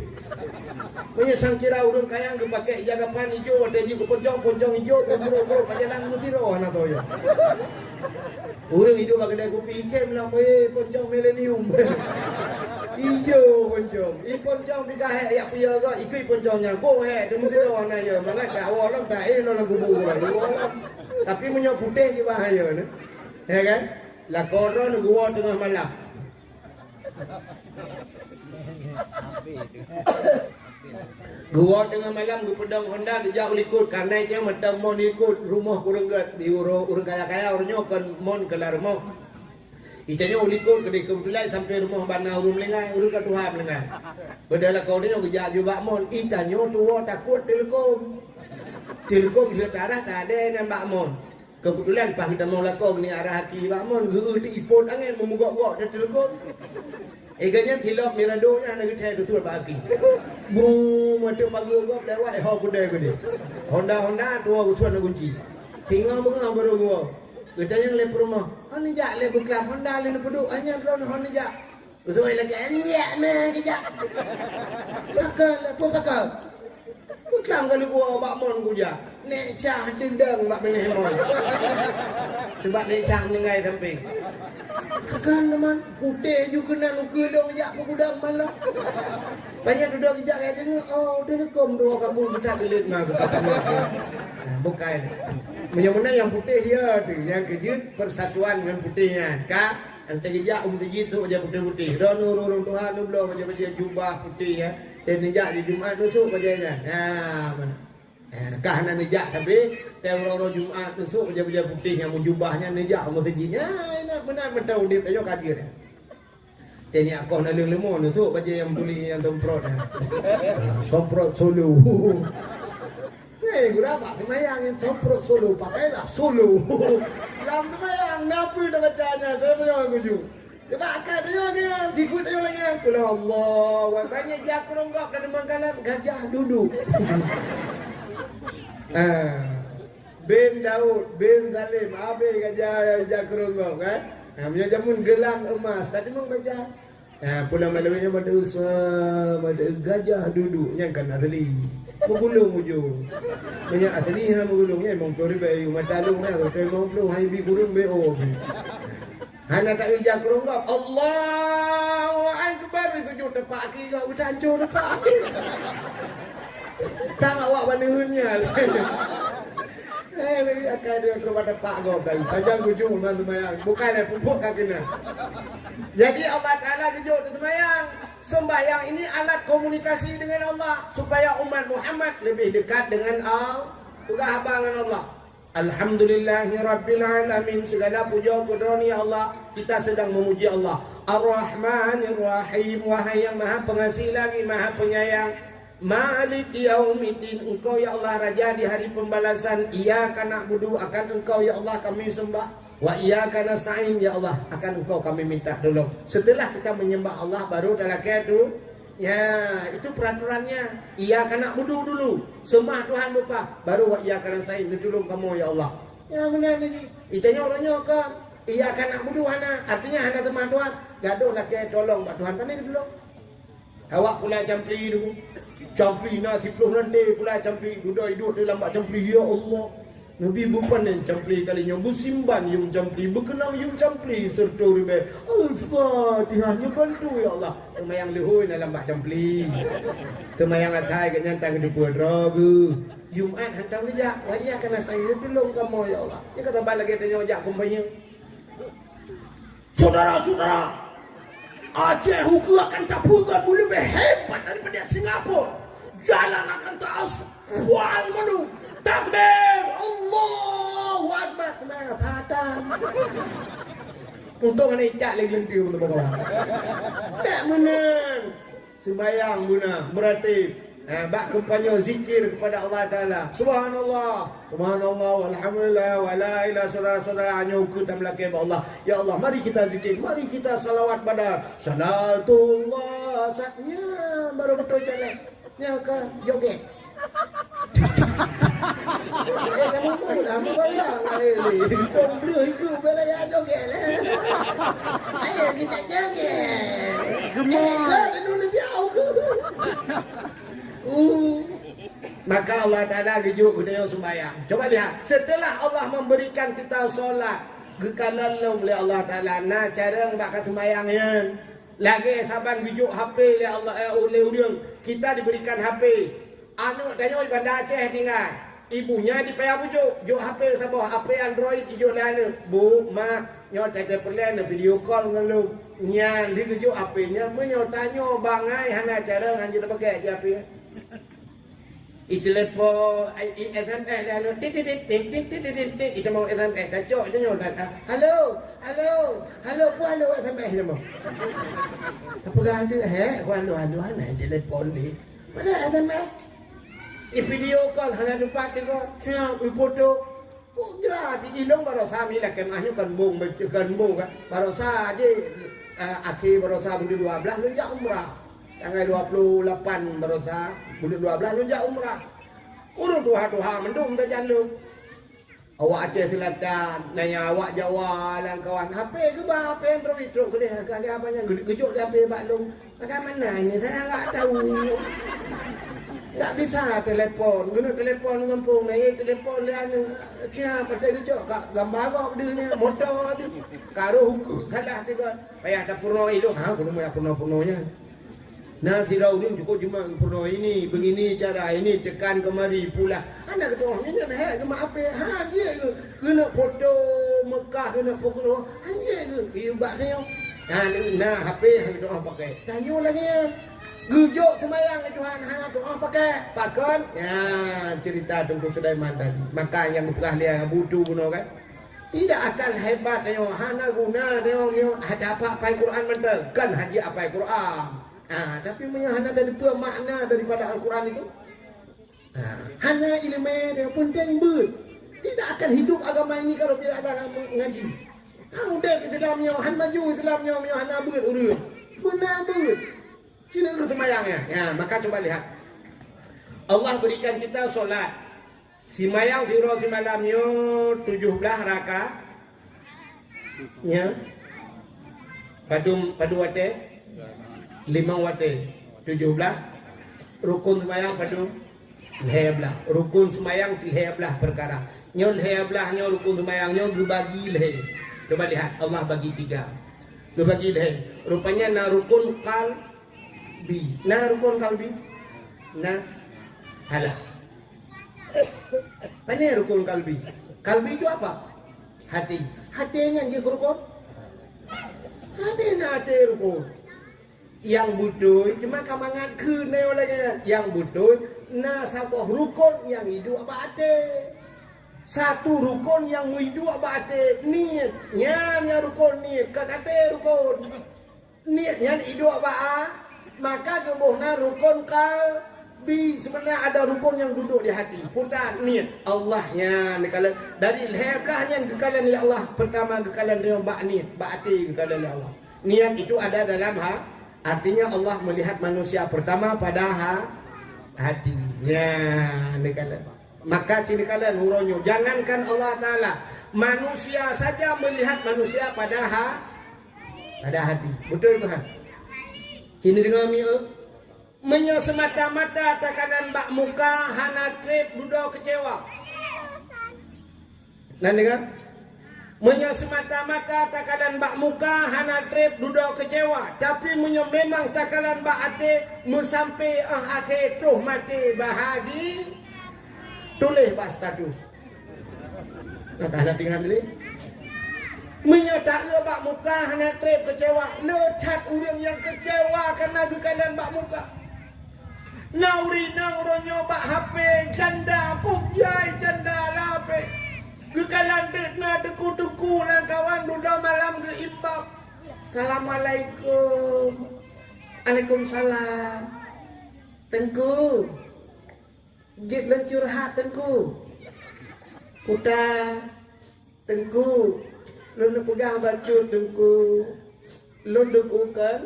Meunyoe sangkira ureueng kaya geupaké ija kafan ijo, watèe jih keu poncong, poncong ijo, geubrok-brok bak jalan meusidroe hana toh ya. Ureueng iduek bak keudè kupi ikém lam, "Eh, poncong milenium." Ijo poncong. I poncong pih ka hék yak piya gak, ikui poncong nyan. Boh hék, teumeusidroe hana ya. Mangat dak awak lom, dak, eh, lom lam kubu gua. Tapi meunyoe putéh jih bahaya ni. Ya kan? Lakoe droeneuh geuwoe teungoh malam. Geuwoe teungoh malam geupeudong honda geujak u likot, karna itanyoe mantong mon likot rumoh kureueng gèt di uroe ureueng kaya-kaya, uroe nyoe kon mon keu lam rumoh. Itanyoe u likot keudeh keubeutulan sampoe rumoh bak na ureueng meuninggai, ureueng ka tuha meuninggai. Padahai lakoe nyoe geujak ju bak mon, itanyoe tuwoe takot teuleukom. Teuleukom lheueh tarah tadèe nan bak mon. Keubeutulan paih geutamong lakoe geuneuk arah aki bak mon, geu-eu teuipot angèn meumugok-gok teuteuleukom. Éh, gobnyan silop mirado nyan hana geuthèe teusuet bak aki. Bru, mantong pageue gob lewat, eh, ho keudè keudè. Honda-honda tuwoe geusuet lam gunci. Singoh beungoh barô geuwoe. Geutanyong lé peurumoh, "Hana jak lé beuklam honda lé neupeuduek, hanya droeneuh hana jak." Beutôi lagèe nyan, nyak mè geujak. Pakon, peue pakon? Peuklam ka leubuwa bak mon kujak. Nèk cah teudong bak binéh mon. Sabab nèk cah meuninggai sampéng. Pakon teuma, putéh ju keunan ukeue lôn jak peugudang malam. Banyak dudoe geujak kaya jeuet, oh, teuleukom dua kampung kita geulet ma. Nah, bukai. Meunyoe meunan nyang putéh ya tu, nyang keujeuet persatuan ngon putéh nyan. Ka Antai geujak u meuseujid sôk bajèe putéh-putéh. Droeneuh ureueng tuha neubloe bajèe-bajèe jubah putéh, ya. Teuh neujak di Jumat neusôk bajèe nyan. Ha, meunan. Ha, ka hana neujak sabe, teuh uroe-uroe Jumat neusôk bajèe-bajèe putéh nyang meujubah nyan neujak u meuseujid. Ya, inan meunan mantong udép tanyoe ka jeuet. Teuh nyan akoh naleueng leumo neusôk bajèe nyang tuléh nyang somprot nyan. Ha, somprot solo. Hei, gura bak seumayang nyan somprot solo, pakailah solo. Lam seumayang, na peue tabaca nyan, saya peugah lagèe nyoe. Cuba akai tanyoe nyan, sifeuet tanyoe lagèe nyan. Qul huwallahu ahad, banyak jak keurong gob dan mangkalan gajah duduk. Ah, bin Daud, bin Salim, habéh gajah jak keurong gob, kan? Nah, meunyoe jameun gelang emas, tadi memang baca. Ha, pulang malam nyan mata usah, mata gajah duduk, nyan kan asli. Meugulong ujong. Meunyoe asli, ha, meugulong, nyan limong ploh ribèe, mata lôn na, limong ploh, hai bi kureueng B O. Hana tak ija keurong gob. Allahu Akbar, di sujud tepak aki, gak udah hancur tepak aki. Tang awak baneun nyan. Eh, lagi akai dia keluar tepak gob tadi. Panjang tujuh bulan sembahyang. Bukan eh, pupuk kaki na. Jadi Allah Taala geujok teuseumbahyang. Sembahyang ini alat komunikasi dengan Allah supaya umat Muhammad lebih dekat dengan Allah. Peugah haba ngon Allah. Alhamdulillahi Rabbil Alamin. Segala puja keu Droe, ya Allah. Kita sedang memuji Allah. Ar-Rahmanir Rahim. Wahai yang Maha Pengasih lagi Maha Penyayang. Maliki yaumiddin, Engkau ya Allah Raja di hari pembalasan. Iyyaka na'budu, akan Engkau ya Allah kami sembah. Wa iyyaka nasta'in, ya Allah akan Engkau kami minta tolong. Setelah kita menyembah Allah baru talakèe tu. Ya, itu peraturannya. Iyyaka na'budu dulu, sembah Tuhan leupah, baru wa iyyaka nasta'in, neutulông kamoe ya Allah. Ya, meunan lagi. Itanyoe uroe nyoe kan, iyyaka na'budu hana, artinya hana sembah Tuhan. Gadoh lakèe tolong bak Tuhan, pandai neutulông. Awak pulai campli tu. Campli na siploh ranté pulai campli. Dudoe iduek di lam bak campli, ya Allah. Nabi beupanen campli kali nyoe, beusimban yuem campli, beukeunong yuem campli, seureutoh ribèe. Al-Fatihah, nyoe bantu, ya Allah. Seumayang leuhôi na lam bak campli. Seumayang asai geuh nyan tan geuteupeue droe geuh. Jumat hantom geujak, wah iya kana seumayang, tulông kamoe, ya Allah. Nyoe ka saban lagèe tanyoe jak kumpanye. Saudara-saudara, Aceh ukeue akan tapeugöt beuleubeh hebat daripada Singapura. Jalan akan taaspal baru. Takbir! Allahu Akbar! Semangat satan. Untung hana icak lé geuleuntui beutôi-beutôi. Tak meunan. Seumayang beuna, meuratéb. Ha, bak kampanye zikir kepada Allah Taala. Subhanallah, subhanallah, walhamdulillah, wala ilaha, saudara-saudara, nyoe ukeue tameulakèe bak Allah. Ya Allah, mari kita zikir, mari kita salawat pada Salatullah. Sa-, nya, baru beutôi calek. Nya ka joget. Eh, kamu pun, ah, membayang, eh, ni. Kau bleu itu, bela ya joget, eh. Ayo kita joget. Gemoy. Eh, kau Indonesia, aku. Hmm. Maka Allah Taala geujok geutanyoe sumbayang. Coba lihat, setelah Allah memberikan kita solat, geukalon lom lé Allah Taala, na carông bak ka sumbayang nyan. Lagèe saban geujok H P lé Allah, eh, lé ureueng, kita diberikan H P. Aneuk tanyoe di Banda Aceh tinggai. Ibunya di Paya Bujôk, jok H P saboh, H P Android ijok lé aneuk. "Bu, mak, nyoe teuntèe peureulèe neuvideo call ngon lôn." Nyan lheuh geujok H P nyan, meunyoe tanyoe bangai hana carông, hanjeuet tapakèk jih H P nyan. Itelepon, i, i S M S dia anu, tit, tit, tit, itamong S M S, tacok itu nyoe, ta, ta, "Halo, halo, halo," peue halo S M S itamong. Tapeugah tu, "Hé, peue halo, halo, hana itelepon ni." Padahai S M S. I video call hana teumpat tiga, siap, i foto. Peue jra di ilong barosa mi lakée meuah nyoe kon bong, kon bong, kan? Barosa jih, eh, akhé barosa buleuen dua blaih lôn jak umrah. Tanggai dua puluh lapan barosa, buleuen dua blaih lôn jak umrah. Ureuëng tuha-tuha mandum sajan lôn. Awak Aceh Selatan, nanya awak Jawa, lam kawan. H P geuba, H P Android trok keudeh, ka lheueh apa nyan, geujok di H P bak lôn. Bagaimana ini? Saya nggak tahu. Nggak bisa telepon. Guna telepon gampông, nanya telepon dia anu. Siapa tak gejok? Kak gambar kok dia ni, motor dia. Karuh salah tiga. Payah tak purno ilok. Ha, belum payah purno-purnonya. Nah, sira ulun cukup cuma purno ini, begini cara ini, tekan kemari, pulang. Anak ketua ni kan, hai, cuma apa? Ha, dia ke? Keuneuk foto Mekah, keuneuk foto, hanjeuet keuh, keu bak tanyoe. Na, na H P han doa pakai. Tanyoe lagèe nyan. Geujok seumayang lé Tuhan, hana doa pakai. Pakon? Nyan cerita Teungku Sulaiman tadi. Maka nyang geupeugah lé Abu Tu bunoe kan, tidak akan hebat tanyoe, hana guna tanyoe, nyoe hana hafal Quran mantong. Kan hana hafal Quran. Ah, tapi meunyoe hana teupeue makna daripada Al-Quran itu, ha, hana ileumèe dia peunteng beuet. Tidak akan hidup agama ini kalau tidak ada mengaji. Ha, udép Islam nyoe, han maju Islam nyoe, nyoe hana beuet ureueng. Beuna beuet. Sini dulu sembahyang ya. Ya, maka coba lihat. Allah berikan kita solat. Sembahyang sidroe simalam nyoe tujoh blaih rakaat. Nya. Padum, padum watèe? Limong watèe. Tujoh blaih. Rukun sembahyang padum? Lhèe blaih. Rukun sembahyang lhèe blaih peukara. Nyoe lhèe blaih nyoe rukun sembahyang nyoe geubagi lhèe. Coba lihat, Allah bagi tiga. Geubagi lhèe. Rupanya na rukun qalbi. Na rukun qalbi? Na. Halah. Pane rukun kalbi? Kalbi itu apa? Hati. Hati nyan jeuet rukun? Hati na hati rukun. Nyang beutôi, cuma ka mangat kheun na lagèe nyan. Nyang beutôi, na saboh rukun nyang iduek bak até. Satu rukun nyang meuiduek bak até, niet. Nyan nyang rukun niet, kon até rukun. Niet nyan iduek bak a, maka geuboh na rukun kalbi. Sebenarnya ada rukun yang duduk di hati. Peue tan niet, Allah nyan geukalon. Dari lhèe blaih nyan geukalon lé Allah. Pertama geukalon lé bak niet, bak até geukalon lé Allah. Niat itu ada dalam ha-, artinya Allah melihat manusia pertama pada ha-, hati. Nyan geukalon. Maka cit geukalon uroe nyoe, jangankan Allah Taala, manusia saja melihat manusia pada ha-, pada hati. Beutôi, Tuhan? Cit deungoe mieu. Meunyoe seumata-mata takalon bak muka, hana trép dudoe keucewa. Na deungoe? Meunyoe seumata-mata takalon bak muka, hana trép dudoe keucewa. Tapi meunyoe memang takalon bak até, meusampé 'oh akhé troh maté, bahagi tuléh bak status. Nah, ka hana tinggai lé. Meunyoe taeu bak muka hana trép keucewa, le that ureueng nyang keucewa kareuna geukalon bak muka. Na ureueng inong uroe nyoe bak H P janda, puh jai janda lam H P. Geukalon teuk na teungku-teungku lam kawan dudoe malam geuimbab. Assalamualaikum. Waalaikumsalam. Teungku. Jeuet lôn curhat, Teungku. Kuta, Teungku, lôn neupeugah bacut, Teungku. Lôn Teungku kon?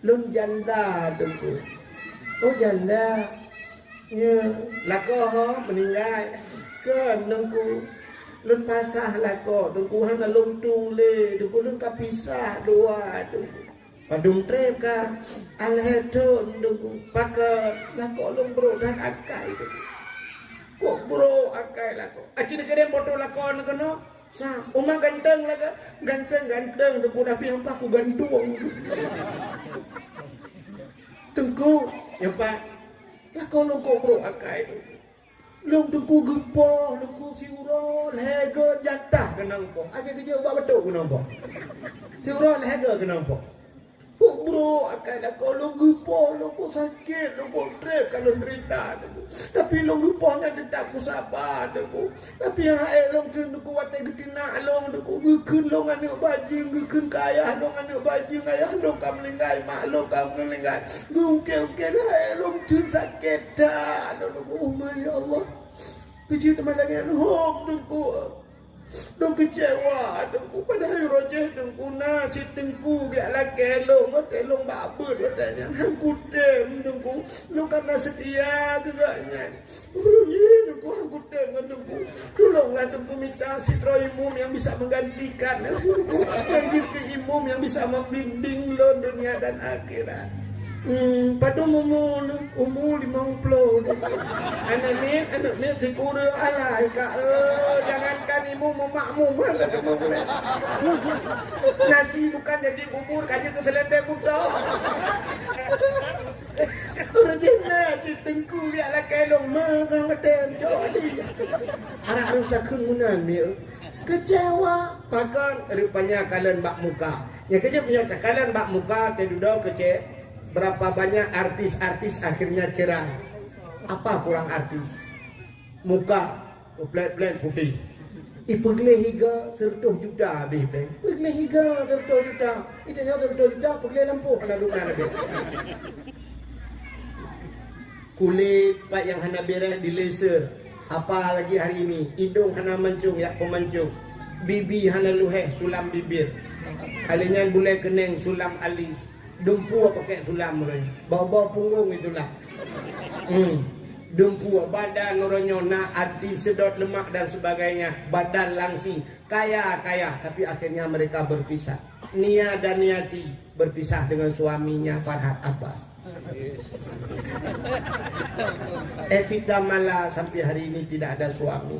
Lôn janda, Teungku. Oh, janda. Ya, lakoe ho meuninggai. Kon, Teungku. Lôn pasah lakoe, Teungku, hana lôn tueng lé, Teungku, lôn ka pisah dua, Teungku. Padum trép ka, alheuh thon Teungku, pakon lakoe lôn brok that akai Teungku. Kok brok akai lakoe? Aci neukirém foto lakoe neuh keunoe? Sa, uma ganteng lakoe, ganteng-ganteng Teungku, tapi hampa kugantung. Teungku, nyoe pat, lakoe lôn kok brok akai Teungku. Lôn Teungku geupoh, Teungku siuroe lhèe go jatah keunong poh. Akhé geujok bak batok keunong poh. Siuroe lhèe go keunong poh. Kok brok akai lakoe lôn geupoh, lôn kok sakét, lôn kok treb ka lôn deurita, Teungku. Tapi lôn geupoh nyan teutap kusaba, Teungku. Tapi hai lôn kheun, Teungku, watèe geutinak lôn, Teungku, geukheun lôn aneuk bajeueng, geukheun keu ayah lôn aneuk bajeueng, ayah lôn ka meuninggai, mak lôn ka meuninggai. Geuungkèe-ungkèe hai lôn kheun sakét that, Teungku. Oh, ya Allah. Keujieb teuma lagèe nyan, hom, Teungku. Lôn keucewa, Teungku, padahai uroe jih, Teungku, na cit Teungku geujak lakèe lôn, watèe lôn bak beuet watèe nyan, han kutem, Teungku. Lôn ka na seutia keu gobnyan. Uroe jih, Teungku, han kutem ngon Teungku. Tulonglah, Teungku, mita sidroe imum nyang bisa menggantikan, Teungku. Nyang jeuet keu imum nyang bisa membimbing lôn dunia dan akhirat. Hmm, padum umu neuh? Umu limong ploh neuh. Aneuk miet, aneuk miet sikureueng alai ka, eh, jangankan imum, meumakmum, nasi bukan jadi bubur, ka jeuet keu seuleutek butôh. Ureueng na cit Teungku jak lakèe lôn, ma kang katem cok di. Arak rhung takheun meunan miet. Keucewa, pakon rupanya kalon bak muka. Nyang keujeuet meunyoe takalon bak muka, teududoe keucek. Berapa banyak artis-artis akhirnya cerai. Apa kurang artis? Muka, plat-plat putih. Ipeugleh higa seratus juta habéh bank. Peugleh higa seratus juta. Itu nyoe seratus juta peugleh lampôh hana dum na lagèe. Kulét pat nyang hana beres di laser. Apalagi hari ini, idong hana mancung, yak peumancung. Bibi hana luheh, sulam bibir. Alèh nyan bulèe keunèng, sulam alis. Dumpu pakèk sulam uroe nyoe. Bau-bau punggong itulah. Hmm. Dumpu badan uroe nyoe na ati sedot lemak dan sebagainya. Badan langsing. Kaya-kaya. Tapi akhirnya mereka berpisah. Nia dan Niati berpisah dengan suaminya Farhad Abbas. Evita Mala sampai hari ini tidak ada suami.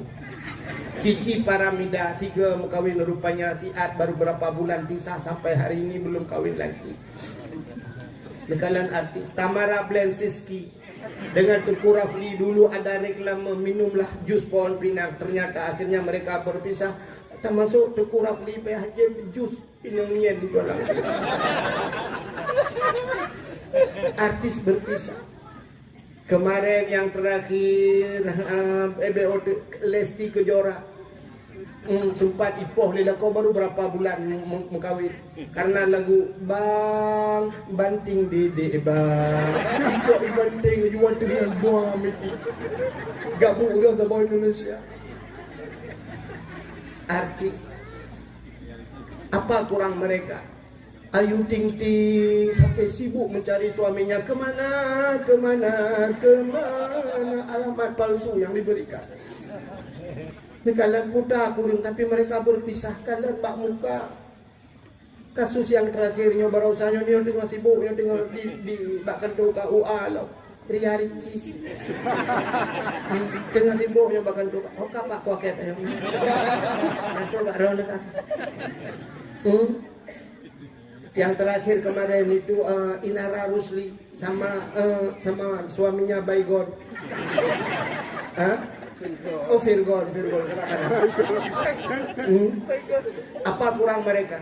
Cici Paramida tiga mengkawin rupanya Siat baru berapa bulan pisah sampai hari ini belum kawin lagi. Neukalon artis Tamara Blensinski dengan Teuku Rafli dulu ada reklame minumlah jus pohon pinang. Ternyata akhirnya mereka berpisah. Termasuk Teuku Rafli payah jus pinang nyan dijual. Artis berpisah. Kemarin yang terakhir, eh, B O T, Lesti Kejora. Hmm, sempat ipoh lé lakoe baru berapa bulan meng-, meng-, mengkawin. Karena lagu Bang Banting Dedek Bang. Ikut Banting jual tu dengan buah miti. Gabung udah sama Indonesia. Artis. Apa kurang mereka? Ayu Ting Ting sampai sibuk mencari suaminya, kemana, kemana, kemana, alamat palsu yang diberikan. Neukalon puta kureueng, tapi mereka berpisah, kalon bak muka. Kasus yang terakhir nyoe baroesa nyoe, nyoe teungoh sibuk, nyoe teungoh di, di bak kantor K U A lom. Ria Ricis. Teungoh sibuk nyoe bak kantor. Oh, ka bak kuakét nyoe. Kantor bak droeneuh ka. Hmm? Yang terakhir kemarin itu, eh, Inara Rusli sama, eh, sama suaminya Baygon. Hah? Oh, Virgon, Virgon. Hmm? Apa kurang mereka?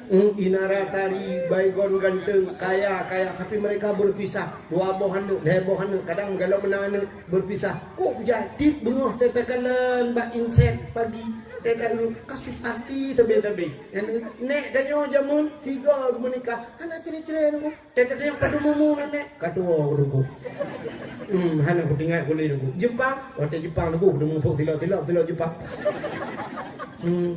Hmm, Inara tari, Baygon ganteng, kaya, kaya, tapi mereka berpisah. Dua boh aneuk, lhèe boh aneuk, kadang galak meunan aneuk, berpisah. Kok jadi beungoh teuka kalon bak inset pagi, teuka kasus artis sabe-sabe. Nyan, nèk tanyoe jameun tiga meunikah, hana cre-cre nunggu. Teuka tanyoe padum umu nèk, ka tuwo nunggu. Hmm, hana kuingat ulèe nunggu. Jepang, watèe Jepang nunggu, nunggu silap-silap, silap Jepang. Hmm.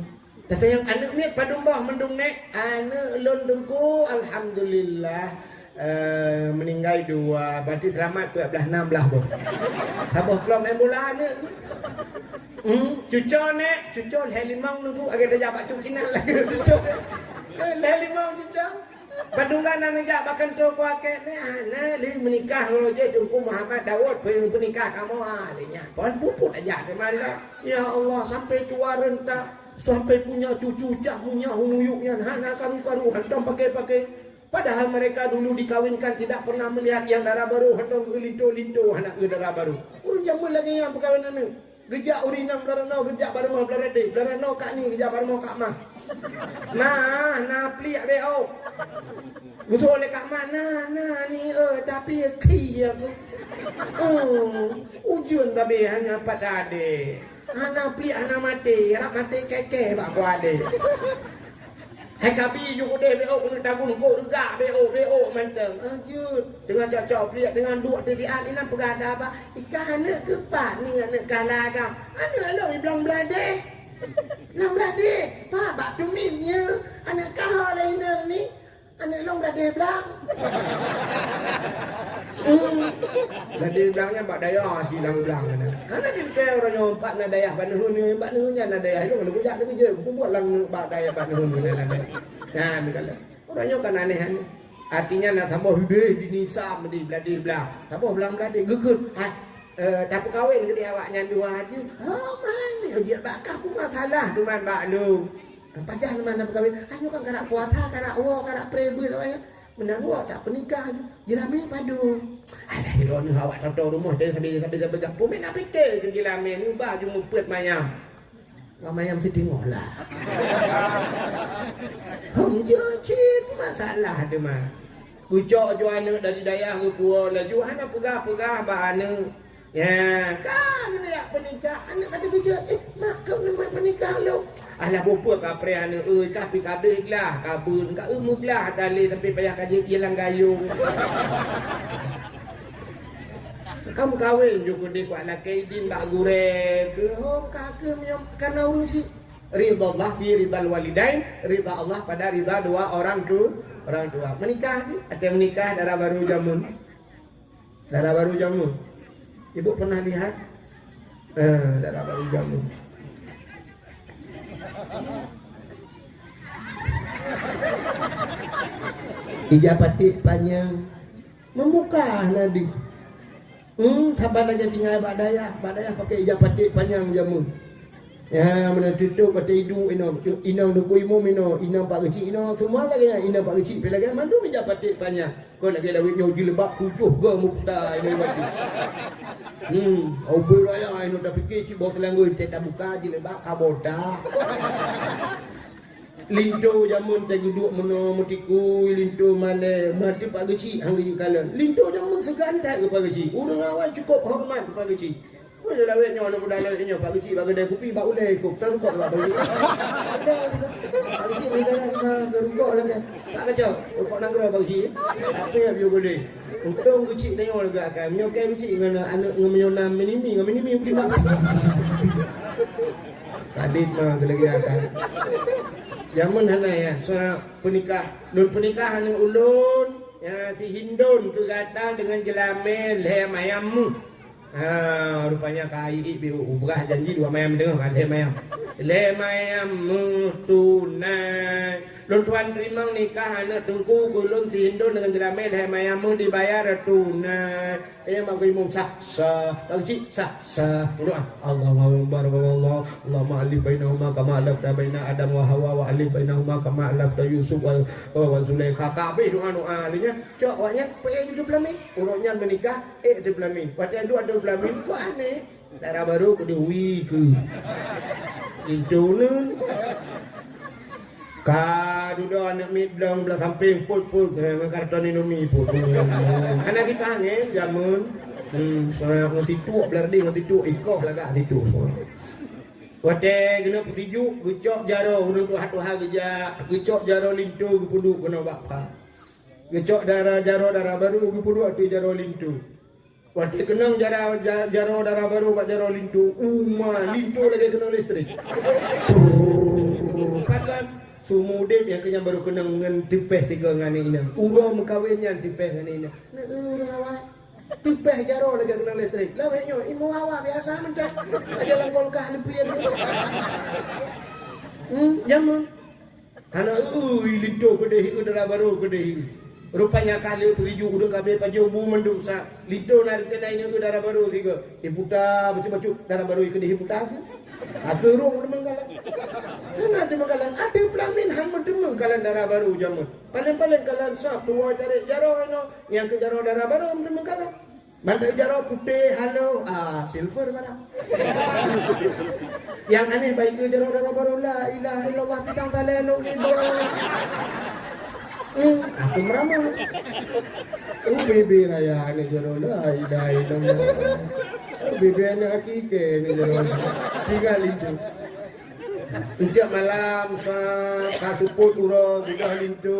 Teuka nyang aneuk miet padum boh mandum nèk? Aneuk lôn Teungku, alhamdulillah, eh, meuninggai dua, berarti seulamat peuet blaih, nam blaih boh. Saboh klub main bola aneuk. Hmm, cuco nèk, cuco lhèe limong Teungku, lagèe tajak bak cut Cina lagèe cuco. Eh, lhèe limong cuco. Padum bulan aneuk jak bak kantô kuakét nèk, aneuk lheueh meunikah ngon lôn jih Teungku Muhammad Daud, peu-, peunikah kamoe, ah, lheueh nyan. Pon puput tajak keu malam. Ya Allah, sampai tuha reuntah. Sampai punya cucu cah meunyoe miyueb nyan hana karu-karu, hantom paké-paké. Padahal mereka dulu dikawinkan tidak pernah melihat yang dara barô, hantom geulinto-linto hana eu dara barô. Ureueng jameun lagèe nyan peukawen aneuk. Geujak ureueng inong blah rot noe, geujak blah rumoh blah rot deh, blah rot noe kak ni, geujak blah rumoh kak mah. Mah, na pliek beuôk. Geutoe lé kak mah, na, na ni, eh, tapi khi aku. Oh, ujeuen tapi hana pat adé. Hana pliek, hana maté, rab maté kèe-kèe bak ku adé. Hai kabi ju keudeh beuôk keuneuk tagun kok reugak beuôk, beuôk mantong. Ah, jeuet. Teungoh cok-cok pliek, teungoh duek titian, inan peugah dah bah, "Ikah aneuk keupat ni, aneuk kah lagam?" "Aneuk lôn i blang bladeh." "Blang bladeh? Pat bak tumim nyoe? Aneuk kah ho lé inong ni?" "Aneuk lôn bladeh blang." Hmm. Bladeh blang nyan bak dayah si blang-blang nyan. Hana jiteuka uroe nyoe pat na dayah bak neuheun nyoe, bak neuheun nyan na dayah. Ilôn lôn kujak lôn kujak, kupeubuet lam bak dayah bak neuheun nyan na dayah. Nah, ni kala. Uroe nyoe kan aneh-aneh. Artinya na saboh udeh di nisab di bladeh blang. Saboh blang bladeh geukheun. Hai, eh, tapeukawen keudeh awaknyan dua je. Oh, man, ni jeuet bak kah, peue masalah teuma bak lôn. Pajan teuma na peukawen. Ayo kan karak puasa, karak woe, karak pré beuet awaknyan. Meunan woe tak peunikah je. Jeulamé padum. Alah, droeneuh awak toto rumoh, sabe-sabe, sabe-sabe gampông. Meunan pike je jeulamé, nibak ju meupeuet mayam. Lam ayam siteungoh lah. Hom jeuet cit masalah teuma. Geucok ju aneuk dari dayah geupuwoe laju hana peugah-peugah bak aneuk. Ya, ka aneuk jak peunikah, aneuk ka teukeucok, "Eh, mak, keuneuk peunikah lom." Alah, bukon ka preh aneuk, euy, ka pi ka abéh glah, ka beun, ka eu meuglah tali sampai payah ka jieb ie lam gayong. Ka meukawen ju keudeh bak lakèe idin bak gurèe keuh, hom ka keuh meunyoe kana ureueng syiek. Ridha Allah fi ridhal walidain, ridha Allah pada ridha dua orang tu, orang tua. Meunikah jih, watèe meunikah dara barô jameun. Dara barô jameun. Ibu pernah lihat? Eh, dara barô jameun. Ija paték panyang. Meumukah na deuh. Hmm, saban lagèe tinggai bak dayah, bak dayah pakai ija paték panyang jameun. Ya, meunan tutup watèe iduek inong. Inong Teungku Imum inong, inong Pak Geuchik inong, semua lagèe nyan, inong Pak Geuchik pih lagèe nyan, mandum ija paték panyang. Kon lagèe lawét nyoe jilbab tujoh goe meuputa inong Pak Geuchik. Hmm, ubé raya inong tapiké cit boh teulanggoi teuh tabuka jilbab ka botak. Linto jameun teuh geuduek meunoe meutikui, linto malèe, meuti Pak Geuchik han geuyue kalon. Linto jameun seugan that keu Pak Geuchik. Ureueng awai cukôp horeumat keu Pak Geuchik. Peue lawét nyoe aneuk muda lawét nyoe, Pak Geuchik bak keudè kupi, bak ulèe ikôb, tan rukok bak Pak Geuchik. Ada, Pak Geuchik bak keudè kupi, bak rukok lagèe. Pak kacau, rukok nanggroe Pak Geuchik. Apa nyang piôh boleh? Untông Geuchik tanyoe lagèe akai. Meunyoe kèe Geuchik ngon aneuk ngon meunyoe na minimi, ngon minimi budi mak. Kadit mah geuleugia kan. Jameun hana ya, sa peunikah. Lôn peunikah aneuk ulôn, ya, si Hindon keu gata deungon jeulamé lhèe mayam mu. Ha, rupanya ka iék beu ubrah janji dua mayam deungoh kan lhèe mayam. Lhèe mayam mu tunai. Lôn tuan teurimong nikah aneuk teungku keu lôn si Hindon deungon jeulamé lhèe mayam mu dibayar tunai. Nyang bak imum sah, sah. Bak geuchik sah, sah. Meudoa, Allahu Akbar, Allahu Akbar. Allahumma alif bainahuma kama alafta baina Adam wa Hawa wa alif bainahuma kama alafta Yusuf wa, wa, wa Zulaikha. Ka habéh doa-doa lé nyan. Cok awaknyan, peuék ju teupeulamé. Uroe nyan meunikah, ék teupeulamé. Watèe duek teupeulamé, kok aneh. Dara barô keudeh wie keu. Itu nun. Ka dudoe aneuk miet blong blah sampéng, put-put, eh, ngon karton Indomie, put. Hana geutanggong, eh, jameun. Hmm, seungat ngon tituk, blah deh ngon tituk, ikoh lagak tituk seungat. Watèe geuneuk peusijuek, geucok jaroe, ureueng tuha-tuha geujak, geucok jaroe linto geupeuduek keunoe bak pha. Geucok dara, jaroe dara barô geupeuduek ateueh jaroe linto. Watèe keunong jara-, ja-, jaroe dara barô bak jaroe linto, uma linto lagèe keunong listrik. Pakon seumeu udép nyang keunong barô keunong ngon teupèh sigoe ngon aneuk inong. Uroe meukawen nyan teupèh ngon aneuk inong. Neu-eu ureueng awai. Teupèh jaroe lagèe keunong listrik. Lawét nyoe, imeum awai biasa mantong. Aja lam kulkas leupie. Hmm, jameun. Hana, ui, linto keudeh, ui, dara barô keudeh. Rupanya ka lheueh peusijuek ureueng ka abéh pajoh bu mandum sa. Linto na rencana ineuk dara barô sigoe. Iputa bacut-bacut dara barô keudeh iputa keuh. Akhé rhung teumanggalan. Hana teumanggalan, até peulamin han meuteumanggalan dara barô jameun. Paléng-paléng kalan sab tuwoe tarek jaroe inoe, nyang keu jaroe dara barô teumanggalan. Mantong jaroe putéh, halo, ah, silver barang. Nyang aneh, bayeue jaroe dara barô, la ilaha illallah, pisang saleh lôn nibak. Hmm, aku meuramal. Oh, bebe raya ni jaroe, la ilaha illallah. Oh, bebe aneuk akikah ni jaroe. Tinggai linto. Setiap malam, sa-, ka seupôt uroe, sudah linto,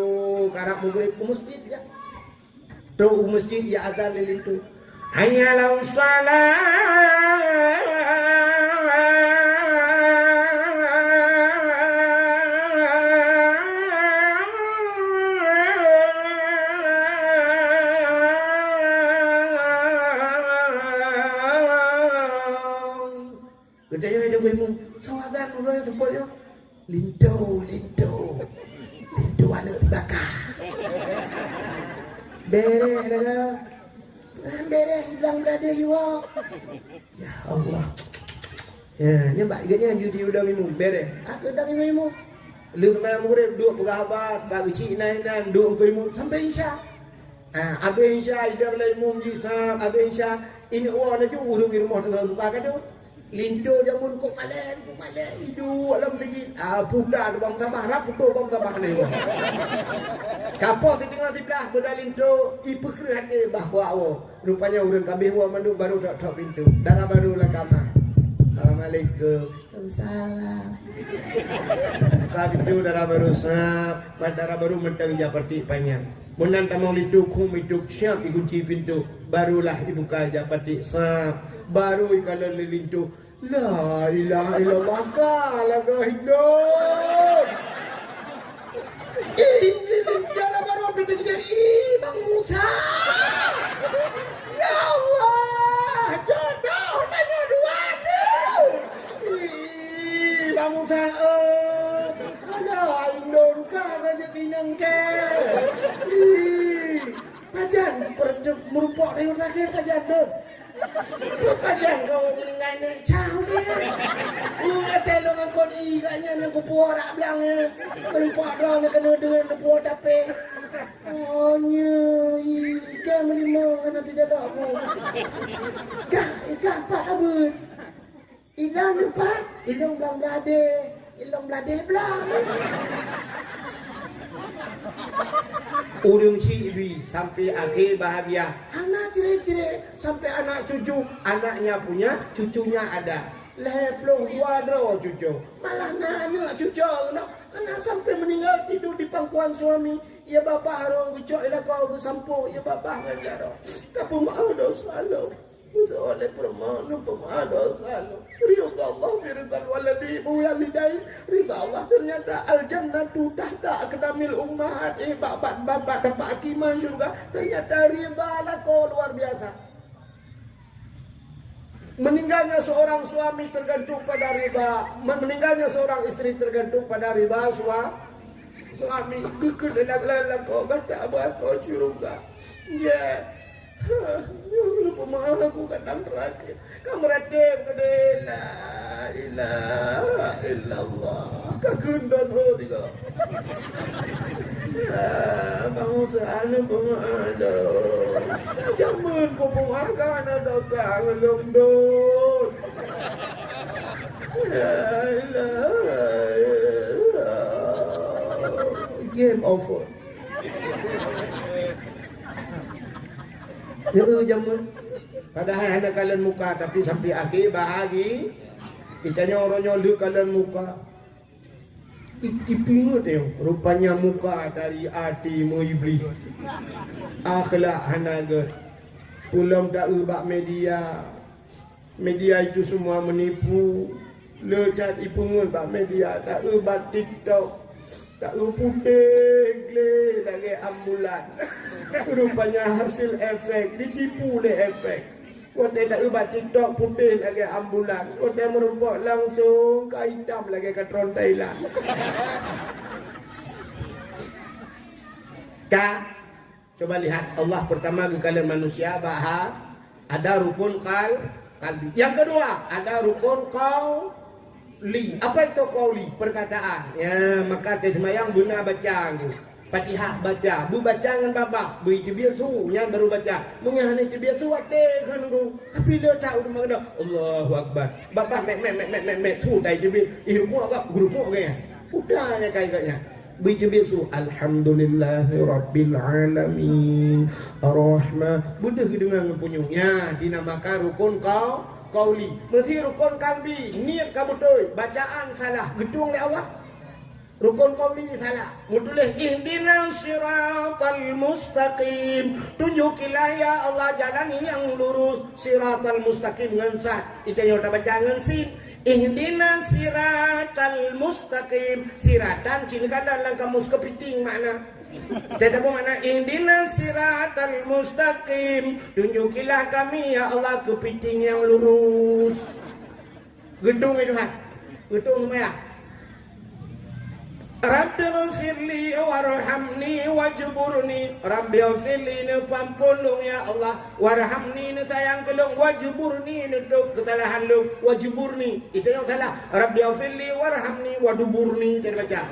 karab maghrib, u masjid jak. Trok u masjid, ya azan lé linto. Hayya 'alas shalah. Geutanyoe deungoe mu, soe azan uroe nyoe seupôt nyoe? Linto, linto. Linto aneuk sibaka. Bereh lagoe. Ah, bereh, hilang beurade jiwoe. Ya Allah. Ya, nyan bak geuh nyan ju di udang imeum, bereh. Ah, udang imeum. Lheueh seumayang maghrib, duek peugah haba, bak geuchik inan-inan, duek keu imeum sampai isya. Ah, abéh isya, idong lé imeum jih sab, abéh isya, ineuk woe laju ureueng di rumoh teungoh buka kado. Linto jameun kok malèe, kok malèe, iduek lam sijil. Ah, puta bang sabah, rab putôh bang sabah lé woe. Ka poh siteungoh siblaih beuda linto, ipeukreueh até bah kuak woe. Rupanya ureueng ka abéh woe mandum barô trok-trok pintoe. Dara barô lam kama. Assalamualaikum. Waalaikumsalam. Buka pintoe dara barô sab, ban dara barô mantong ija patik panyang. Meunan tamong linto khueng itôb siap ikunci pintoe, barulah ibuka ija patik sab, baru ikalon lé linto, "La ilaha illallah, ka lagèe hidup." Ini dara barô pintoe jadi, "Ih, Bang Musa! Ya Allah, jodoh tanyoe dua tu!" Ih, Bang Musa, eh, ada indon ka raja pinang ke. Ih, pajan, per-, meurupok dari lagi pajan tu. Pajan kau meninggai naik cah ni. Ih, kata lo ngangkon i, katanya nak kupuo rak belang ni. Meurupok dong ni kena dengan lepuo tapi. Oh, nye, i, ikan melimong kena terjatuh aku. Kah, ikan apa kabut? Ilong lupa, ilong blang bladé, ilong bladé blang. Ureueng chik bi sampai akhé bahagia. Hana cire-cire sampai anak cucu, anaknya punya, cucunya ada. Lhèe ploh dua droe cucu. Malah na aneuk cucu keunoe, hana sampai meninggal tidur di pangkuan suami. Ya babah rhong geucok i lakoe geusampôh, ya babah ngon jaroe. Ka peumaaf dosa lôn. Beutôi lé peurumoh lôn peumaaf dosa lôn. Ridha Allah fi ridhal waladi, bu walidai, ridha Allah. Ternyata al-jannatu tahta aqdamil ummahat. Eh, bak, bak, bak, bak tapak kaki ma syurga. Ternyata ridha lakoe luar biasa. Meninggalnya seorang suami tergantung pada ridha, men-, meninggalnya seorang istri tergantung pada ridha sua-, suami. Geukheun lé lakoe gata bak syurga. Ya. Nyoe peumaaf aku kadang terakhir. Ka meuratéb keudéh, la ilaha illallah. Ka kheun don ho tiga. Ya, Bang Usaha ni peumaaf dah. Jameun ku peumaaf ka na dosa ngon lôn don. La ilaha illallah. Game over. Nyoe jameun. Padahai hana kalon muka, tapi sampai akhé bahagi. Geutanyoe uroe nyoe lheueh kalon muka. Ipeuingat nyoe, rupanya muka dari até meu-iblih. Akhlak hana gèt. Peulom taeu bak media. Media itu semua menipu. Le that ipeungeut bak media, taeu bak TikTok, taeu putéh gleh lagèe ambulan. Rupanya hasil efek, ditipu lé efek. Watèe taeu bak TikTok putéh lagèe ambulan, watèe meurumpok langsung ka itam lagèe katron Thailand. Ka Coba lihat, Allah pertama geukalon manusia bak ha-, ada rukun qal-, qalbi. Yang kedua, ada rukun qauli. Apa itu qauli? Perkataan. Ya, maka teuh seumayang beuna baca tu. Fatihah baca, beubaca ngon babah, beu teubiet su, nyan baru baca. Meunyoe hana teubiet su, até kheun nunggu. Tapi le that ureueng meukeudok, Allahu Akbar. Babah mek, mek, mek, mek, mek, mek, su tai teubiet. Ih, rukuk agak, geurukuk gaya. Udah nya kai gaya. Beu teubiet su, Alhamdulillahirabbil alamin. Arrahman. Beudeuh geudeungoe ngon punyueng. Nya dinamakan rukun qau-, qauli. Meusi rukun qalbi, niet ka beutôi, bacaan salah, geutueng lé Allah. Rukun qauli salah. Meutuléh, "Ihdinas siratal mustaqim." Tunjukilah, ya Allah, jalan nyang lurus. Siratal mustaqim ngon sad. Ita nyoe tabaca ngon sin. "Ihdinas siratal mustaqim." Siratan cit neukalon lam kamus keupiting makna. Teutabong makna, "Ihdinas siratal mustaqim." Tunjukilah kami, ya Allah, keupiting nyang lurus. Geutueng, ya Tuhan. Geutueng seumayang. Rabbighfirli warhamni wajburni. Rabbighfirli, neupeuampôn lôn, ya Allah. Warhamni, neusayang keu lôn. Wajburni, neutôb keusalahan lôn. Wajburni. Itu nyang salah. Rabbighfirli warhamni waduburni. Jadi baca.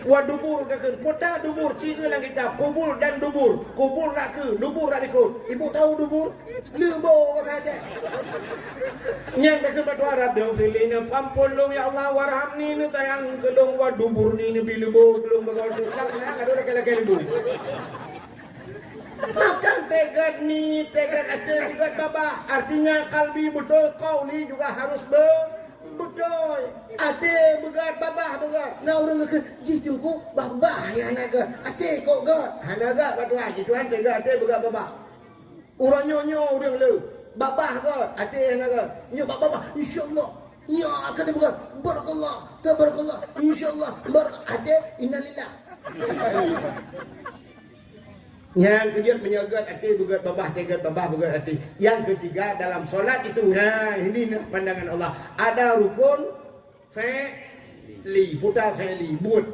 Wadubur ka kheun. Peue dubur, ci keu lam kitab. Kubul dan dubur. Kubul dak keu, dubur dak likot. Ibu tahu dubur? Leubo bahasa Aceh. Nyan ka kheun bak Tuhan, Rabbighfirli, neupeuampôn lôn, ya Allah, warhamni, neusayang keu lôn, waduburni, neubi leubo keu lôn, bagawa tu. Lam nyan ka dua lakée-lakée leubo. Makan teugat niet, teugat até, teugat babah. Artinya, kalbi beutôi, kauli juga harus be-, beutôi. Até beugat, babah beugat. Na ureueng geukheun, jih teungku, babah nyang hana gét. Até kok gét? Hana gét bak Tuhan. Di Tuhan teugat até, beugat babah. Uroe nyoe, nyoe udeueng le. Babah gét, até hana gét. Nyoe bak babah, insya Allah. Nyoe akan beugat. Barakallah, tabarakallah. Insya Allah. Bar-, até, innalillah. Nyang keujeuet meunyoe gét até beugét babah, teugat babah beugét até. Yang ketiga dalam solat itu, nah, ini nah pandangan Allah. Ada rukun fi'li, puta fi'li, buet.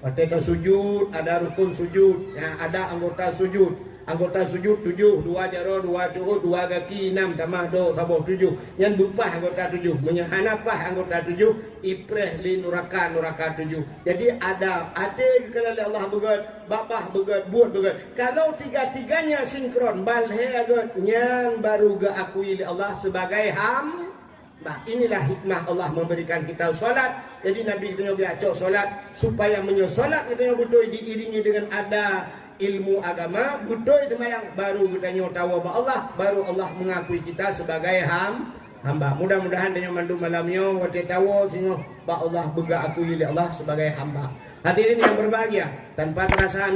Watée tasujud, ada rukun sujud, ya, ada anggota sujud. Anggota sujud tujoh, dua jaroe, dua tu'ôt, dua gaki, nam tamah dua saboh, tujoh. Nyan beupaih anggota tujoh. Meunyoe hana paih anggota tujoh, ipreh lé nuraka, nuraka tujoh. Jadi ada até geukalon lé Allah beugét, babah beugét, buet beugét. Kalau tiga-tiganya sinkron, ban lhée gét, nyan baru geuakui lé Allah sebagai ham-, Bah, inilah hikmah Allah memberikan kita salat. Jadi Nabi geutanyoe geujak cok salat supaya meunyoe salat geutanyoe beutôi diiringi dengan ada ilmu agama, beutôi seumayang, baru geutanyoe tawoe bak Allah, baru Allah mengakui kita sebagai ham-, hamba. Mudah-mudahan tanyoe mandum malam nyoe watée tawoe singoh bak Allah beugét akui lé Allah sebagai hamba. Hadirin yang berbahagia, tanpa terasa